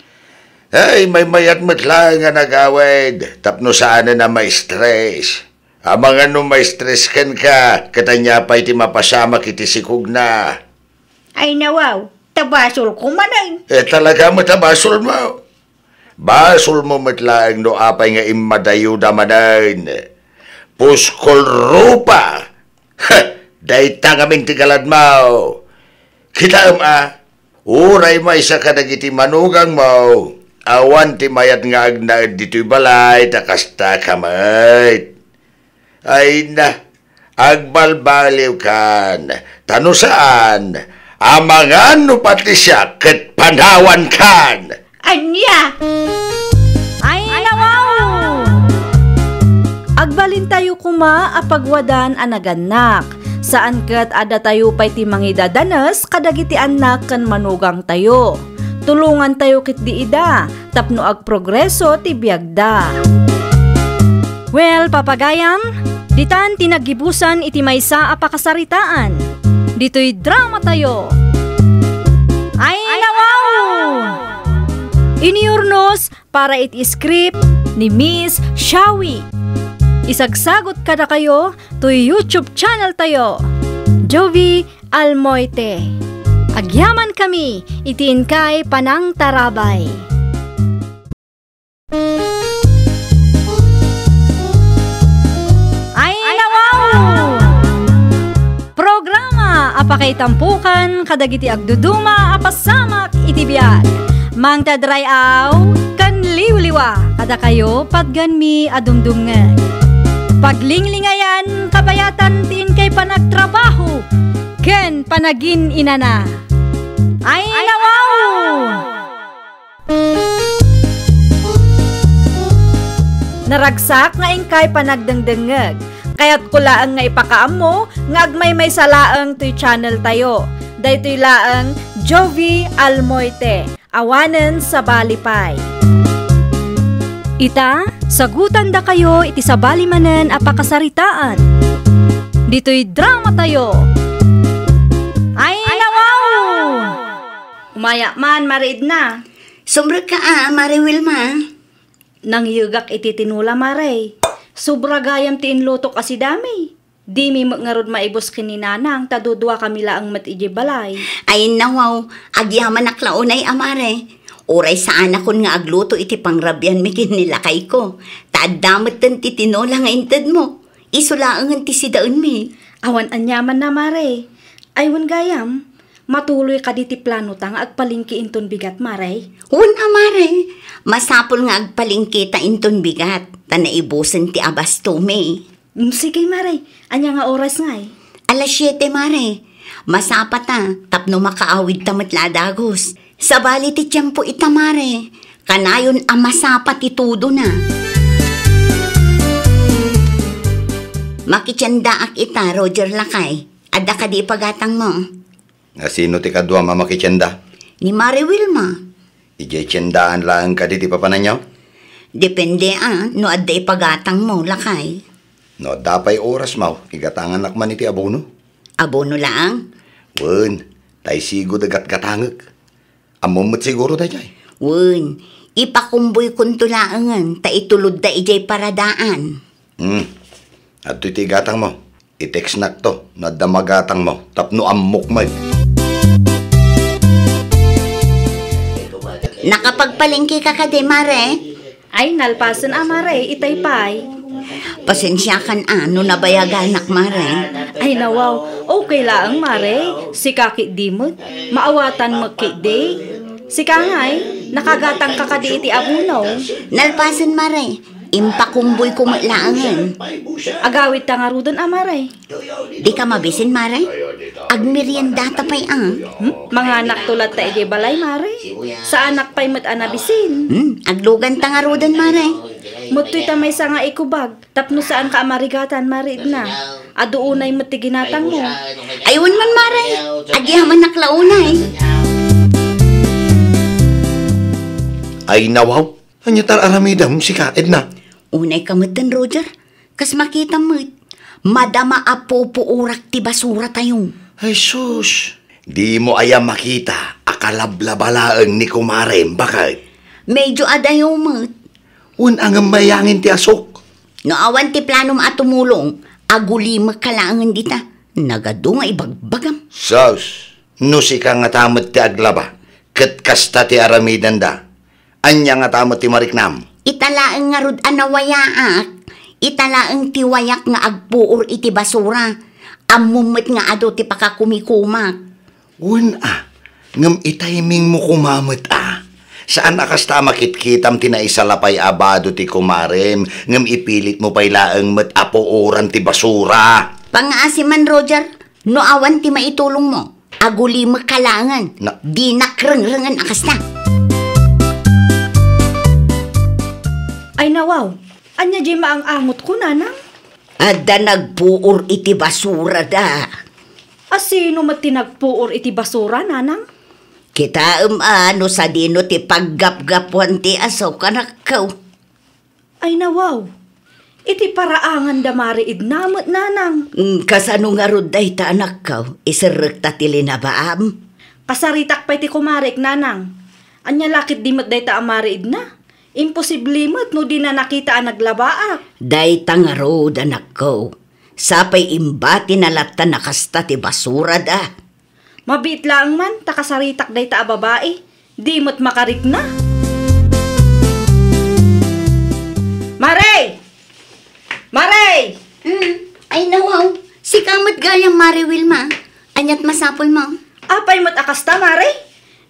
Ay, maymayat met laeng a nagawid tapno saanen a ma-stress. Amangan no ma-stress kenka, ket ania pay ti mapasamak iti sikogna? Ay nawaw, ta basolko manen. Eh, talaga met a basolmo. Basolmo met laeng no apay nga immadayoda manen. Puskol rupa! Heh! Dayta ngamin ti galadmo. Kitaem a, uray maysa kadagiti manugangmo, awan ti mayat nga agnaed ditoy balay, ta kasta ka met. Ay na, agbalbaliwkan, ta no saan, amangan no pati siak ket panawankan. Ania? Ay, nawaw! Agbalintayo koma a pagwadan a nagannak. Saan ket a datayo pay ti mangidadanes kadagiti annak ken manugangtayo. Tulongantayo ketdi ida tapno agprogreso ti biagda. Well, papagayam, ditan ti naggibusan iti maysa a pakasaritaan. Ditoy dramatayo. Ay, nawaw! Iniurnos para iti script ni Miss Shawi. Isagsagot kadakayo toy YouTube channel tayo, Jovi Almoite. Agyamankami iti inkay panangtarabay. Ay, nawaw! Programa a pakaitampokan kadagiti agduduma a pasamak iti biag. Mangted ray-aw ken liwliwa kadakayo patgenmi a dumdumngeg. Paglinglingayan, kabayatan ti inkay panagtrabaho ken panagin-inana. Ay, nawaw! Naragsak nga inkay panagdengdengngeg. Kayatko laeng nga ipakaammo nga agmaymaysa laeng toy channel tayo. Daytoy laeng Jovi Almoite, awanen sabali pay. Ita, sagutandakayo iti sabali manen a pakasaritaan. Ditoy dramatayo. Ay, nawaw! Umayak man, Mare Edna. Sumrekka a, Mare Wilma. Nangyegak iti tinola, Mare. Sobra gayam ti inlutok a sidami. Dimi met ngarud maibus ken ni Nanang, ta duduakami laeng met idiay balay. Ay, nawaw, agyamanak la unay a, Mare. Uray saanakon nga agluto iti pangrabianmi ken ni lakayko. Ta adda metten ti tinola nga intedmo. Isu laengen ti sidaenmi. Awan aniamanna, Mare. Ay, wen gayam, matuloy kadi ti planota nga agpalengke inton bigat, Mare? Wen a, Mare. Masapul nga agpalengketa inton bigat, ta naibusen ti abastomi. Mm, sige, Mare. Ania nga oras ngay? Alas siete, Mare. Masapata, tapno makaawidta met la a dagus. Sabali ti tiempo ita, Mare. Kanayon a masapa ti tudona. Makitiendaak ita, Roger lakay. Adda kadi ipagatangmo? Asino ti kaduam a makitienda? Ni Mare Wilma. Idiay tiendaan laeng kadi ti papananyo? Depende a no adda ipagatangmo, lakay. No adda pay orasmo, igatanganak man iti abono. Abono laeng? Wen, ta isigud a gatgatangek. Ammom met siguro daytoy? Wen, ipakumboykonto laengen ta itulodda idiay paradaan. Hmm. Adtoy ti igatangmo. I-textnakto no adda magatangmo tapno ammok met. Nakapagpalengke ka kadi, Mare? Ay, nalpasen a, Mare, itay pay. Pasensiakan a no nabayaganak, Mare. Ay, nawaw, okay laeng, Mare. Sika ketdi met. Maawatan met ketdi. Sika ngay, nakagatangka kadi iti abono? Nalpasen, Mare. Impakumboyko met laengen. Agawidta ngaruden a, Mare. Dika mabisin, Mare? Agmeriendata pay a. Hmm? Manganakto latta idiay balay, Mare. Saanak pay met a nabisin. Hmm, agluganta ngaruden, Mare. Met toy ta maysa nga ikubag, tapno saanka a marigatan, Mare Edna. Adu unay met ti ginatangmo. Ay, wen man, Mare. Agyamanak la unay. Ay, nawaw. Ania ti ar-aramidem, sika, Edna? Unay ka metten, Roger. Kas makitam met, madama a pupuorak ti basuratayo. Ay, sus! Dimo aya makita a kalablaba laeng ni kumarem, baket? Medyo adayo met. Wen a ngem mayangin ti asuk. No awan ti planom a tumulong, agulimekka laengen dita. Nagadu nga ibagbagam. Sus! No sika ngata met ti aglaba, ket kasta ti aramidenda. Ania ngata met ti mariknam? Ita laeng ngarud a nawayaak. Ita laeng ti wayak nga agpuor iti basura. Ammom met nga adu ti pakakumikumak. Wen a, ngem itimingmo koma met a. Saan a kasta a makitkitam ti naisalapay a bado ti kumarem, ngem ipilitmo pay laeng met a puoran ti basura. Pangaasi man, Roger, no awan ti maitulongmo. Agulimekka laengen. Na- Dinak rengrengen a kasta. Ay, nawaw, ania diay maang-angotko, nanang? Adda nagpuor iti basurada. A sino met ti nagpuor iti basura, nanang? Kitaem a no sadino ti paggapgapuan ti asuk, anakko. Ay, nawaw. Iti paraangan da Mare Edna met, nanang. Mm, kasano ngarud dayta, anakko? Iserrekta ti linabaam? Kasaritak pay ti kumarek, nanang. Ania la ket di met dayta a Mare Edna? Imposible met no dina nakita a naglabaak. Dayta ngarud, anakko. Sapay imbatina latta a kasta ti basurada. Mabiit laeng man ta kasaritak dayta a babai. Di met makarikna. Mare! Mare! Mm. Ay, nawaw. Sika met gayam, Mare Wilma. Aniat masapulmo? Apay met a kasta, Mare?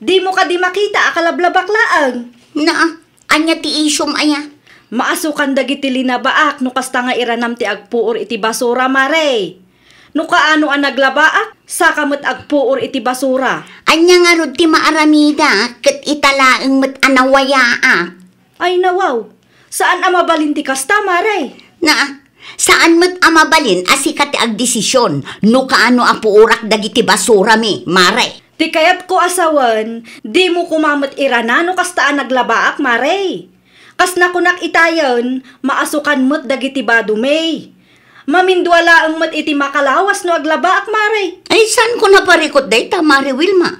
Dimo kadi makita a kalablabak laeng? Naa, Ania ti isyum aya? Maasukan dagiti linabaak no kasta nga iranam ti agpuor iti basura, Mare. No kaano a naglabaak, saka met agpuor iti basura. Ania ngarud ti maaramida ket ita laeng met a nawayaak? Ay, nawaw. Saan a mabalin ti kasta, Mare? Naa, Saan met a mabalin a sika ti agdesision no kaano a puorak dagiti basurami, Mare. Ti kayatko a sawen, dimo koma met irana no kasta a naglabaak, Mare. Kas nakunak itayen, maasukan met dagiti badomi. Mamindua laeng met iti makalawas no aglabaak, Mare. Ay, saanko naparikut dayta, Mare Wilma.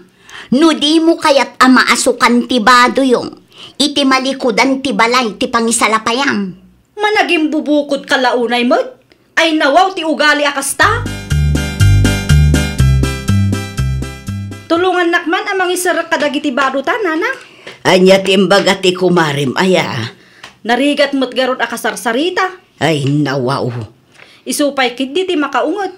No dimo kayat a maasukan ti badoyo, iti malikudan ti balay ti pangisalapayam. Managimbubukodka la unay met? Ay, nawaw ti ugali a kasta! Tulongannak man a mangiserrek kadagiti badota, nanang. Ania ti imbaga ti kumarem aya? Narigat met garud a kasarsarita. Ay, nawaw. Isu pay ketdi ti makaunget.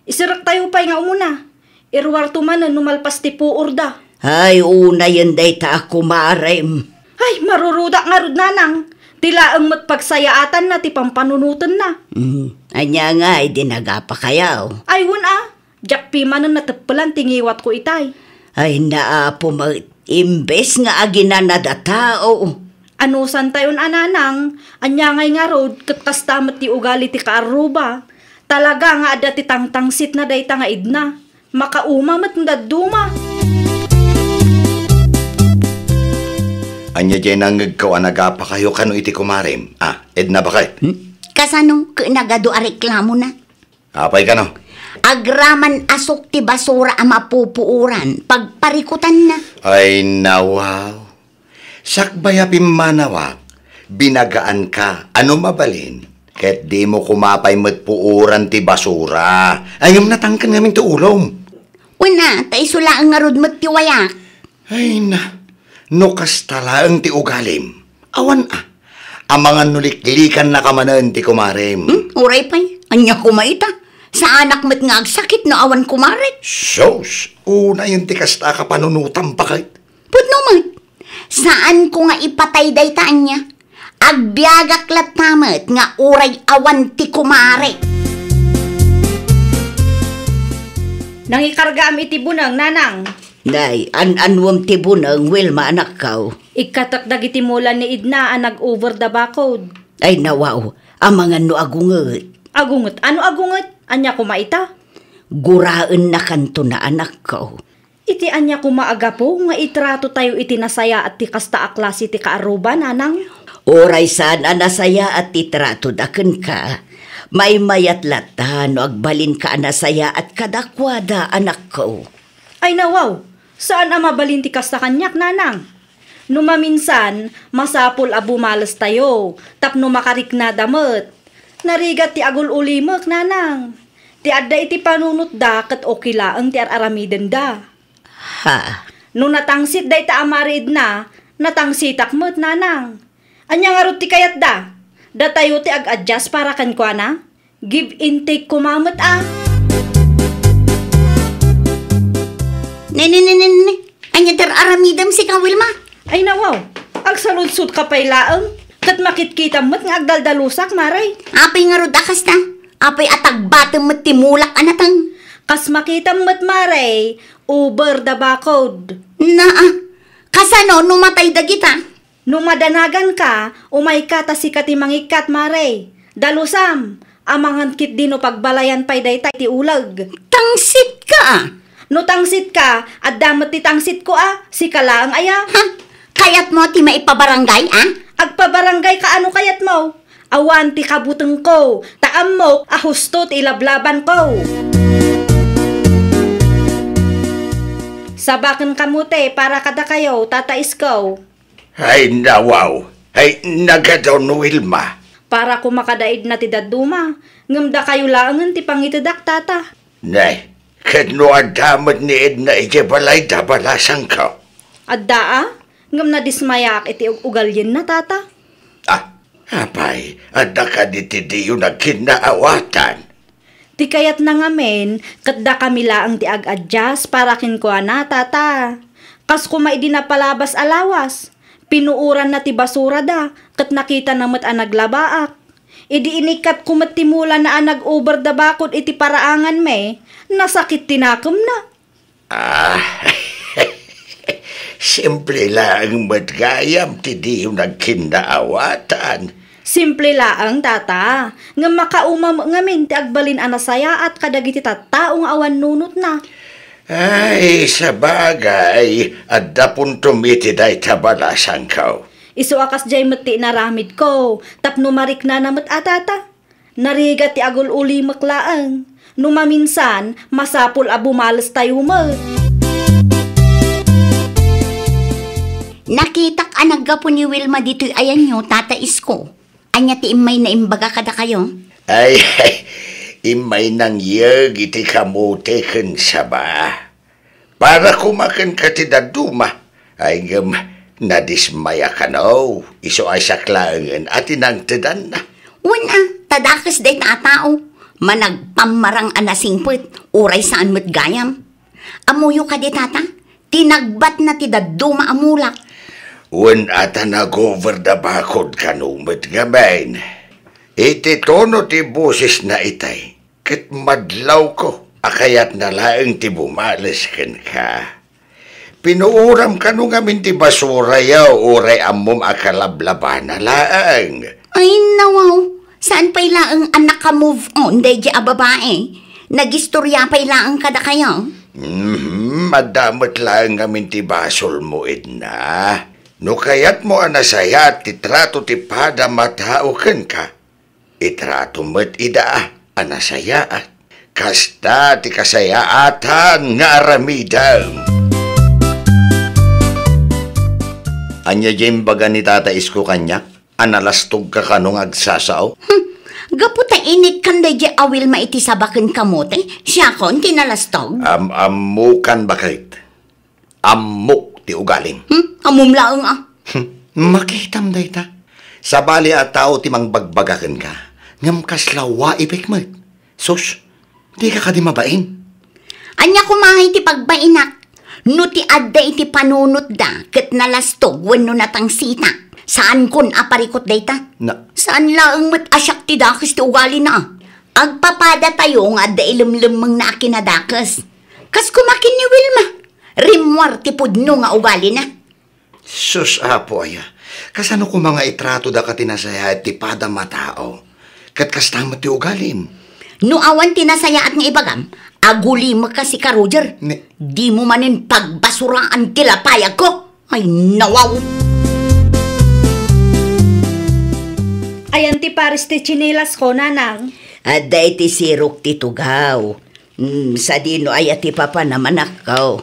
Iserrektayo pay nga umuna. Iruarto manen no malpas ti puorda. Ay, unayen dayta a kumarem. Ay, marurudak ngarud, nanang. Ti laeng met pagsayaatanna ti pampanunotenna. Hmm, ania ngay di nagapakayo? Ay, wen a. Diak pimanen nateppelan ti ngiwatko itay. Ay, naapo met, imbes nga aginanad a tao. Anusantayon a, nanang, ania ngay ngarud, ket kasta met ti ugali ti kaarruba. Talaga nga adda ti tangtangsitna dayta nga Edna. Makauma met no dadduma. Ania diay nangngegko a nagapakayo kano iti kumarem? Ah, Edna, baket? Hmm? Kasano ket nagadu a reklamona? Apay kano? Agraman asuk ti basura a mapupuoran, pagparikutanna. Ay, nawaw. Sakbay a pimmanawak, binagaanka, ano mabalin? Ket dimo koma pay met puoran ti basura. Ay, ngem natangken ngamin ti ulom. Wen a, ta isu laeng ngarud met ti wayak. Ay na, no kasta laeng ti ugalim, awan a. Amangan no liklikannaka manen ti kumarem. Hmm? Uray pay, ania koma ita? Saanak met nga agsakit no awan kumarek. Sus, unayen ti kasta a kapanunotam, baket. Pudno met. Saanko nga ipatay dayta ania. Agbiagak latta met nga uray awan ti kumarek. Nangikargaam iti buneng, nanang. Nay, an-anwem ti buneng, Wilma, anakko. Ikkatek dagiti mula ni Edna a nag-over da bakod. Ay nawaw, amangan no agunget. Agunget? Ano agunget? Ania koma ita? Guraennakanto na, anakko. Iti ania koma a gapu nga itratotayo iti nasayaat ti kasta a klase ti kaarruba, nanang? Uray saan a nasayaat ti tratoda kenka, maymayat latta no agbalinka a nasayaat kadakuada, anakko. Ay nawaw, saan a mabalin ti kasta kaniak, nanang. No maminsan, masapul a bumalestayo tapno makariknada met. Narigat ti agul-ulimek, nanang. Ti adda iti panunotda ket okay laeng ti ar-aramidenda. Ha? No natangsit dayta a mariidna, natangsitak met, nanang. Ania ngarud ti kayatda? Datayo ti ag-adjust para kenkuana? Give and take koma met a. Ne, ne, ne, ne, ne. Ania ti ar-aramidem sika, Wilma? Ay nawaw, agsaludsodka pay laeng, ket makitkitam met nga agdaldalusak, Mare. Apay ngarud a kasta? Apay a tagbatem met ti mulak a nateng? Kas makitam met, Mare, over the bakod. Naa, kasano no matay dagita? No madanaganka, umayka ta sika ti mangikkat, Mare. Dalusam, amangan ketdi no pagbalayan pay dayta iti uleg. Tangsitka a! No tangsitka, adda met ti tangsitko a, sika laeng aya. Ha? Kayatmo ti maipabarangay a? Agpabarangayka a no kayatmo. Awan ti kabutengko, ta ammok a husto ti ilablabanko. Sabaken kamo te para kadakayo, Tata Isko. Ay, nawaw. Ay, nagadon, Wilma. Para koma kadaidna ti dadduma, ngem dakayo laengen ti pangitedak, Tata. Ne, ket no adda met ni Edna idiay balayda, balasangko. Adda a, ngem nadismayaak iti ug-, ugalienna, Tata. Ah, apay, adda kadi ti diyo nagkinnaawatan? Ti kayatna ngamin, ket dakami laeng ti ag-adjust para kenkuana, Tata. Kas koma idi napalabas a lawas, pinuoranna ti basurada, ket nakitana met a naglabaak. Idi inikkatko met ti mulana a nag-over the bakod iti paraanganmi, nasakit ti nakemna. Ah, simple laeng met gayam ti diyo nagkinnaawatan. Simple laeng, Tata, ngem makauma met ngamin ti agbalin a nasayaat kadagiti tattao nga awan nunotna. Ay, sabagay, adda puntom iti dayta, balasangko. Isu a kasdiay met ti inaramidko, tapno mariknana met a, Tata. Narigat ti agul-ulimek laeng. No maminsan, masapul a bumalestayo met. Nakitak a naggapu ni Wilma ditoy ayanyo, Tata Isko. Ania ti immay na imbaga kadakayo? Ay, immay nangyeg iti kamote ken saba. Para koma kenka ti dadduma, ay ngem nadismaya kano, isu a siak laengen a ti nangtedanna. Wen a, ta dakes dayta a tao, managpammarang a nasingpet, uray saan met gayam. Ammoyo kadi, Tata, ti nagbatna ti dadduma a mulak. Wen a, ta nag-over the bakod kano met ngamin. Iti tono ti bosesna itay, ket madlawko a kayatna laeng ti bumales kenka. Pinuoram kano ngamin ti basurayo, uray ammom a kalablabana laeng. Ay, nawaw. Saan pay laeng a naka-move on daydiay a babai? Nagistoria pay laeng kadakayo? Mhm, adda met laeng ngamin ti basolmo, Edna. No kayatmo a nasayaat ti trato ti padamatao kenka, itrato met ida a nasayaat. Kasta ti kasayaatan nga aramidem. Ania diay imbaga ni Tata Isko kaniak a nalastogka kano nga agsasao? Hmm, gapu ta inikkan daydiay a Wilma iti saba ken kamote, siakon ti nalastog? Am-ammokan, baket. Ammok ti ugalim. Hmm? Ammom laeng a. Hmm, makitam dayta. Sabali a tao ti mangbagbaga kenka, ngem kasla waipek met. Sus, dika kadi mabain. Ania koma ngay ti pagbainak? No ti adda iti panunotda ket nalastog wenno natangsita, saankon a parikut dayta. Na- Saan laeng met a siak ti dakes ti ugalina. Agpapadatayo nga adda ilemlemmengna a kinadakes. Kas koma ken ni Wilma, rimmuar ti pudno nga ugalina. Sus, Apo aya, Kasano koma nga itrato daka ti nasayaat ti padam a tao? Ket kasta met ti ugalim. No awan ti nasayaat nga ibagam, agulimekka sika, Roger. Ne- Dimo manen pagbasuraan ti lapayagko. Ay, nawaw! Ayan ti pares ti tsinelas ko, nanang. Adda iti sirok ti tugaw. Hmm, sadino aya ti papanam, anakko?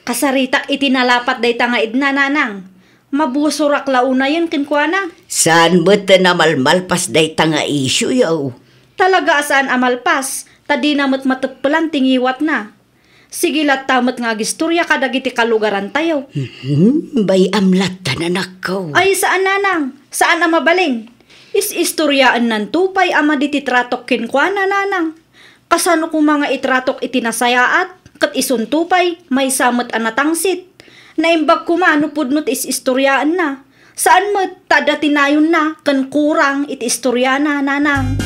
Kasaritak iti nalapat dayta nga idna, nanang. Mabusurak la unayen kenkuana. Saan met ti namalmalpas dayta nga isyu, yaw? Talaga a saan a malpas, ta dina met mateppelan ti ngiwatna. Sige latta met nga agistoria kadagiti kalugarantayo. Mhm, bay-am latta, anakko. Ay, saan, nanang. Saan a mabalin. Is-istoriaennanto pay a madi ti tratok kenkuana, nanang. Kasano koma nga itratok iti nasayaat, ket isunto pay, maysa met a natangsit. Naimbag koma no pudno ti is-istoriaenna. Saan met ta adda ti nayonna ken kurang iti istoriana, nanang.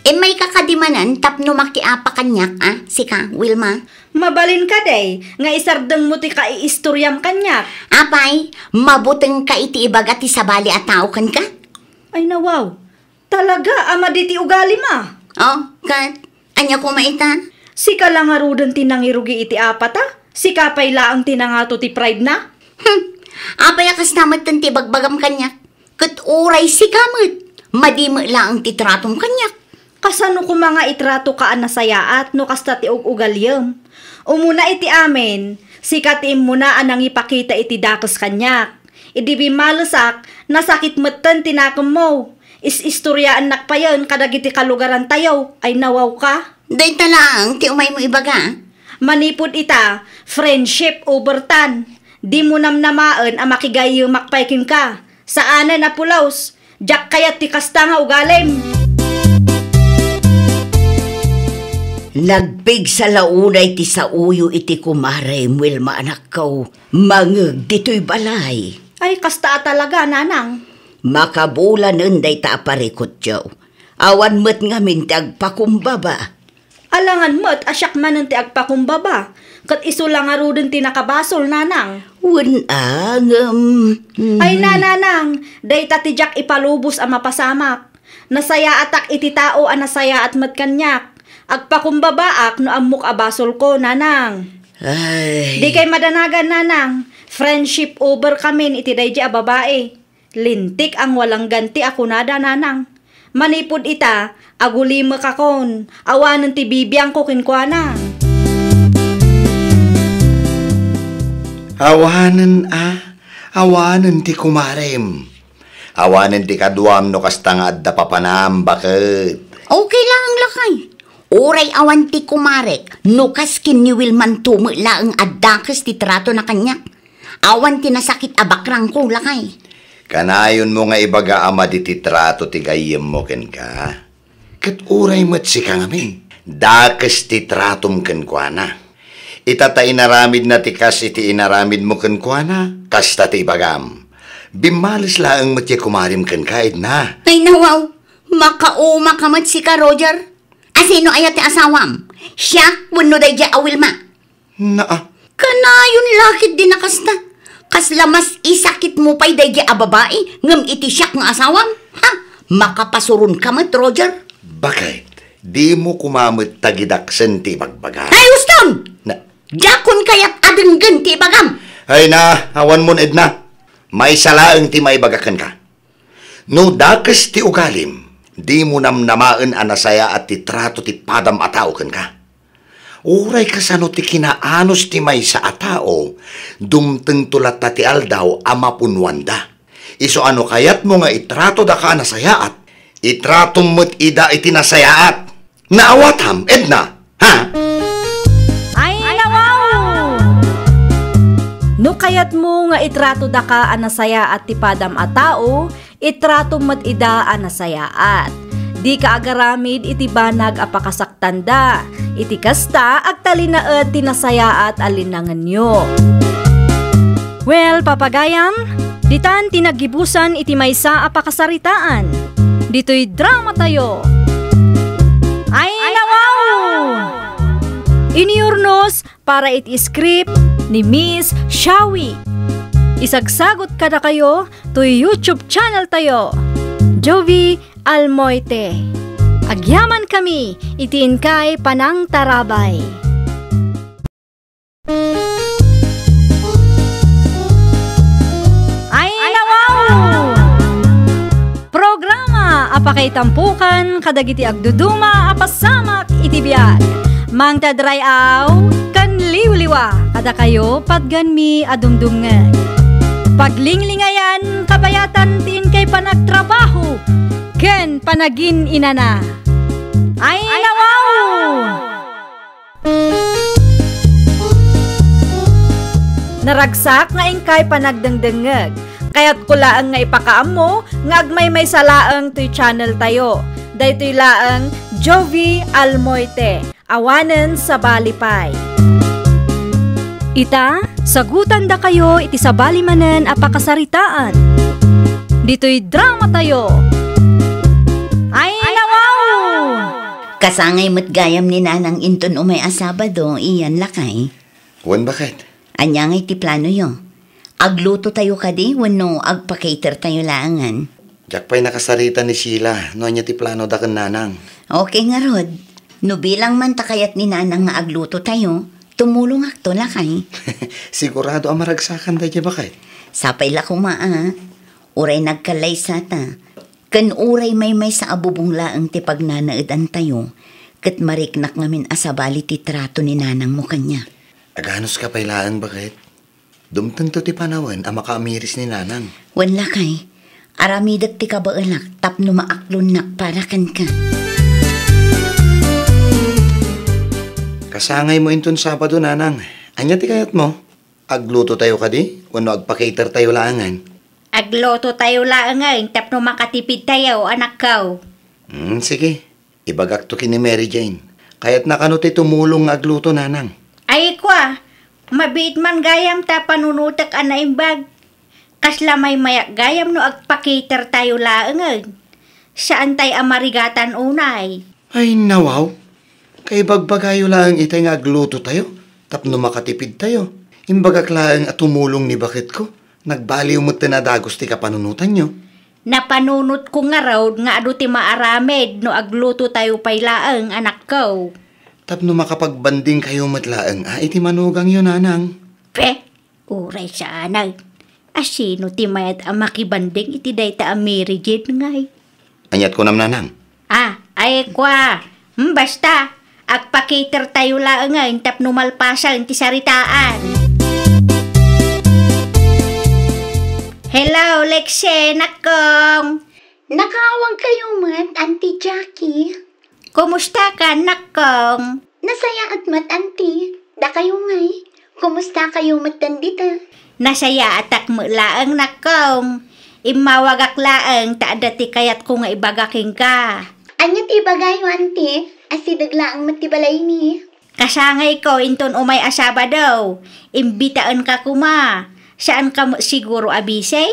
Immayka kadi manen tapno makiapa kaniak, a, sika, Wilma? Mabalin kadi nga isardengmo ti kaiistoriam kaniak? Apay, mabutengka iti ibaga ti sabali a tao kenka? Ay, nawaw. Talaga a madi ti ugalim, a. Oh, ket ania koma ita? Sika la ngaruden ti nangirugi iti apata? Sika pay laeng ti nangato ti pride na? Hmm. Apay a kasta metten ti bagbagam kaniak? Ket uray sika met, madi met laeng ti tratom kaniak. Kasano koma nga itratoka a nasayaat no kasta ti ug-ugaliem? Umuna iti amin, sika ti immuna a nangipakita iti dakes kaniak. Idi bimmalesak, nasakit metten ti nakemmo. Is-istoriaennak payen kadagiti kalugarantayo. Ay, nawawka? Dayta laeng ti umaymo ibaga. Manipud ita, friendship over tan. Dimo namnamaen a makigayyemak pay kenka. Saanen a pulos. Diak kayat ti kasta nga ugalim. Nagpigsa la unay ti saoyo iti kumarem, Wilma, anakko. Mangeg ditoy balay. Ay, kasta a talaga, nanang. Makabulanen dayta a parikutyo. Awan met ngamin ti agpakumbaba. Alangan met a siak manen ti agpakumbaba, ket isu la ngaruden ti nakabasol, nanang. Wen a, ngem, mm. Ay, nanang, dayta ti diak ipalubos a mapasamak. Nasayaatak iti tao a nasayaat met kaniak. Agpakumbabaak no ammok a basolko, nanang. Ay. Dikay madanagan, nanang. Friendship over kamin iti daydi a babai. Lintik a ngwalanggan ti akunada, nanang. Manipud ita, agulimekakon, awanen ti bibiangko kenkuana. Awanen a, awanen ti kumarem. Awanen ti kaduam no kasta nga adda papanam, baket. Okay laeng, lakay. Uray awan ti kumarek, no kas ken ni Wilmanto met laeng a dakes ti tratona kaniak. Awan ti nasakit a bakrangko, lakay. Kanayonmo nga ibaga a madi ti trato ti gayyemmo kenka. Ket uray met sika ngamin, dakes ti tratom kenkuana. Ita ta inaramidna ti kas iti inaramidmo kenkuana, kasta ti ibagam. Bimmales laeng met ti kumarem kenka, Edna. Ay, nawaw, makaumaka met sika, Roger. Asino aya ti asawam? Siak wenno daydiay a Wilma? Naa. Kanayon la ketdi a kasta. Kasla mas isakitmo pay daydiay a babai ngem iti siak nga asawam? Ha? Makapasuronka met, Roger. Baket, dimo koma met tagidaksen ti ibagbaga. Ay, uston! Na- Diakon kayat a denggen ti ibagam. Ay na, awanmon, Edna. Maysa laeng ti maibaga kenka. No dakes ti ugalim, dimo namnamaen a nasayaat ti trato ti padam a tao kenka. Uray kasano ti kinaanus ti maysa a tao, dumtengto latta ti aldaw a mapunnoanda. Isu a no kayatmo nga itrato daka a nasayaat, itratom met ida iti nasayaat. Naawatam, Edna, ha? Ay, nawaw! No kayatmo nga itrato daka a nasayaat ti padam a tao, itratom met ida a nasayaat. Dika agaramid iti banag a pakasaktanda. Iti kasta, agtalinaed ti nasayaat a linangenyo. Well, papagayam, ditan ti naggibusan iti maysa a pakasaritaan. Ditoy dramatayo. Ay, nawaw! Inurnos para iti script ni Miss Shawi. Isagsagut kadakayo toy YouTube channel tayo, Jovie Almoite. Agyamankami iti inkay panangtarabay. Ay, nawaw! Programa a pakaitampukan kadagiti agduduma a pasamak iti biag. Mangted ray-aw ken liwliwa kadakayo patgenmi a dumdumngeg. Paglinglingayan, kabayatan ti inkay panagtrabaho ken panagin-inana. Ay, nawaw! Naragsak nga inkay panagdengdengngeg. Kayatko laeng nga ipakaammo nga agmaymaysa laeng toy channel tayo. Daytoy laeng Jovie Almoite, awanen sabali pay. Ita, sagutandakayo iti sabali manen a pakasaritaan. Ditoy drama tayo. Ay, nawaw! Kasangay met gayam ni Nanang inton umay a Sabado, Ian, lakay. Wen, baket? Ania ngay ti planoyo? Agluto tayo kadi wenno agpa-cater tayo laengen? Diak pay nakasarita ni Sheila no ania ti planoda ken Nanang. Okay ngarud. No bilang man ta kayat ni Nanang nga agluto tayo, tumulongakto, lakay. Sigurado a maragsakan daydiay, baket. Sapay la koma a. Uray nagkallaysata, ken uray maymaysa a bubong laeng ti pagnanaedantayo, ket mariknak ngamin a sabali ti trato ni Nanangmo kaniak. Aganuska pay laeng, baket? Dumtengto ti panawen a makaamiris ni Nanang. Wen, lakay, aramidek ti kabaelak tapno maaklonnak para kenka. Kasangaymo inton Sabado, Nanang. Ania ti kayatmo? Agluto tayo kadi wenno agpa-cater tayo laengen? Agluto tayo laengen tapno makatipid tayo, anakko. Hmm, sige. Ibagakto ken ni Mary Jane. Kayatna kano ti tumulong nga agluto, Nanang? Ay, kua, mabiit man gayam ta panunotek a naimbag. Kasla maymayak gayam no agpa-cater tayo laengen. Saan tay a marigatan unay. Ay, nawaw. Kaibagbagayo laeng itay nga agluto tayo tapno makatipid tayo. Imbagak laeng a tumulong ni baketko. Nagbaliw metten a dagus ti kapanunotanyo. Napanunotko ngarud nga adu ti maaramid no agluto tayo pay laeng, anakko. Tapno makapagbandingkayo met laeng a iti manugangyo, Nanang. Pe, uray saanen. Asino ti mayat a makibanding iti dayta a Mary Jane ngay? Aniat kunam, Nanang? Ah, ay, kua. Hmm, basta, agpa-cater tayo laengen tapno malpasen ti saritaan. Hello, Lexie, nakkong. Nakaawagkayo met, Auntie Jackie. Kumusta ka, nakkong? Nasayaat met, Auntie. Dakayo ngay, kumusta kayo met dita? Nasayaatak met laeng, nakkong. Immawagak laeng ta adda ti kayatko nga ibaga kenka. Ania ti ibagayo, Auntie? Asideg laeng met ti balaymi. Kasangayko inton umay a Sabado. Imbitaenka koma. Saanka met siguro a busy?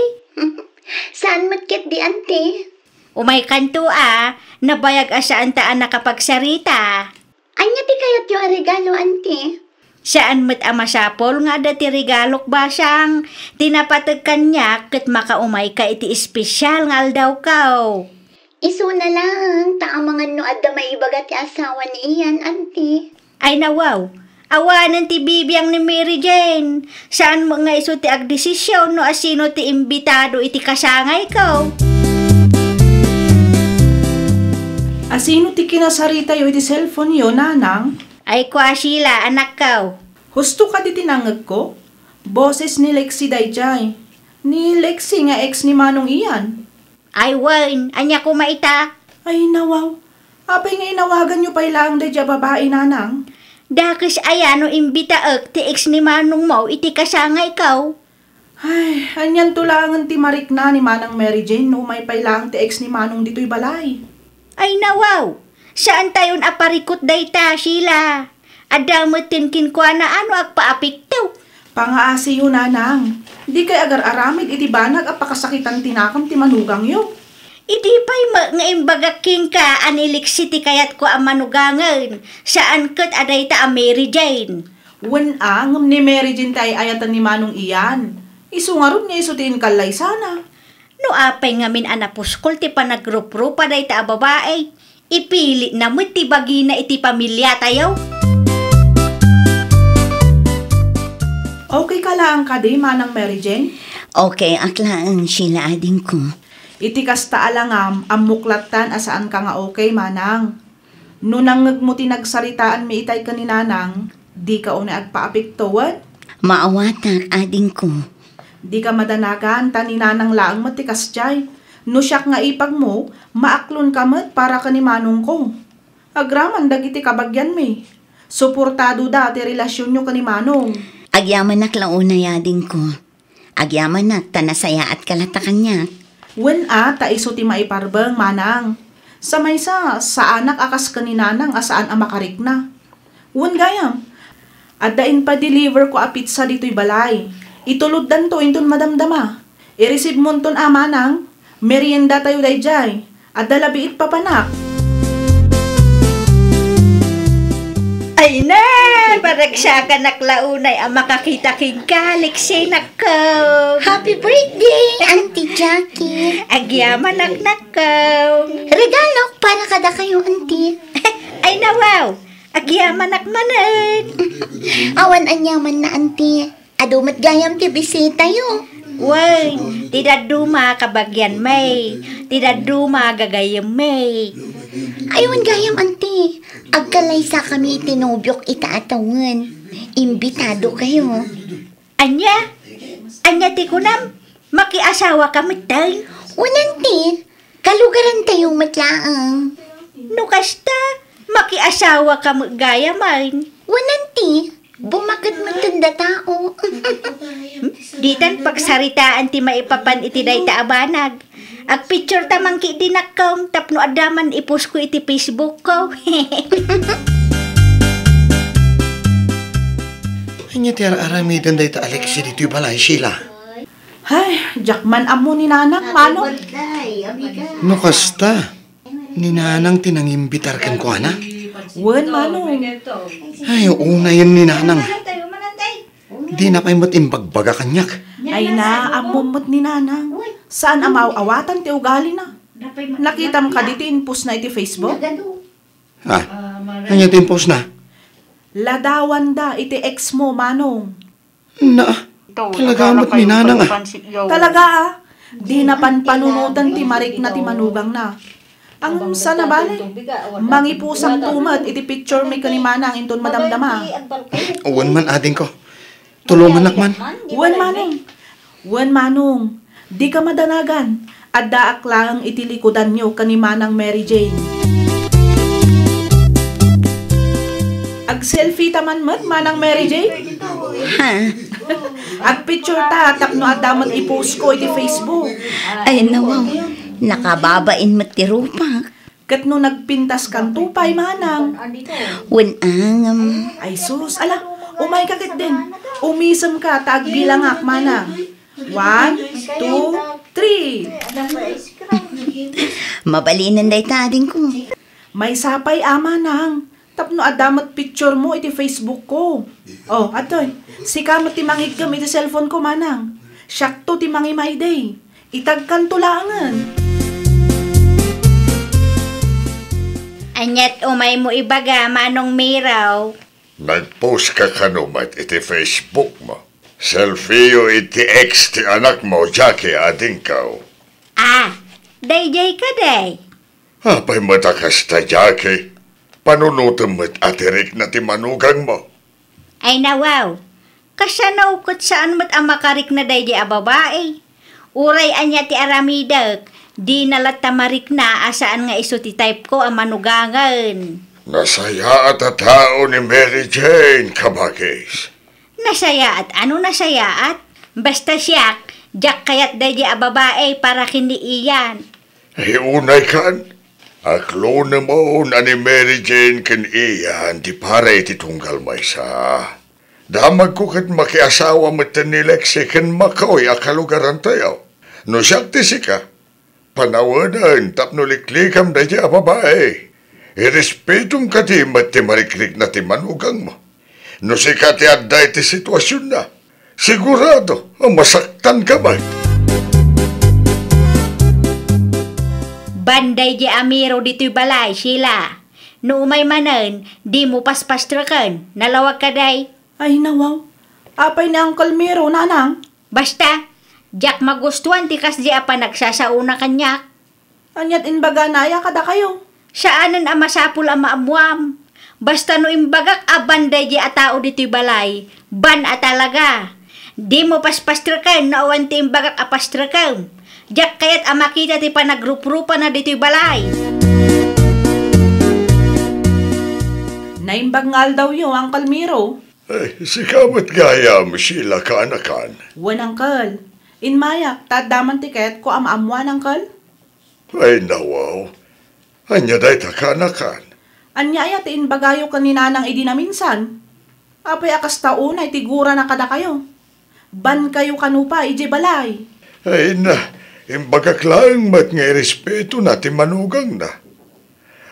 Saan met ketdi, Auntie. Umaykanto a, nabayag a saanta a nakapagsarita. Ania ti kayatyo a regalo, Auntie? Saan met a masapul nga adda ti regalok, basang. Ti napateg kaniak ket makaumayka iti espesial nga aldawko. Isuna laeng ta amangan no adda maibaga ti asawa ni Ian, Auntie. Ay, nawaw. Awanen ti bibiang ni Mary Jane. Saan met nga isu ti agdesisyon no asino ti imbitado iti kasangayko. Asino ti kinasaritayo iti cellphone-yo, Nanang? Ay, kua, Sheila, anakko. Husto kadi ti nangngegko? Boses ni Lexi daydiay. Ni Lexi nga ex ni Manong Ian. Ay, wen, ania koma ita? Ay, nawaw. Apay nga inawaganyo pay laeng daydiay a babai, Nanang? Dakes aya no imbitaek ti ex ni manongmo iti kasangayko? Ay, anianto laengen ti marikna ni Manang Mary Jane no umay pay laeng ti ex ni Manong ditoy balay? Ay, nawaw! Saantayon a parikut dayta, Sheila. Adda metten kenkuana a no agpaapekto. Pangaasiyo, Nanang. Dikay agar-aramid iti banag a pakasakitan ti nakam ti manugangyo. Idi pay met nga imbagak kenka a ni Lexi ti kayatko a manugangen, saan ket a dayta a Mary Jane. Wen a, ngem ni Mary Jane ti ay-ayaten ni Manong Ian. Isu ngarud nga isu ti inkallaysana. No apay ngamin a napuskol ti panagruprupa dayta a babai, ipilitna met ti bagina iti pamiliatayo. Okay ka laeng kadi, Manang Mary Jane? Okay ak laeng, Sheila, adingko. Iti kasta a langam, ammok lattan a saanka nga okay, Manang. No nangngegmo ti nagsaritaanmi itay ken ni Nanang, dika unay agpaapekto, wen? Maawatak, adingko. Dika madanagan, ta ni Nanang laeng met ti kasdiay. No siak nga ipagmo, maaklonka met para ken ni Manongko. Agraman dagiti kabagianmi. Suportadoda ti relasionyo ken ni Manong. Agyamanak la unay, adingko. Agyamanak ta nasayaatka latta kaniak. Wen a, ta isu ti maiparbeng, Manang. Sa maysa, saanak a kas ken ni Nanang a saan a makarikna. Wen gayam, adda impadeliverko a pizza ditoy balay. Ituloddanto inton madamdama. Irisibmonton a, Manang. Meriendatayo daydiay. Adda labiit papanak. Ay na, paragsakan ak la unay a makakita kenka, Lexi, nakko. Happy birthday, Auntie Jackie. Agyamanak, nakko. Regalok para kadakayo, Auntie. Ay na, wow. Agyamanak manen. Awan aniamanna, Auntie. Adu met gayam ti bisitayo. Wen, ti dadduma kabagianmi, ti dadduma gagayyemmi. Ay, wen gayam, Auntie. Agkallaysakami iti nobiok ita a tawen. Imbitadokayo. Ania? Ania ti kunam? Makiasawaka metten? Wen, Auntie. Kalugarantayo met laeng. No kasta, makiasawaka met gayamen. Wen, Auntie, bumakket metten datao. Ditan pagsaritaan ti maipapan iti dayta a banag. Agpicture ta man ketdi, nakko, tapno adda man ipost ko iti Facebook ko. Ania ti ar-aramiden dayta a Lexi ditoy balay, Sheila? Hay, diak man ammo ni Nanang, Manong. No kasta, ni Nanang ti nangimbitar kenkuana? Wen, Manong. Ay, unayen ni Nanang. Dina pay met imbagbaga kaniak. Ay na, ammom met ni Nanang. Saan a maaw-awatan ti ugalina. Nakitam kadi ti impostna iti Facebook? Ha? Ania ti impostna? Ladawanda iti ex mo, Manong. Na, talaga met ni Nanang, a. Talaga, a. Dina panpanunoten ti marikna ti manugangna. Ngem saan a bale, mangipusakto met iti picture mi ken ni Manang inton madamdama. Wen man, adingko. Tulongannak man. Wen, Manong. Wen, Manong. Dika madanagan. Addaak laeng iti likudanyo ken ni Manang Mary Jane. Ag-selfie ta man met, Manang Mary Jane? Ha? Agpicture ta tapno adda met ipost ko iti Facebook. Ay, nawaw. Nakababain met ti rupak. Ket no nagpintaskanto pay, Manang? Wen, a, ngem. Ay sus, ala, umayka ketdin. Umisemka ta agbilangak, Manang. One, two, three. Mabalinen dayta, adingko. Maysa pay a, Manang. Tapno adda met picture mo iti Facebook ko. Oh, atoy. Sika met ti mangiggem iti cellphone ko, Manang. Siakto ti mangimaydi. Itagkanto laengen. Aniat umaymo ibaga, Manong Miraw? Nagpost ka kano met iti Facebook mo? Selfie-yo iti ex ti anak mo, Jackie, adingko. Ah, daydiay kadi. Apay met a kasta, Jackie? Panunotem met a ti rikna ti manugang mo. Ay, nawaw. Kasano ket saan met a makarikna daydiay a babai? Uray ania ti aramidek, dina latta marikna a saan nga isu ti type ko a manugangen. Nasayaat a tao ni Mary Jane, kabakis. Nasayaat? Ano nasayaat? Basta siak, diak kayat daydiay a babai para ken ni Ian. Ay, unay kan, aklonemon a ni Mary Jane ken Ian ti para iti tunggal maysa. Damagko ket makiasawa metten ni Lexi ken Makoy a kalugarantayo. No siak ti sika, panawenen tapno liklikam daydiay a babai. Irespetom kadi met ti marikrikna ti manugangmo. No sika ti adda iti situasionna, Sigurado a masaktanka met. Ban daydi a Miro ditoy balay, Sheila. No umay manen, dimo paspastreken. Nalawag kadi? Ay, nawaw. Apay ni Uncle Miro, nanang? Basta, diak magustuan ti kasdi a panagsasaona kaniak. Aniat imbagana aya kadakayo? Saanen a masapul a maammuam. Basta no imbagak a ban daydi a tao ditoy balay, ban a talaga. Dimo paspastreken no awan ti imbagak a pastrekem. Diak kayat a makita ti panagruprupana ditoy balay. Naimbag nga aldawyo, Uncle Miro. Ay, sika met gayam, Sheila, kaanakan. Wen, Uncle. Immayak, ta adda man ti kayatko a maammuan, Uncle. Ay, nawaw. Ania dayta, kaanakan? Ania aya ti imbagayo ken ni Nanang idi naminsan? Apay a kasta unay ti gurana kadakayo? Bankayo kano pay idiay balay? Ay na, imbagak laeng met nga irespetona ti manugangna.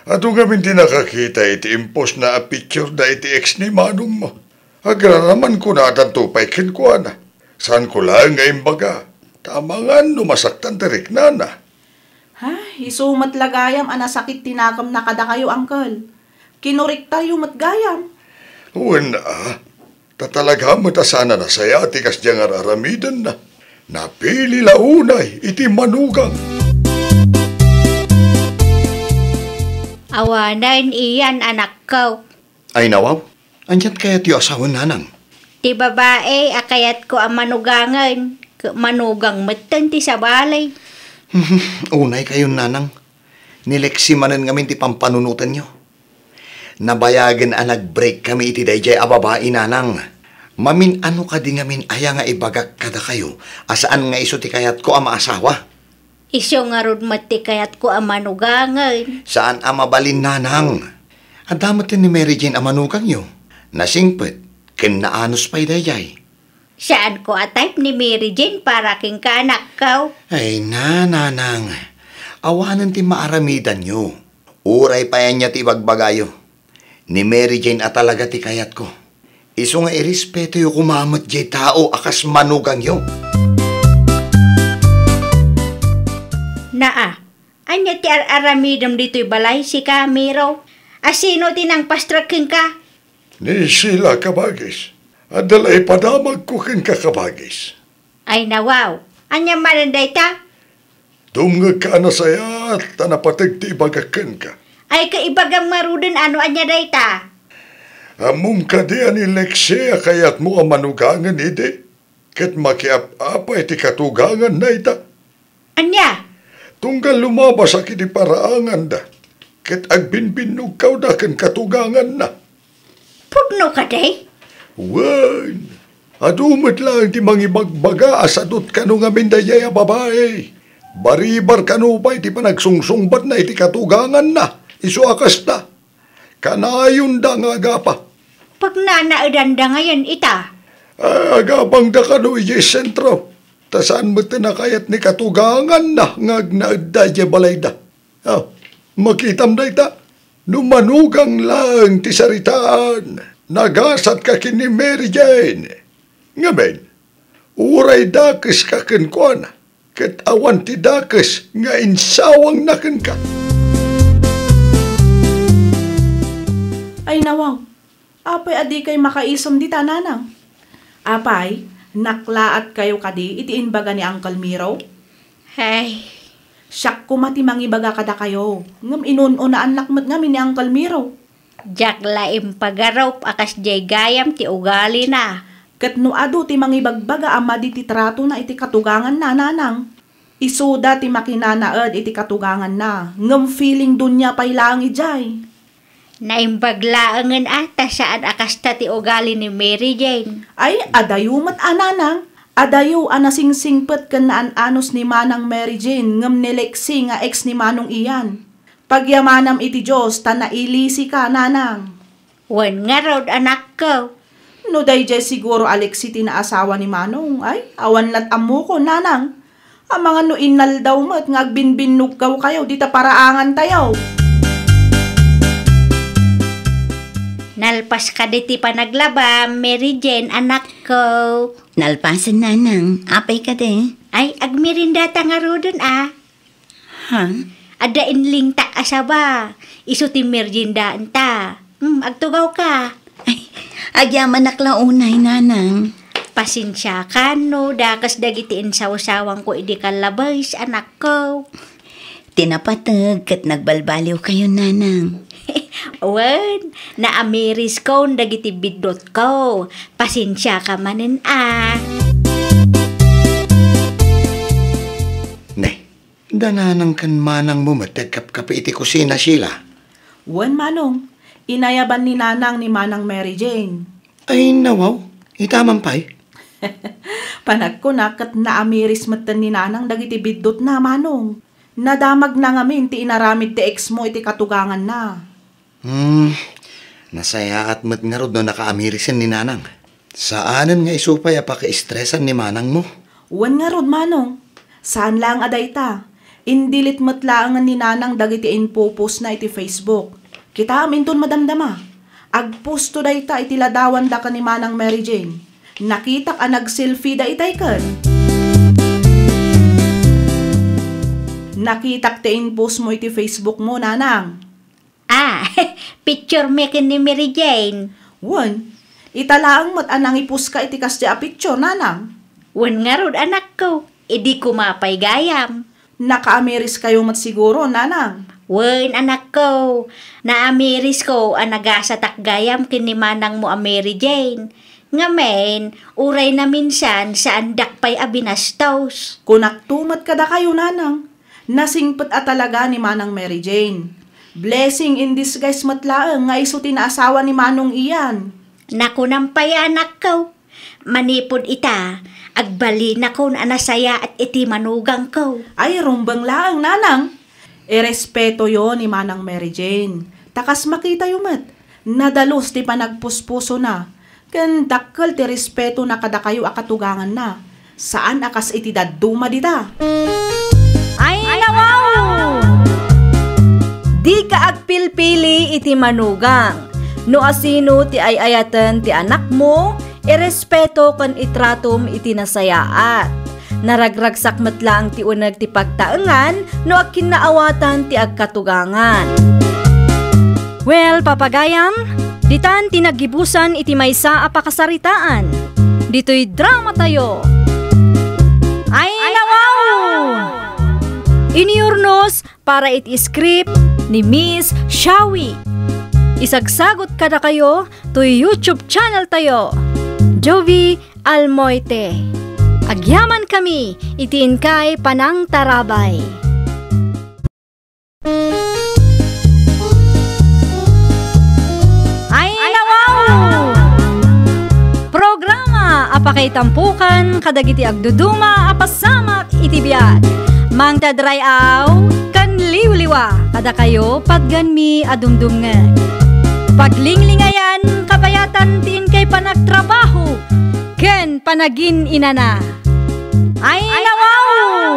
Adu ngamin ti nakakita iti impostna a pictureda iti ex ni manongmo. Agraraman ko nadanto pay kenkuana. Saanko laeng nga imbaga, ta amangan no masaktan ti riknana. Ay, isu met la gayam a nasakit ti nakemna kadakayo, Uncle. Kinurektayo met gayam. Wen a, ta talaga met a saan a nasaya ti kasdiay nga ar-aramidenna. Napili la unay iti manugang. Awanen iyan, anakko. Ay, nawaw, aniat kayatyo a sawen, nanang? Ti babai a kayatko a manugangen, ket manugang metten ti sabali. Unay kayon, nanang. Ni Lexi manen ngamin ti pampanunotenyo. Nabayagen a nag-break kami iti daydiay a babai, nanang. Mamin-ano kadi ngamin aya nga ibagak kadakayo a saan nga isu ti kayatko a maasawa? Isu ngarud met ti kayatko a manugangen. Saan a mabalin, nanang. Adda met ni Mary Jane a manugangyo. Nasingpet, ken naanus pay daydiay. Saanko a type ni Mary Jane para kenka, anakko. Ay na, nanang. Awanen ti maaramidanyo. Uray pay ania ti ibagbagayo. Ni Mary Jane a talaga ti kayatko. Isu nga irespetoyo koma met diay tao a kas manugangyo. Naa, ania ti ar-aramidem ditoy balay, sika, Miro? A sino ti nangpastrek kenka? Ni Sheila, kabagis. Adda la ipadamagko kenka, kabagis. Ay, nawaw. Ania manen dayta? Dumngegka a nasayaat ta napateg ti ibagak kenka. Ay, kaibagam ngaruden a no ania dayta? Ammom kadi a ni Lexi a kayatmo a manugangen idi? Ket makiap-apay ti katuganganna ita. Ania? Tunggal lumabasak iti paraanganda, ket agbinnbinnugkawda ken katuganganna. Pudno kadi? Wen, adu met laeng ti mangibagbaga a sadut kano ngamin daydiay a babai. Baribar kano pay ti panagsungsungbatna iti katuganganna, isu a kasta. Kanayonda nga agapa. Pagnanaedanda ngayen ita? Ah, agapangda kano idiay sentro, ta saan met ti nakayat ni katuganganna nga agnaedda idiay balayda. Ah, makitam dayta? No manugang laeng ti saritaan, nagasatka ken ni Mary Jane. Ngamin, uray dakeska kenkuana, ket awan ti dakes nga insawangna kenka. Ay, nawaw. Apay a dikay makaisem dita, nanang? Apay, naklaatkayo kadi iti imbaga ni Uncle Miro? Hay. Siak koma ti mangibaga kadakayo, ngem inun-unaannak met ngamin ni Uncle Miro. Diak la impagarup a kasdiay gayam ti ugalina. Ket no adu ti mangibagbaga a madi ti tratona iti katuganganna, nanang, isuda ti makinanaed iti katuganganna, ngem feeling donia pay laeng idiay. Naimbag laengen a ta saan a kasta ti ugali ni Mary Jane. Ay, adayo met a, nanang. Adayo a nasingsingpet ken naan-anus ni Manang Mary Jane ngem ni Lexi nga ex ni Manong Ian. Pagyamanam iti Dios ta nailisika, nanang. Wen ngarud, anakko. No daydiay siguro a Lexi ti naasawa ni Manong, ay, awan lat ammokon, nanang. Amangan no inaldaw met nga agbinbinnugkawkayo dita paraangantayo. Nalpas kadi ti panaglabam, Mary Jane, anakko. Nalpasen, nanang. Apay kadi? Ay, agmerendata ngaruden, a. Ha? Adda inlingtak a saba. Isu ti meriendaenta. Hmm, agtugawka. Ay, agyamanak la unay, nanang. Pasensiaka no dakes dagiti insawsawangko idi kallabes, anakko. Ti napateg ket nagbalbaliwkayo, nanang. Wen, naamiriskon dagiti biddutko. Pasensiaka manen, a. Ne, da nanang ken manangmo met ti agkapkapi iti kusina, Sheila? Wen, manong. Inayaban ni nanang ni manang Mary Jane. Ay, nawaw. Ita man pay? Panagkuna ket naamiris metten ni nanang dagiti biddutna, manong. Nadamagna ngamin ti inaramid ti ex mo iti katuganganna. Hmm, nasayaat met ngarud no nakaamirisen ni nanang. Saanen nga isu pay a pakaestresan ni manangmo. Wen ngarud, manong. Saan laeng a dayta. Indilit met laengen ni nanang dagiti impo-postna iti Facebook. Kitaem inton madamdama. Agposto dayta iti ladawanda ken ni manang Mary Jane. Nakitak a nagselfie daytay ken. Nakitak ti impost mo iti Facebook mo, nanang. Ah, picture mi ken ni Mary Jane. Wen, ita laeng met a nangiposka iti kasdi a picture, nanang. Wen ngarud, anakko, idi koma pay gayam. Nakaamiriskayo met siguro, nanang. Wen, anakko, naamirisko a nagasatak gayam ken ni manangmo a Mary Jane. Ngamin, uray naminsan, saandak pay a binastos. Kunakto met kadakayo, nanang. Nasingpet a talaga ni Manang Mary Jane. Blessing in disguise met laeng nga isu ti naasawa ni Manong Ian. Nakunam pay, anakko. Manipud ita, agbalinakon a nasayaat iti manugangko. Ay, rumbeng laeng, nanang. Irespetoyo ni Manang Mary Jane. Ta kas makitayo met, nadalus ti panagpuspusona. Ken dakkel ti respetona kadakayo a katuganganna. Saan a kas iti dadduma dita. Ay, nawaw! Dika agpilpili iti manugang. No asino ti ay-ayaten ti anakmo, irespeto ken itratom iti nasayaat. Naragragsak met laeng ti uneg ti pagtaengan no agkinnaawatan ti agkatugangan. Well, papagayam, ditan ti naggibusan iti maysa a pakasaritaan. Ditoy dramatayo. Ay, nawaw! Iniurnos para iti script ni Miss Shawi. Isagsagot kadakayo toy YouTube channel tayo, Jovie Almoite. Agyamankami iti inkay panangtarabay. Ay, nawaw! Programa a pakaitampokan kadagiti agduduma a pasamak iti biag. Mangted ray-aw ken liwliwa kadakayo patgenmi a dumdumngeg. Paglinglingayan, kabayatan ti inkay panagtrabaho ken panagin-inana. Ay, nawaw!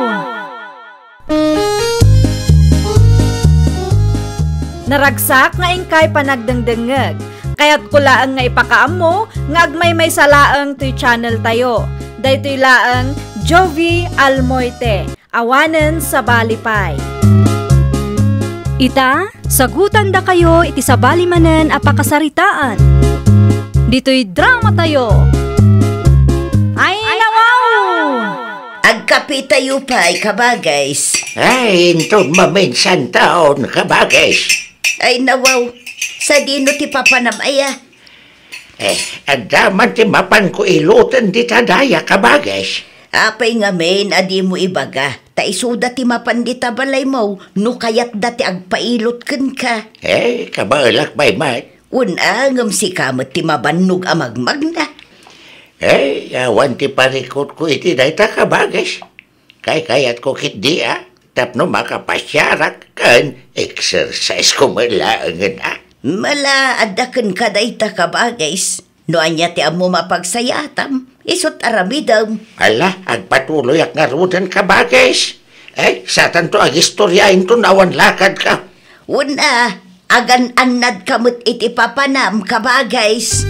Naragsak nga inkay panagdengdengngeg. Kayatko laeng nga ipakaammo nga agmaymaysa laeng toy channel tayo. Daytoy laeng Jovie Almoite. Awanen sabali pay. Ita, sagutandakayo iti sabali manen a pakasaritaan. Ditoy dramatayo. Ay, nawaw! Agkapitayo pay, kabagays. Ay, inton maminsan taon, kabagays. Ay, nawaw. Sadino ti papanam aya? Eh, adda man ti mapanko iloten dita daya, kabagays. Apay ngamin a dimo ibaga, ta isuda ti mapan dita balaymo no kayatda ti agpailot kenka. Eh, kabaelak pay met. Wen a, ngem sika met ti mabannog a magmagna. Eh, awan ti parikutko iti dayta, kabagays. Kaykayatko ketdi a tapno makapasiarak ken exercise ko met laengen a. Mala, adda kenka dayta, kabagays. No ania ti ammom a pagsayaatam, isut' aramidem. Ala, agpatuloyak ngaruden, kabagays. Ay, satanto agistorya inton awan lakadka. Wen a, Agan-annadka met iti papanam, kabagays.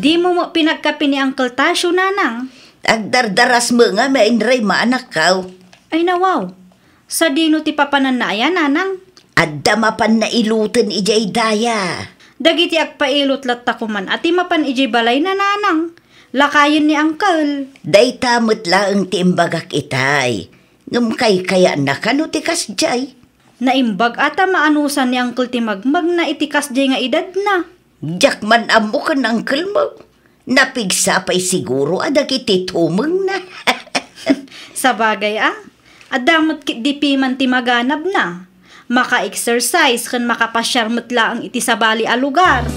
Dimo met pinagkapi ni Uncle Tasyo, Nanang? Agdardaras met nga mainray maanakkaw. Ay, nawaw. Sadino ti papananna aya, Nanang? Adda mapan nailuten idiay daya. Dagiti agpailot latta koman a ti mapan idiay balayna, Nanang. Lakayen ni Uncle. Dayta met laeng ti imbagak itay. Ngem kaykayatna kano ti kasdiay? Naimbag a ta maanusan ni Uncle ti magmagna iti kasdiay nga edadna. Diak man ammo ken uncle mo. Napigsa pay siguro a dagiti tumengna. Sabagay a, adda met ketdi piman ti maganabna. Maka-exercise ken makapasiar met laeng iti sabali a lugar.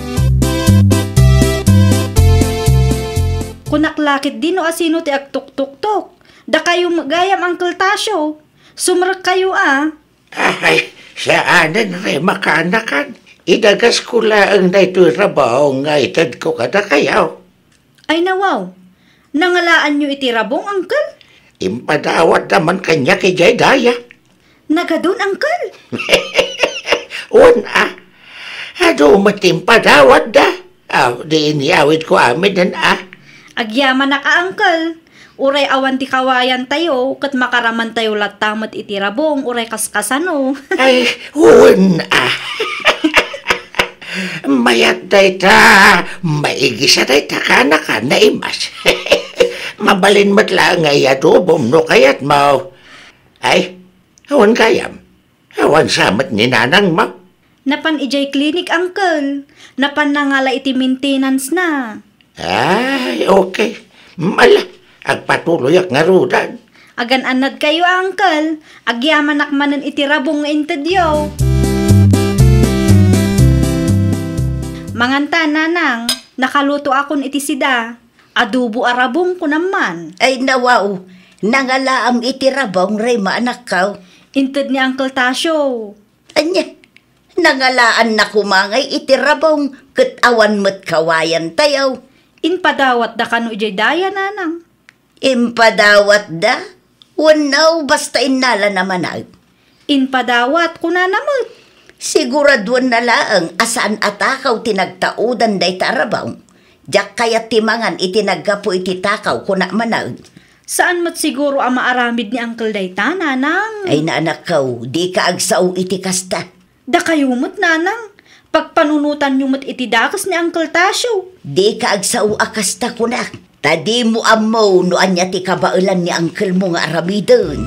Kunak la ketdi no asino ti agtuktuktok. Dakayo met gayam, Uncle Tasyo. Sumrekkayo a. Ay, saanen, Rema, kaanakan. Idagasko laeng daytoy rabong nga itedko kadakayo. Ay, nawaw. Nangalaanyo iti rabong, Uncle? Impadawatda man kaniak idiay daya. Nagadun, Uncle? Wen a. Adu met ti impadawatda. Aw, di inyawidko amiden a. Agyamanak a, Uncle. Uray awan ti kawayantayo, ket makaramantayo latta met iti rabong uray kaskasano. Ay, wen a. Mayat dayta, maigisa dayta, kaanakan, naimas. Mabalin met laeng nga iadobom no kayatmo. Ay, awan gayam. Awan sa met ni nanangmo? Napan idiay klinik, Uncle. Napan nangala iti maintenance na. Ay, okay. Ala, agpatuloyak ngaruden. Agan-annadkayo, Uncle. Agyamanak manen iti rabong nga intedyo. Manganta, Nanang. Nakalutoakon iti sida. Adobo a rabong, kunam man. Ay, nawaw. Nangalaam iti rabong, Rema, anakko. Inted ni Uncle Tasyo. Ania, nangalaanna koma ngay iti rabong ket awan met kawayantayo. Impadawatda kano idiay daya, Nanang? Impadawatda? Wenno, basta innalana manen. Impadawat, kunana met. Siguraduenna laeng a saan a takaw ti nagtaudan dayta a rabong. Diak kayat ti mangan iti naggapu iti takaw, kuna manen. Saan met siguro a maaramid ni Uncle dayta, Nanang? Ay, anakko, dika agsao iti kasta. Dakayo met, Nanang, pagpanunotanyo met iti dakes ni Uncle Tasyo. Dika agsao a kasta, kunak. Ta dimo ammo no ania ti kabaelan ni uncle mo nga aramiden.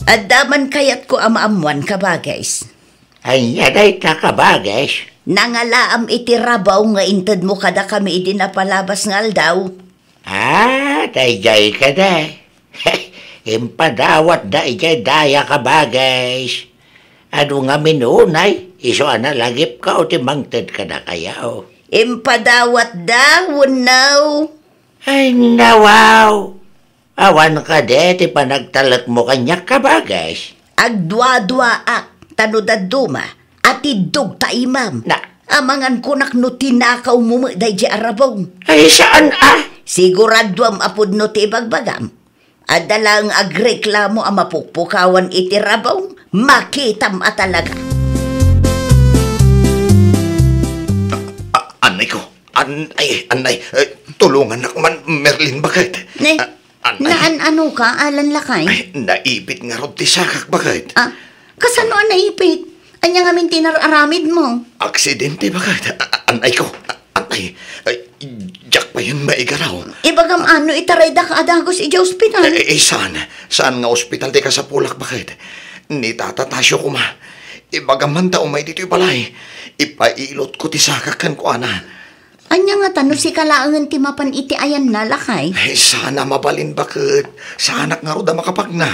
Adda man kayatko a maammoan, kabagis. Ania dayta, kabagis? Nangalaam iti rabong nga intedmo kadakami idi napalabas nga aldaw. Ah, daydiay kadi. Impadawatda idiay daya, kabagis. Adu ngamin unay, isu a nalagipko ti mangted kadakayo. Impadawatda wenno? Ay, nawaw. Awan kadi ti panagtalekmo kaniak, kabagis? Agduaduaak, ta no dadduma, atiddog ta imam. Na- Amangan kunak no tinakawmo met daydiay a rabong. Ay, saan a? Siguraduam a pudno ti ibagbagam. Adda laeng agreklamo a mapukpukawan iti rabong, makitam a talaga. A-, a-, annay ko. An-, ay, annay, eh, tulongannak man, Merlin, baket. Ne? A-, annay. Naan-ano ka, Alan, lakay? Ay, naipit ngarud ti sakak, baket. Ah, kasano a naipit? Ania ngamin ti nar-aramidmo? Aksidente, baket. A-, a-, annay ko. A-, annay. Ay, diak payen maigaraw. Ibagam ano itaraydak a dagus idiay ospital? Eh, eh, saan? Saan nga ospital ti kasapulak, baket? Ni Tata Tasyo koma. Ibagam man ta umay ditoy balay. Ipailotko ti sakak kenkuana. Ania ngata no sika laengen ti mapan iti ayanna, lakay? Ay, saan a mabalin, baket. Saanak ngarud a makapagna.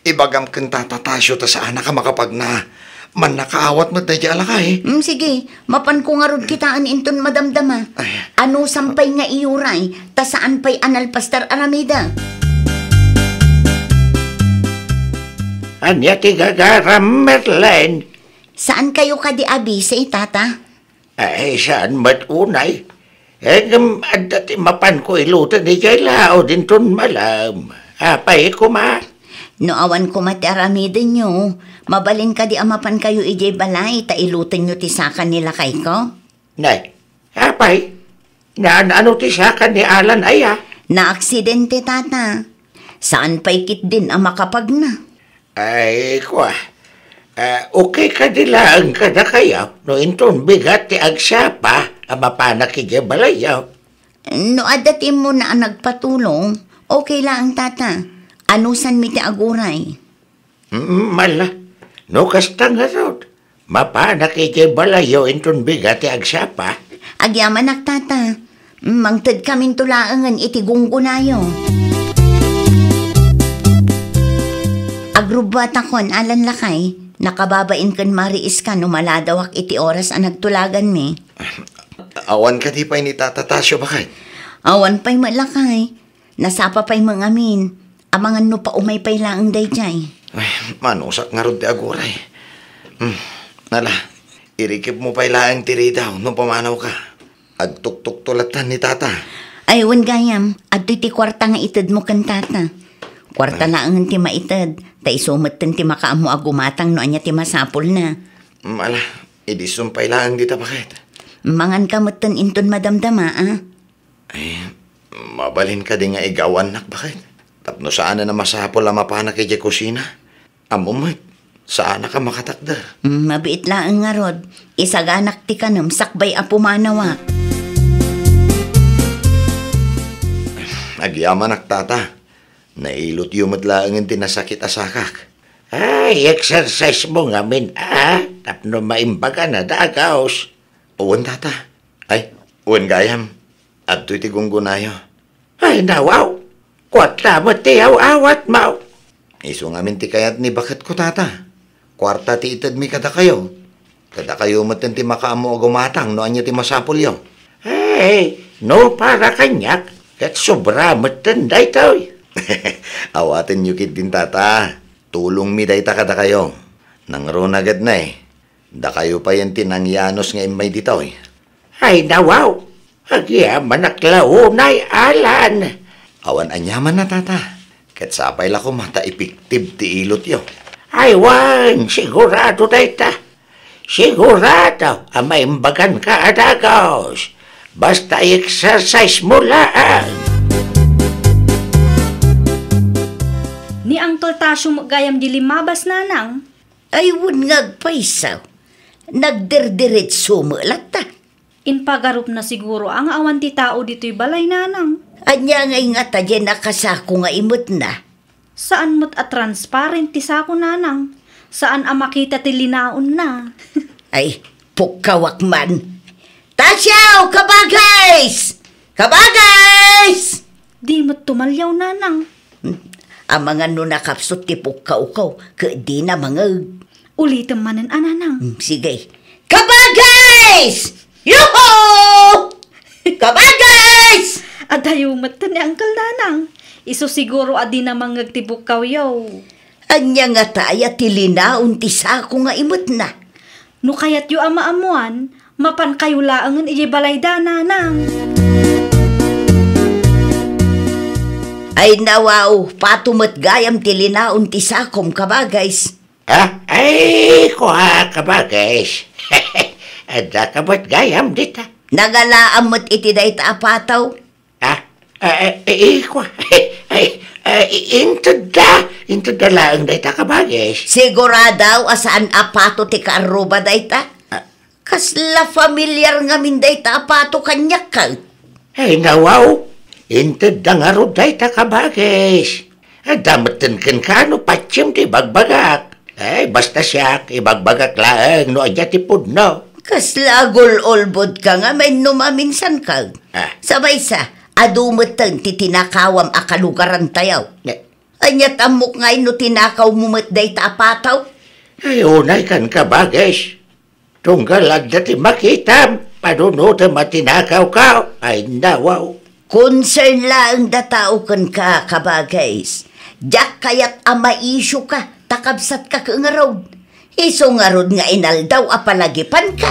Ibagam ken Tata Tasyo ta saanak a makapagna. Mannakaawat met daydiay a lakay. Mm, sige, mapanko ngarud kitaen inton madamdama. Ay. Anusam pay nga iuray, ta saan pay a nalpas ti ar-aramida. Ania ti gagaram, Merlin? Saan kayo kadi a busy, Tata? Ay, saan met unay? Ngem adda ti mapanko iluten idiay laud inton malem. Apay koma? No awan koma ti aramidenyo, mabalin kadi a mapankayo idiay balay ta ilutenyo ti saka ni lakayko? Nay, apay? Naan-ano ti saka ni Alan aya? Naaksidente, Tata. Saan pay ketdin a makapagna. Ay, kua. Ah, okay kadi laeng kadakayo no inton bigat ti agsapa a mapanak idiay balayyo? No adda ti immuna a nagpatulong, okay laeng, Tata. Anusanmi ti aguray. Mm, ala. No kasta ngarud, mapanak idiay balayyo inton bigat ti agsapa. Agyamanak, Tata. Mangtedkaminto laengen iti gunggonayo. Agrubbuatakon, Alan, lakay. Nakababain ken mariiska no maladawak iti oras a nagtulaganmi. Awan kadi pay ni Tata Tasio, baket? Awan pay met, lakay. Nasapa pay met ngamin. Amangan no paumay pay laeng daydiay. Ay, manusak ngarud ti aguray. Hmm, ala, irikipmo pay laeng ti ridaw no pumanawka. Agtuktukto lattan ni Tata. Ay, wen gayam, adtoy ti kuarta nga itedmo ken Tata. Kuarta Ah. laengen ti maited, ta isu metten ti makaammo a gumatang no ania ti masapulna. Mm, ala, idi sumpay laeng dita, baket. Manganka metten inton madamdama, a? Ay, mabalin kadi nga igawannak, baket? Tapno saanen a masapul a mapanak idiay kusina. Ammom met, saanak a makatakder. Mm, mabiit laeng ngarud, isaganak ti kanem sakbay a pumanawak. Agyamanak, Tata. Nailotyo met laengen ti nasakit a sakak. Ay, exercise mo ngamin, a? Tapno maimbagan a dagus. Wen, Tata. Ay, wen gayam. Adtoy ti gunggonayo. Ay, nawaw. Kuarta met ti aw-awatmo. Isu ngamin ti kayat ni baketko, Tata. Kuarta ti itedmi kadakayo. Kadakayo metten ti makaammo a gumatang no ania ti masapulyo. Ay, no para kaniak, ket sobra metten daytoy. Awatenyo ketdin, Tata. Tulongmi dayta kadakayo. Nangruna ket nay. Dakayo payen ti nangyanus nga immay ditoy. Ay, nawaw! Agyamanak la unay, Alan! Awan aniamanna, Tata. Ket sapay la koma ta epektibo ti ilotyo. Ay, wen, sigurado dayta. Sigurado a maimbaganka a dagus. Basta i-exercise mo laeng. Ni Uncle Tasio met gayam di limmabas, Nanang. Ay, wen nga agpayso. Nagdirdiretso met latta. Impagarupna siguro a nga awan ti tao ditoy balay, Nanang. Ania ngay ngata diay nakasako nga imetna? Saan met a transparent ti sako, Nanang. Saan a makita ti linaonna. Ay, pukkawak man. Tasio, kabagays! Kabagays! Di met tumaliaw, Nanang. Hmm. Amangan no nakapsut ti pukkawko, ket dina mangeg. Ulitem manen a, Nanang. Hmm, sige. Kabagays! Yuhu! Kabagays! Adayo met ni Uncle, Nanang. Isu siguro a dina mangeg ti pukkawyo. Ania ngata aya ti linaon ti sako nga imetna? No kayatyo a maammoan, mapankayo laengen idiay balayda, Nanang. Ay, nawaw, pato met gayam ti linaon ti sakom, kabagays. Ah, ay, kua, kabagays. Adda ka met gayam dita. Nagalaam met iti dayta a pato. Ah, ah, eh, eh, eh, kua. Ay, ah, i-, intedda. Intedda laeng dayta, kabagays. Sigurado a saan a pato ti kaarruba dayta? Ah. Kasla familiar ngamin dayta a pato kaniak, ket? Ay, nawaw. Intedda ngarud dayta, kabagays. Adda metten kenka no patiem ti ibagbagak. Ay, basta siak, ibagbagak laeng no adda ti pudno. Kasla agul-ulbodka ngamin no maminsanka. Ah. Sa maysa, adu metten ti tinakawam a kalugarantayo. Ne. Ania't ammok ngay no tinakawmo met dayta a pato? Ay, unay kan, kabagays. Tunggal adda ti makitam, panunotem a tinakawka. Ay, nawaw. Concern laeng da tao kenka, kabagays. Diak kayat a maisioka, ta kabsatka ket ngarud. Isu ngarud nga inaldaw a palagipanka.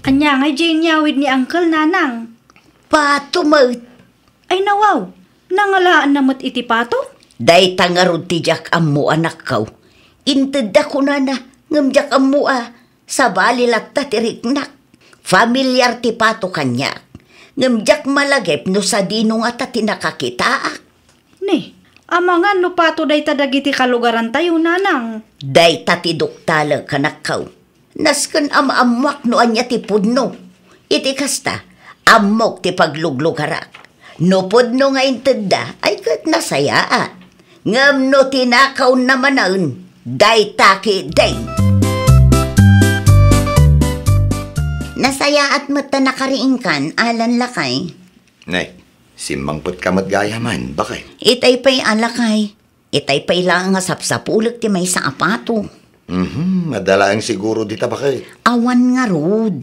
Ania ngay diay inyawid ni Uncle, Nanang? Pato met. Ay nawaw, nangalaanna met iti Pato? Dayta ngarud ti diak ammo, anakko. Intedda kunana, ngem diak ammo a sabali latta ti riknak. Familiar ti Pato kaniak, ngem diak malagip no sadino ngata ti nakakitaak. Ni, amangan no Pato dayta dagiti kalugarantayo, nanang. Dayta ti duktalek, anakko. Nasken am-ammoak no ania ti pudno. Iti kasta, ammok ti pagluglugarak. No pudno nga intedda, ay ket nasayaat. Ngem no tinakaonna manen, dayta ketdin. Nasayaat met ta nakariingkan, Alan, lakay. Nay, simmangpetka met gayam, baket. Itay pay a, lakay. Itay pay laeng nga sapsapulek ti maysa a pato. Mhm, adda laeng siguro dita, baket. Awan ngarud.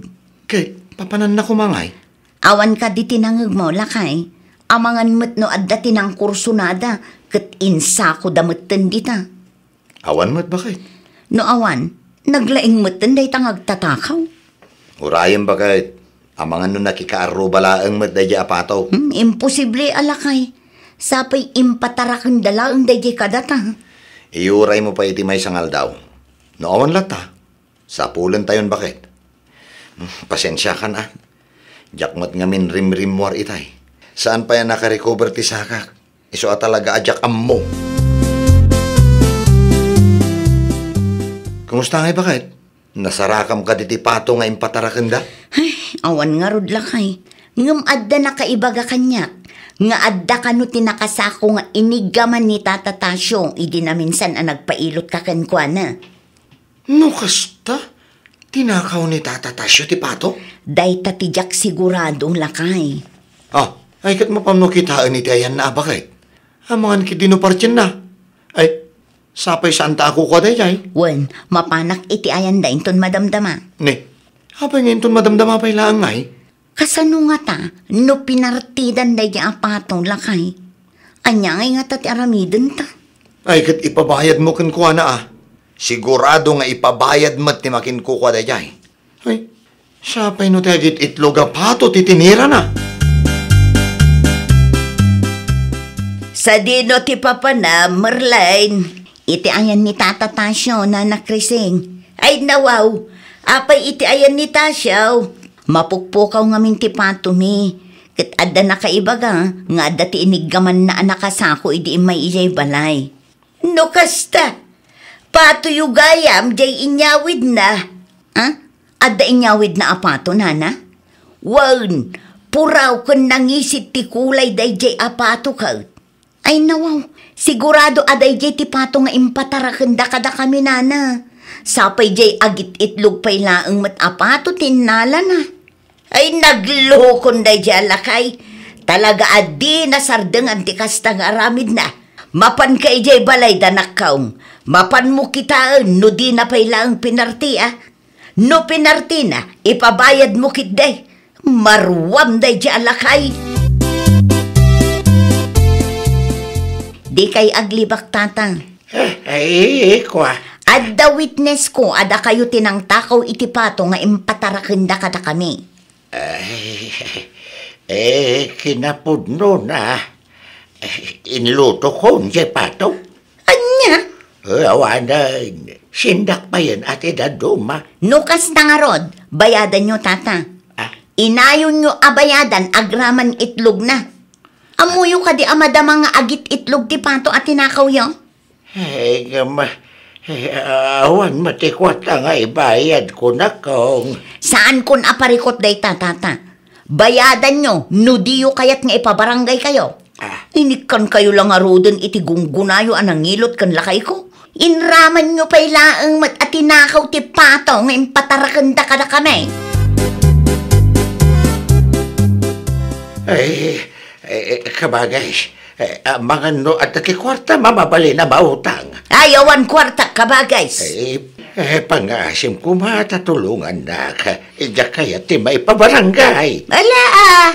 Ket, papananna koma ngay? Awan kadi ti nangngegmo, lakay. Amangan met no adda ti nangkursunada, ket insakoda metten dita. Awan met, baket. No awan, naglaing metten dayta nga agtatakaw. Urayem, baket. Amangan no nakikaarruba laeng met daydiay a pato. Hmm, imposible a, lakay. Sapay impatarakenda laeng daydiay kadata. Iyuraymo pay iti maysa nga aldaw. No awan latta, sapulentayon, baket. Hmm, pasensiakan a. Diak met ngamin rimrimmuar itay. Saan pay a nakarecover ti sakak. Isu a talaga a diak ammo. Kumusta ngay, baket? Nasarakam kadi ti pato nga impatarakenda? Ay, awan ngarud, lakay. Ngem adda nakaibaga kaniak nga adda kano ti nakasako nga iniggaman ni Tata Tasio idi naminsan a nagpailotka kenkuana. No kasta, tinakaw ni Tata Tasio ti pato? Dayta ti diak sigurado, lakay. Ah, ay ket mapanmo kitaen iti ayanna a, baket. Amangan ketdi no partienna. Ay, sapay saanta a kukua daydiay. Wen, mapanak iti ayanda inton madamdama. Ni, apay nga inton madamdama pay laeng ngay? Kasano ngata no pinartidan daydiay a pato, lakay? Ania ngay ngata ti aramidenta? Ay, ket ipabayadmo kenkuana a. Sigurado nga ipabayad met ti makinkukua daydiay. Ay, sapay no ti agit-itlog a pato ti tinirana. Sadino ti papanam, Merlin? Iti ayan ni Tata Tasio, Nana Krising. Ay, nawaw. Apay iti ayan ni Tasio? Mapukpukaw ngamin ti patomi. Ket adda nakaibaga nga adda ti iniggamanna a nakasako idi immay idiay balay. No kasta, patoyo gayam diay inyawidna. Ah? Adda inyawidna a pato, nana? Wen, puraw ken nangisit ti kulay daydiay a pato ket. Ay nawaw, sigurado a daydiay ti pato nga impatarakenda kadakami, nana. Sapay diay agit-itlog pay laeng met a pato ti innalana. Ay, naglukon daydiay a lakay. Talaga a dina sardengan ti kasta nga aramidna. Mapanka idiay balay, danakkaw. Mapanmo kitaen no dina pay laeng pinarti a. No pinartina, ipabayadmo ketdi. Maruam daydiay a lakay. Dikay aglibak, tata. Eh, ay, kua. Adda witnessko a dakayo ti nangtakaw iti pato nga impatarakenda kadakami. Ay, eh, kinapudnona, eh, inlutokon diay pato. Ania? Eh, awanen, sindak payen a ti dadduma. No kasta ngarud, bayadanyo, tata. Ah? Inayonyo a bayadan agraman itlogna. Ammoyo kadi a madama nga agit-itlog ti pato a tinakawyo? Eh, ngem, eh, awan met ti kuarta nga ibayad, kunakong. Saankon a parikut dayta, tata. Bayadanyo no diyo kayat nga ipabaranggaykayo. Ah. Inikkankayo la ngaruden iti gunggonayo a nangilot ken lakayko. Inramanyo pay laeng met a tinakaw ti pato nga impatarakenda kadakami. Ay, eh, eh, kabagay, eh, amangan no adda ti kuarta, mabalin a mautang. Ay, awan kuarta, kabagay. Eh, eh, pangaasim koma ta tulongannak. Diak kayat ti maipabarangay. Ala, ah,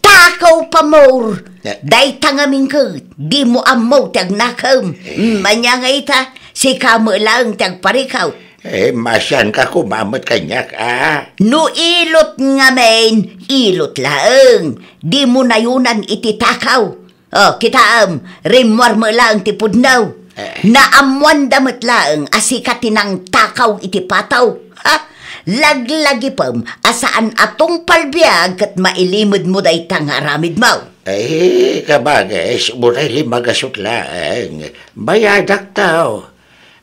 takaw pamor. Eh. Dayta ngamin ket, dimo ammo ti agnakam. Eh. Mm, ania ngay ita, sika met laeng ti agparikaw. Eh, masianka koma met kaniak, a? No ilot ngamin, ilot laeng. Dimo nayunan iti takaw. O, kitaem, rimmuar met laeng ti pudno. Eh. Naammoanda met laeng a sika ti nangtakaw iti pataw. Ha? Laglagipem a saan a tungpal biag ket mailimedmo dayta nga aramidmo. Ay, kabagis, uray limagasut laeng. Bayadakto.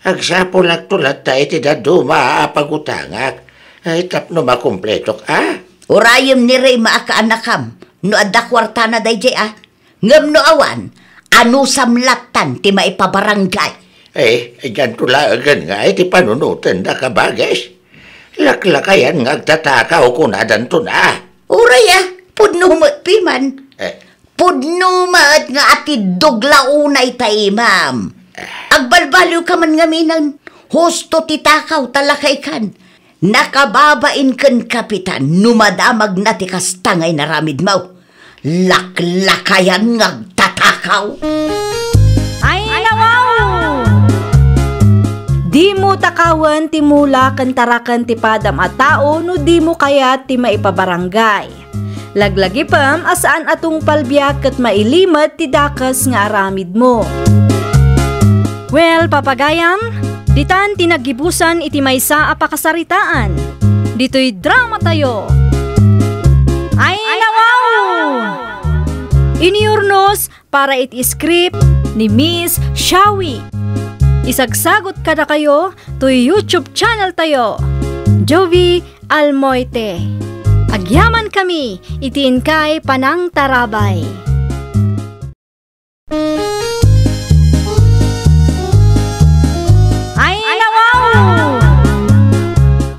Agsapulakto latta iti dadduma a pagutangak. Ay, tapno makumpletok, a? Urayem ni Reyma a kaanakam, no adda kuartana daydiay, a? Ngem no awan, anusam lattan ti maipabarangay. Eh, dianto laengen nga iti panunotenda, kabagis. Laklakayan nga agtatakaw, kunadanton, a? Uray, a, pudno met piman. Eh. Pudno met nga atiddog la unay ta imam. Agbalbaliwka man ngaminen. Husto ti takaw ta lakaykan. Nakababain ken kapitan no madamagna ti kasta nga inaramidmo. Laklakayan nga agtatakaw. Ay, nawaw! Dimo takawen ti mula ken taraken ti padam a tao no dimo kayat ti maipabarangay. Laglagipem a saan a tungpal biag ket mailimed ti dakes nga aramidmo. Well, papagayam, ditan ti naggibusan iti maysa a pakasaritaan. Ditoy dramatayo. Ay, nawaw! Iniurnos para iti script ni Miss Shawi. Isagsagut kadakayo toy YouTube channel tayo, Jovi Almoite. Agyamankami iti inkay panangtarabay. Ay, nawaw!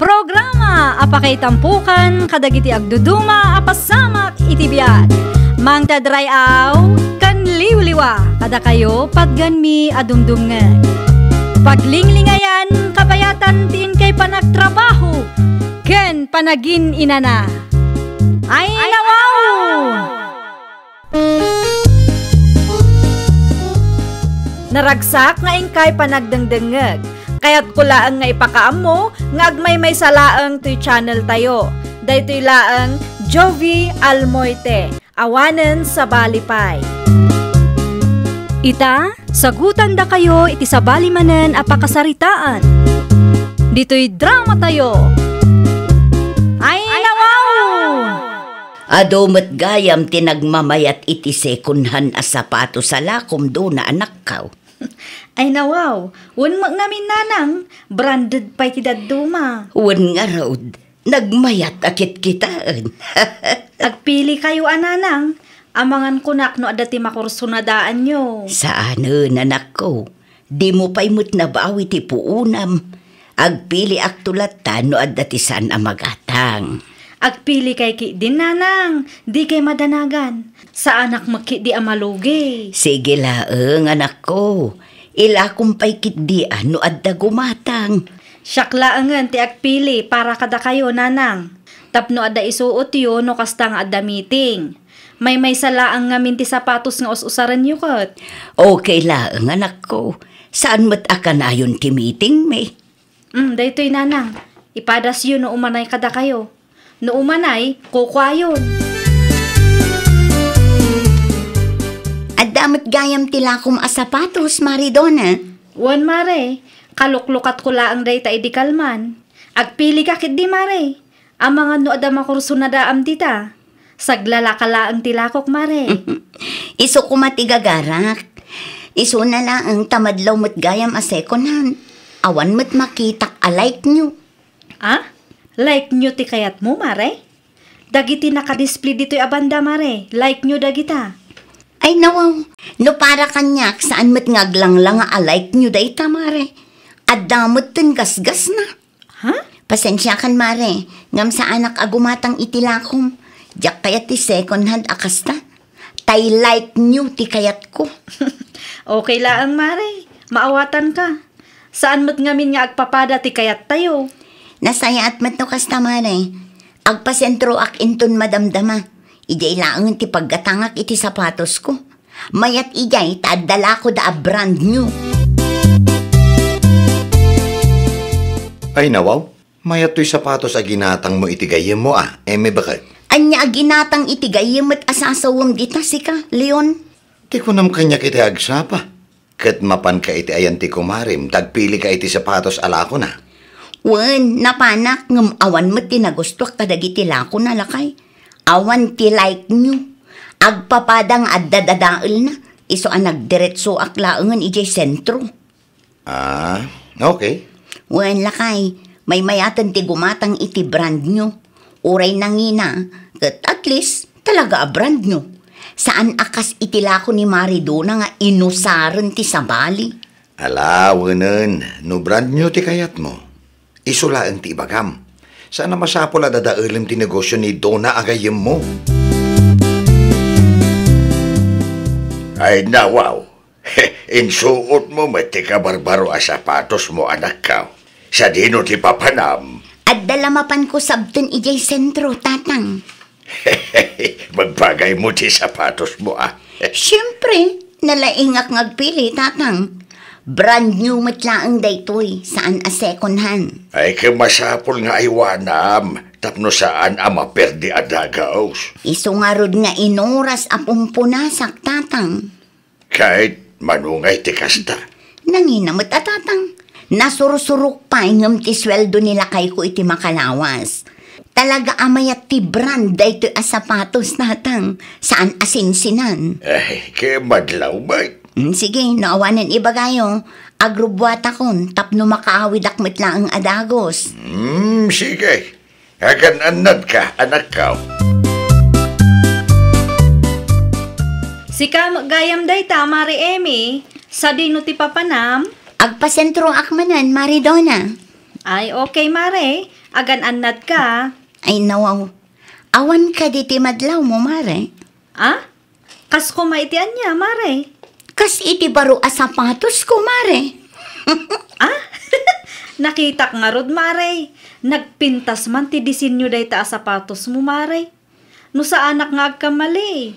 Programa a pakaitampukan kadagiti agduduma a pasamak iti biag. Mangted ray-aw ken liwliwa kadakayo patgenmi a dumdumngeg. Paglinglingayan, kabayatan ti inkay panagtrabaho ken panagin-inana. Ay, nawaw! Naragsak nga inkay panagdengdengngeg. Kayatko laeng nga ipakaammo nga agmaymaysa laeng toy channel tayo. Daytoy laeng Jovi Almoite, awanen sabali pay. Ita, sagutandakayo iti sabali manen a pakasaritaan. Ditoy dramatayo. Ay, nawaw! Adu met gayam ti nagmamayat iti second hand a sapatos a lakom, Dona, anakko. Ay, nawaw, wen met ngamin, nanang, branded pay ti dadduma. Wen ngarud, nagmayat a kitkitaen. Agpilikayo a, nanang, amangan kunak no adda ti makursunadaanyo. Saanen, anakko. Dimo pay met nabawi ti puonam. Agpiliakto latta no adda ti saan a magatang. Agpilikay ketdin, nanang, dikay madanagan. Saanak met ketdi a malugi. Sige laeng, anakko. Ilakom pay ketdi a no adda gumatang. Siak laengen ti agpili para kadakayo, nanang. Tapno adda isuotyo no kasta nga adda meeting. Maymaysa laeng ngamin ti sapatos nga us-usarenyo ket. Okay laeng, anakko. Saan met a kanayon ti meetingmi? Mm, daytoy, nanang. Ipadasyo no umanay kadakayo. No umanay, kukuayon. Adda met gayam ti lakom a sapatos, Mare Dona. Wen, Mare. Kaluklukatko laeng dayta idi kalman. Agpilika ketdi, Mare. Amangan no adda makursunadaam dita. Saglalaka laeng ti lakok, Mare. Isu koma ti gagarak. Isuna laeng ta madlaw met gayam a second hand. Awan met makitak a like nyo. Ah? Like nyo ti kayatmo, Mare? Dagiti naka-display ditoy a banda, Mare. Like nyo dagita. Ay, nawaw. No para kaniak, saan met nga aglanglanga a like nyo dayta, Mare. Adda met ten gasgasna. Ha? Pasensiakan, Mare, ngem saanak a gumatang iti lakom. Diak kayat ti second hand a kasta. Tay like nyo ti kayatko. Okay laeng, Mare. Maawatanka. Saan met ngamin nga agpapada ti kayattayo. Nasayaat met no kasta, Mare. Agpasentroak inton madamdama. Idiay laengen ti paggatangak iti sapatosko. Mayat idiay ta adda lakoda a brand new. Ay, nawaw. Mayat toy sapatos a ginatangmo iti gayyemmo, a, Emi, baket? Ania a ginatang iti gayyem met a sasawem dita, sika, Leon? Ti kunam kaniak iti agsapa. Ket mapanka iti ayan ti kumarem, ta agpilika iti sapatos a lakona. Wen, napanak, ngem awan met ti nagustuak kadagiti lakona, lakay. Awan ti like-nyo. Agpapada nga adda dadaelna, isu a nagdiretsoak laengen idiay sentro. Ah, okay. Wen, lakay, maymayaten ti gumatang iti brand-nyo. Uray nangina, ket at least, talaga a brand-nyo. Saan a kas iti lako ni Mari Dona nga inusaren ti sabali. Ala, wenen, no brand-nyo ti kayatmo, isu laeng ti ibagam. Saan a masapul a dadaelem ti negosio ni Dona a gayyemmo. Ay, nawaw. Insuotmo met ti kabarbaro a sapatosmo, anakko. Sadino ti papanam? Adda la mapanko sabten idiay sentro, Tatang. Magbagaymo ti sapatosmo, a. Siempre, nalaingak nga agpili, Tatang. Brand new met laeng daytoy, saan a second hand. Ay, ket masapul nga aywanam, tapno saan a maperdi a dagus. Isu ngarud nga inuras a pumpunasak, Tatang. Ket mano ngay ti kasta? Nangina met a, Tatang. Nasursurok pay ngem ti sueldo ni lakayko iti makalawas. Talaga a mayat ti brand daytoy a sapatos, Tatang. Saan a sinsinan. Ay, ket madlaw met. Mm, sige, no awanen ibagayo, agrubbuatakon tapno makaawidak met laeng a dagus. Mm, sige. Agan-annadka, anakko. Sika met gayam dayta, Mari Emi. Sadino ti papanam? Agpasentroak manen, Mari Dona. Ay, okay, Mare. Agan-annadka. Ay, nawaw. Awan kadi ti madlawmo, Mare? Ah? Kas koma iti ania, Mare? Kas iti baro a sapatosko, Mare. Ah? Nakitak ngarud, Mare. Nagpintas man ti disenyo dayta a sapatosmo, Mare. No saanak nga agkamali,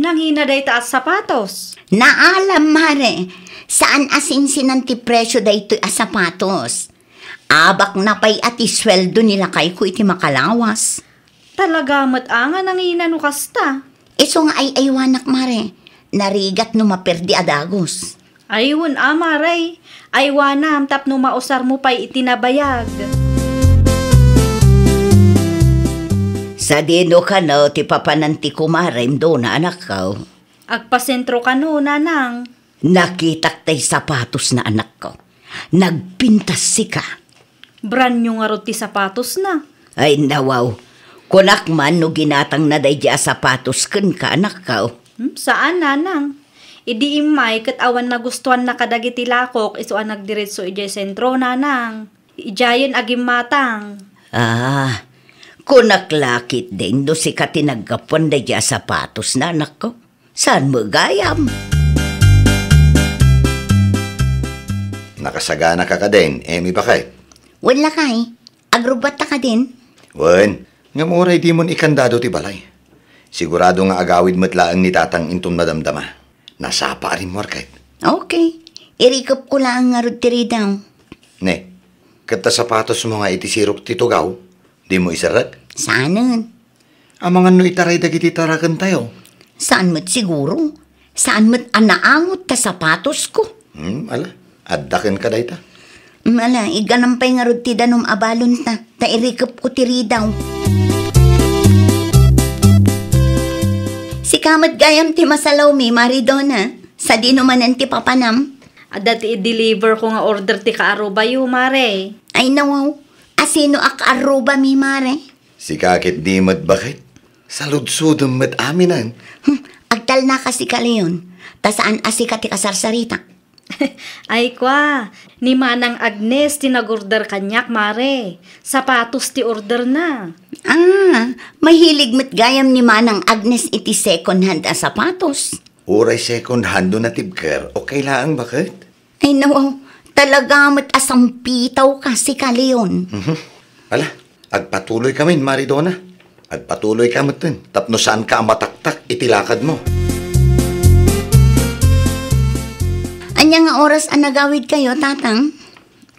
nangina dayta a sapatos. Naalam, Mare. Saan a sinsinan ti presio daytoy a sapatos. Abakna pay a ti sueldo ni lakayko iti makalawas. Talaga met a nga nangina no kasta. Isu nga ay-aywanak, Mare. Narigat no maperdi a dagus. Ay, wen a, Mare. Aywanam tapno mausarmo pay iti nabayag. Sadino kano ti papanan ti kumarem, Dona, anakko? Agpasentro kano, Nanang. Nakitak tay sapatosna, anakko. Nagpintas sika. Brand new ngarud ti sapatosna. Ay, nawaw. Kunak man no ginatangna daydi a sapatos kenka, anakko. Hmm, saan, Nanang. Idi immay ket awan nagustuanna kadagiti lakok isu a nagdiretso idiay sentro, Nanang. Idiayen a gimmatang. Ah, kunak la ketdin no sika ti naggapuan daydi a sapatosna, anakko. Saan met gayam? Nakasaganaka kadin, Emi, baket? Wen, lakay. Agrubbuatta kadin? Wen, ngem uray dimon ikandado ti balay. Sigurado nga agawid met laeng ni Tatang inton madamdama. Nasapa a rimmuar ket. Okay. Irikepko laeng ngarud ti ridaw. Ne, ket ta sapatosmo nga iti sirok ti tugaw, dimo iserrek? Saanen. Amangan no itaray dagiti tarakentayo. Saan met siguro? Saan met a naangot ta sapatosko? Hmm, ala, adda kenka dayta. Hmm, ala, igganam pay ngarud ti danum a balonta, ta irikepko ti ridaw. Sika met gayam ti masalawmi, Mari Dona. Sadino manen ti papanam? Adda ti i-deliver ko nga order ti kaarubayo, Mare. Ay, nawaw. Asino a kaarubami, Mare? Sika ketdi met, baket? Saludsodem met aminen. Hmm, agtalnaka sika, Leon. Ta saan a sika ti kasarsarita. Ay, kua, ni Manang Agnes ti nag-order kaniak, Mare. Sapatos ti orderna. Ah, mahilig met gayam ni Manang Agnes iti second hand a sapatos. Uray second hand no natibker, okay laeng, baket? Ay, nawaw, talaga met a sampitaw ka, sika, Leon. Mhm. Ala, agpatuloy kamin, Mari Dona. Agpatuloy ka metten, tapno saan ka a mataktak iti lakadmo. Ania nga oras a nagawid kayo, Tatang?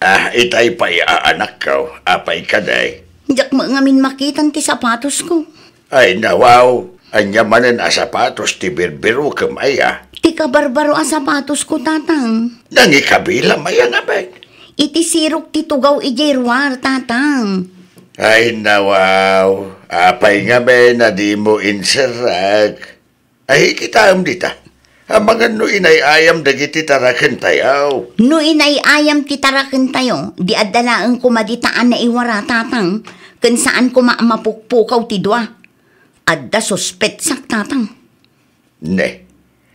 Ah, itay pay a anakko. Apay kadi? Diak met ngamin makitan ti sapatosko. Ay, nawaw. Ania manen a sapatos ti birbirukem aya? Ti kabarbaro a sapatosko, tatang. Nangikabilam aya ngamin? Iti sirok ti tugaw idiay ruar, tatang. Ay, nawaw. Apay ngamin a dimo inserrek? Ay, kitaem dita. Amangan no inay-ayam dagiti tarakentayo. No inay-ayam ti tarakentayo, di adda laeng koma dita a naiwara, tatang, ken saan koma a mapukpukaw ti dua. Adda suspetsak, tatang. Ne,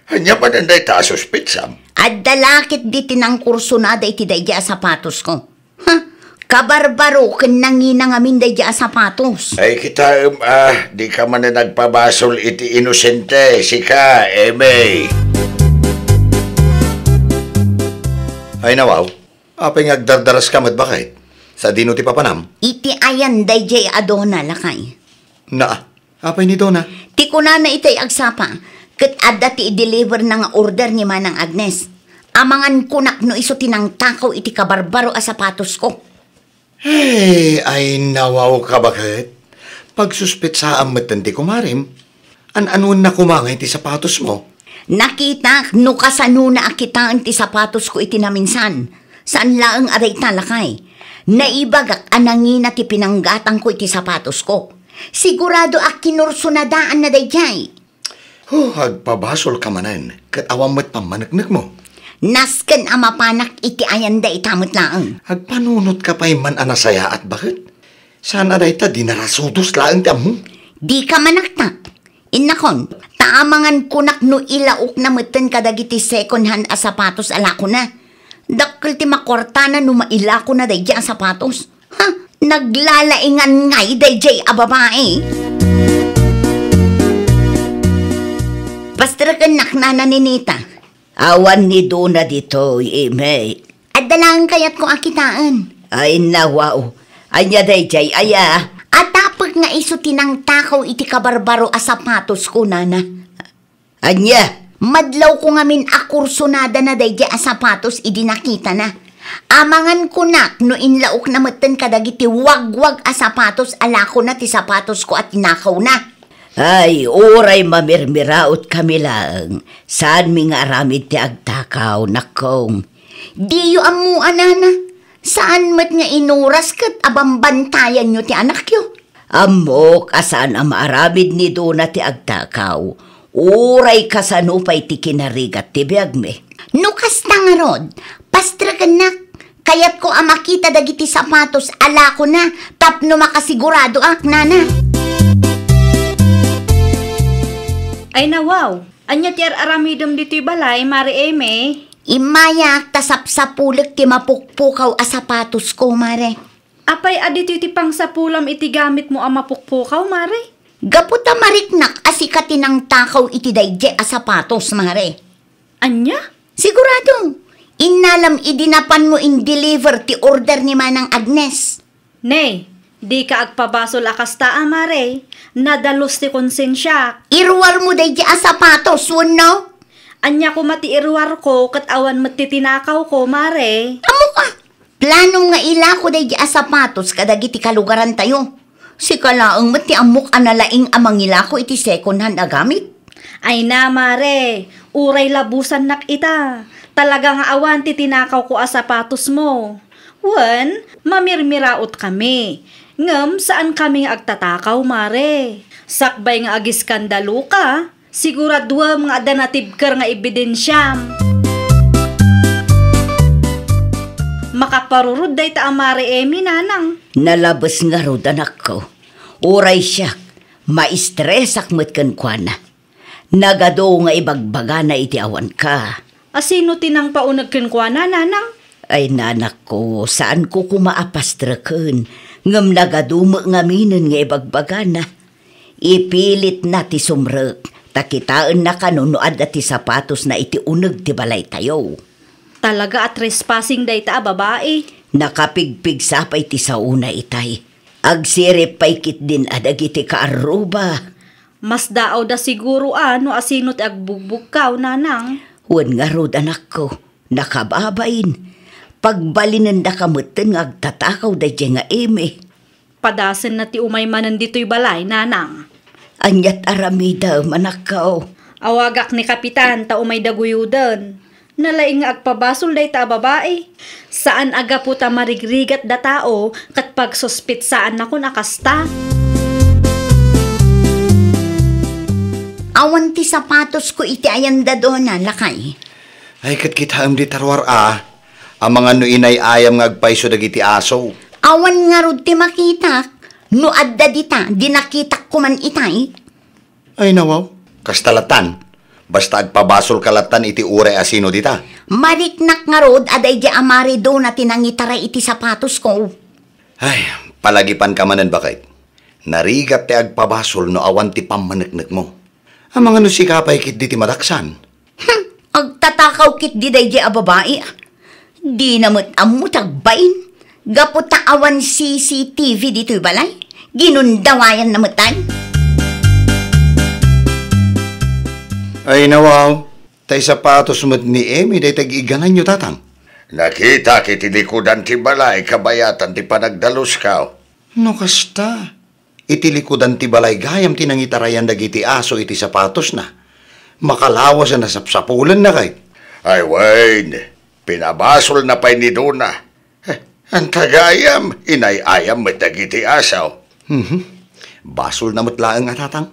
ania manen dayta a suspetsam? Adda la ketdi ti nangkursunada iti daydi a sapatosko. Ha? Kabarbaro ken nangina ngamin daydi a sapatos. Ay, kitaem, ah, dika manen agpabasol iti inosente, sika, Eme. Ay, nawaw. Apay nga agdardaraska met, baket? Sadino ti papanam? Iti ayan daydiay a Dona, lakay. Naa, apay ni Dona? Ti kunana itay agsapa, ket adda ti i-deliver na nga order ni Manang Agnes. Amangan kunak no isu ti nangtakaw iti kabarbaro a sapatosko. Hey, ay nawaw ka, baket? Pagsuspetsaam metten ti kumarem. An-anuenna koma ngay ti sapatosmo? Nakitak no kasanona a kitaen ti sapatosko iti naminsan. Saan laeng a dayta, lakay. Naibagak a nangina ti pinanggatangko iti sapatosko. Sigurado a kinursunadaanna daydiay. Huh, agpabasolka manen, ket awan met pammaneknekmo. Nasken a mapanak iti ayan dayta met laeng. Agpanunotka pay man a nasayaat, baket? Saan a dayta, di narasudos laeng ti ammom? Dika manaktak. Innakon, ta amangan kunak no ilaokna metten kadagiti second hand a sapatos a lakona. Dakkel ti makuartana no mailakona daydiay a sapatos. Ha? Naglalaingan ngay daydiay a babai. Pastrekennak, Nana Ninita. Awan ni Dona ditoy, Eme. Adda laeng kayatko a kitaen. Ay, nawaw. Ania daydiay aya? Atapek nga isu ti nangtakaw iti kabarbaro a sapatosko, Nana. Ania? Madlawko ngamin a kursunadana daydiay a sapatos idi nakitana. Amangan kunak no inlaokna metten kadagiti wagwag a sapatos a lakona ti sapatosko a tinakawna. Ay, uray mamirmiraotkami laeng, saanmi nga aramid ti agtakaw, nakkong. Diyo ammo a, Nana. Saan met nga inuras ket a bambantayanyo ti anakyo? Ammok a saan a maaramid ni Dona ti agtakaw, uray kasano pay ti kinarigat ti biagmi. No kasta ngarud, pastrekennak. Kayatko a makita dagiti sapatos a lakona tapno makasiguradoak, Nana. Ay, nawaw, ania ti ar-aramidem ditoy balay, Mare Eme? Immayak ta sapsapulek ti mapukpukaw a sapatosko, Mare. Apay a ditoy ti pangsapulam iti gamitmo a mapukpukaw, Mare? Gapu ta mariknak a sika ti nangtakaw iti daydiay a sapatos, Mare. Ania? Sigurado. Innalam idi napanmo in-deliver ti order ni Manang Agnes. Ne, dika agpabasol a kasta a, Mare. Nadalus ti konsensiak. Iruarmo daydiay a sapatos, wenno? Ania koma ti iruarko ket awan met ti tinakawko, Mare? Ammok a, planom nga ilako daydiay a sapatos kadagiti kalugarantayo. Sika laeng met ti ammok a nalaing a mangilako iti second hand a gamit. Ay na, Mare, uray labusannak ita. Talaga nga awan ti tinakawko a sapatosmo. Wen, mamirmiraotkami. Ngem saankami nga agtatakaw, Mare. Sakbay nga agiskandaloka, siguraduem nga adda natibker nga ebidensiam. Makaparurod dayta a Mare Emi, nanang. Nalabes ngarud, anakko. Uray siak, maistresak met kenkuana. Nagadu nga ibagbagana iti awanka. Asino ti nangpauneg kenkuana, nanang? Ay, nanakko, saanko koma a pastreken, ngem nagadu met ngaminen nga ibagbagana. Ipilitna ti sumrek, ta kitaenna kano no adda ti sapatosna iti uneg ti balaytayo. Talaga a trespassing dayta a babai. Nakapigpigsa pay ti saona itay. Agsirib pay ketdin a dagiti kaarruba. Masdaawda siguro a no asino ti agbugbugkaw, nanang. Wen ngarud, anakko, nakababain. Pagbalinendaka metten nga agtatakaw daydiay nga Amy. Padasenna ti umay manen ditoy balay, nanang. Ania't aramidem, anakko? Awagak ni Kapitan ta umayda guyoden. Nalaing nga agpabasol dayta a babai. Saan a gapu ta marigrigat da tao ket pagsuspetsaannakon a kasta. Awan ti sapatosko iti ayanda, Dona, lakay. Ay, ket kitaem dita ruar a, amangan no inay-ayam nga agpayso dagiti aso. Awan ngarud ti makitak, no adda dita, di nakitak koman itay. Ay, nawaw, kasta latan. Basta agpabasolka latan iti uray a sino dita. Mariknak ngarud a daydiay a Mari Dona ti nangitaray iti sapatosko. Ay, palagipanka manen, baket. Narigat ti agpabasol no awan ti pammaneknekmo. Amangan no sika pay ketdi ti madaksan. Hmm, agtatakaw ketdi daydiay a babai. Dina met ammo ti agbain. Gapu ta awan C C T V ditoy balay, ginundawayanna met ay. Ay, nawaw, tay sapatos met ni Amy dayta ig-igananyo, tatang. Nakitak iti likudan ti balay kabayatan ti panagdaluska. No kasta, iti likudan ti balay gayam ti nangitarayan dagiti aso iti sapatosna. Makalawas a nasapsapulenna, kay. Ay wen, pinabasolna pay ni Dona. Eh, anta gayam, inay-ayam met dagiti aso. Mhm. Basolna met laeng a, tatang.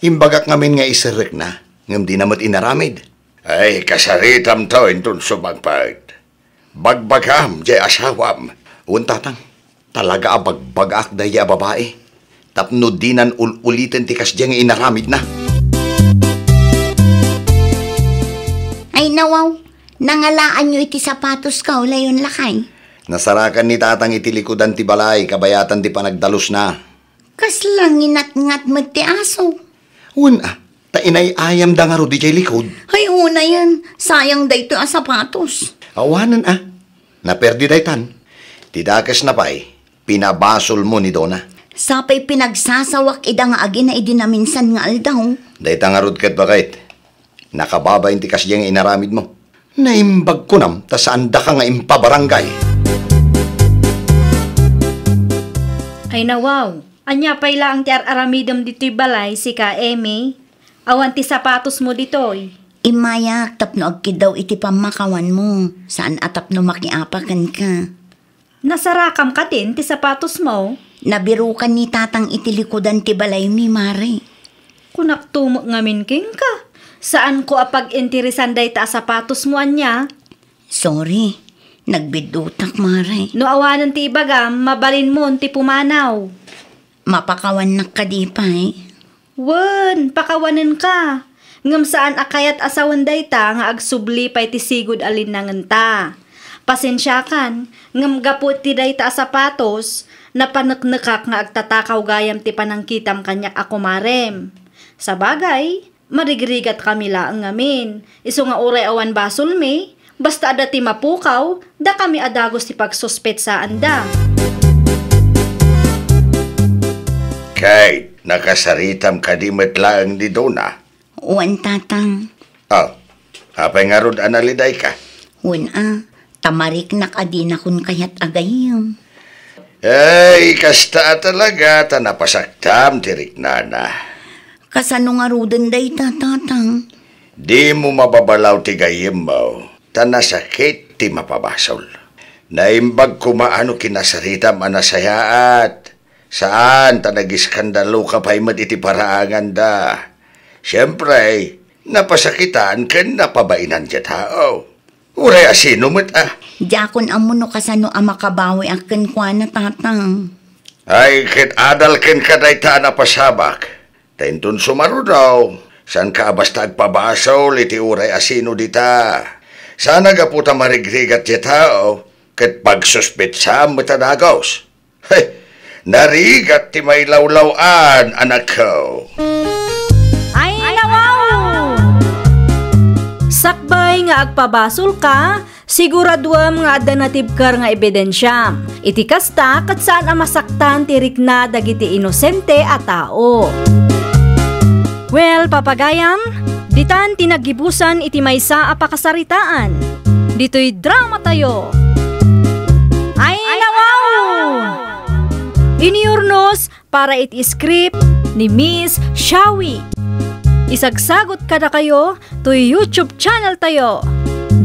Imbagak ngamin nga iserrekna, ngem dina met inaramid. Ay, kasaritamto inton sumangpet. Bagbagam, diay asawam. Wen, tatang, talaga a bagbagaak daydiay a babai. Tapno dinan ul-uliten ti kasdiay nga inaramidna. Ay, nawaw, nangalaanyo iti sapatosko, layon lakay. Nasarakan ni tatang iti likudan ti balay, kabayatan ti panagdalusna. Kasla nginatngat met ti aso. Wen a, ta inay-ayamda ngarud idiay likud. Ay, unayen, sayang daytoy a sapatos. Awanen a, naperdi daytan. Ti dakesna pay, pinabasolmo ni Dona. Sapay pinagsasawak ida nga agina idi naminsan nga aldaw. Dayta ngarud ket baket. Nakababain ti kasdiay nga inaramidmo. Naimbag kunam ta saandaka nga impabarangay. Ay nawaw, ania pay laeng ti ar-aramidem ditoy balay, sika, Amy? Awan ti sapatosmo ditoy. Immayak tapno agkiddaw iti pammakawanmo, saan a tapno makiapa kenka. Nasarakam kadin ti sapatosmo? Nabirukan ni tatang iti likudan ti balaymi, Mare. Kunakto met ngamin kenka. Saanko a pag-interesan dayta a sapatosmo ania? Sorry. Nagbiddutak, Mare. No awanen ti ibagam, mabalinmon ti pumanaw. Mapakawannak kadi pay? Wen, pakawanenka. Ngem saan a kayat a sawen dayta nga agsubli pay ti sigud a linnangenta. Pasensiakan, ngem gapu iti dayta a sapatos, napaneknekak nga agtatakaw gayam ti panangkitam kaniak a kumarem. Sabagay, marigrigatkami laeng ngamin. Isu nga uray awan basolmi, basta adda ti mapukaw, dakami a dagus ti pagsuspetsaanda. Kate, nakasaritam kadi met laeng ni Dona? Wen, tatang. Oh, apay ngarud a nalidayka? Wen a, ta mariknak a dinakon kayat a gayyem. Ay, kasta a talaga, ta napasaktam ti riknana. Kasano ngaruden dayta, tatang? Dimo mababalaw ti gayyemmo, ta nasakit ti mapabasol. Naimbag koma a no kinasaritam a nasayaat. Saan ta nagiskandaloka pay met iti paraanganda. Siempre, napasakitan ken napabainan ti tao. Uray a sino met a. Diakon ammo no kasano a makabawiak kenkuana, tatang. Ay, ket adal kenka dayta a napasamak. Ta inton sumaruno, saanka a basta agpabasol iti uray a sino dita. Saan a gapu ta marigrigat ti tao, ket pagsuspetsaam met a dagus. He, narigat ti mailawlaw-an, anakko. Ay, nawaw! Sakbay nga agpabasolka, siguraduem nga adda natibker nga ebidensiam. Iti kasta, ket saan a masaktan ti rikna dagiti inosente a tao. Well, papagayam, ditan ti naggibusan iti maysa a pakasaritaan. Ditoy dramatayo. Inurnos para iti script ni Miss Shawi. Isagsagut kadakayo toy YouTube channel tayo,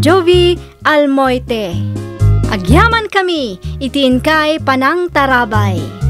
Jovie Almoite. Agyamankami iti inkay panangtarabay.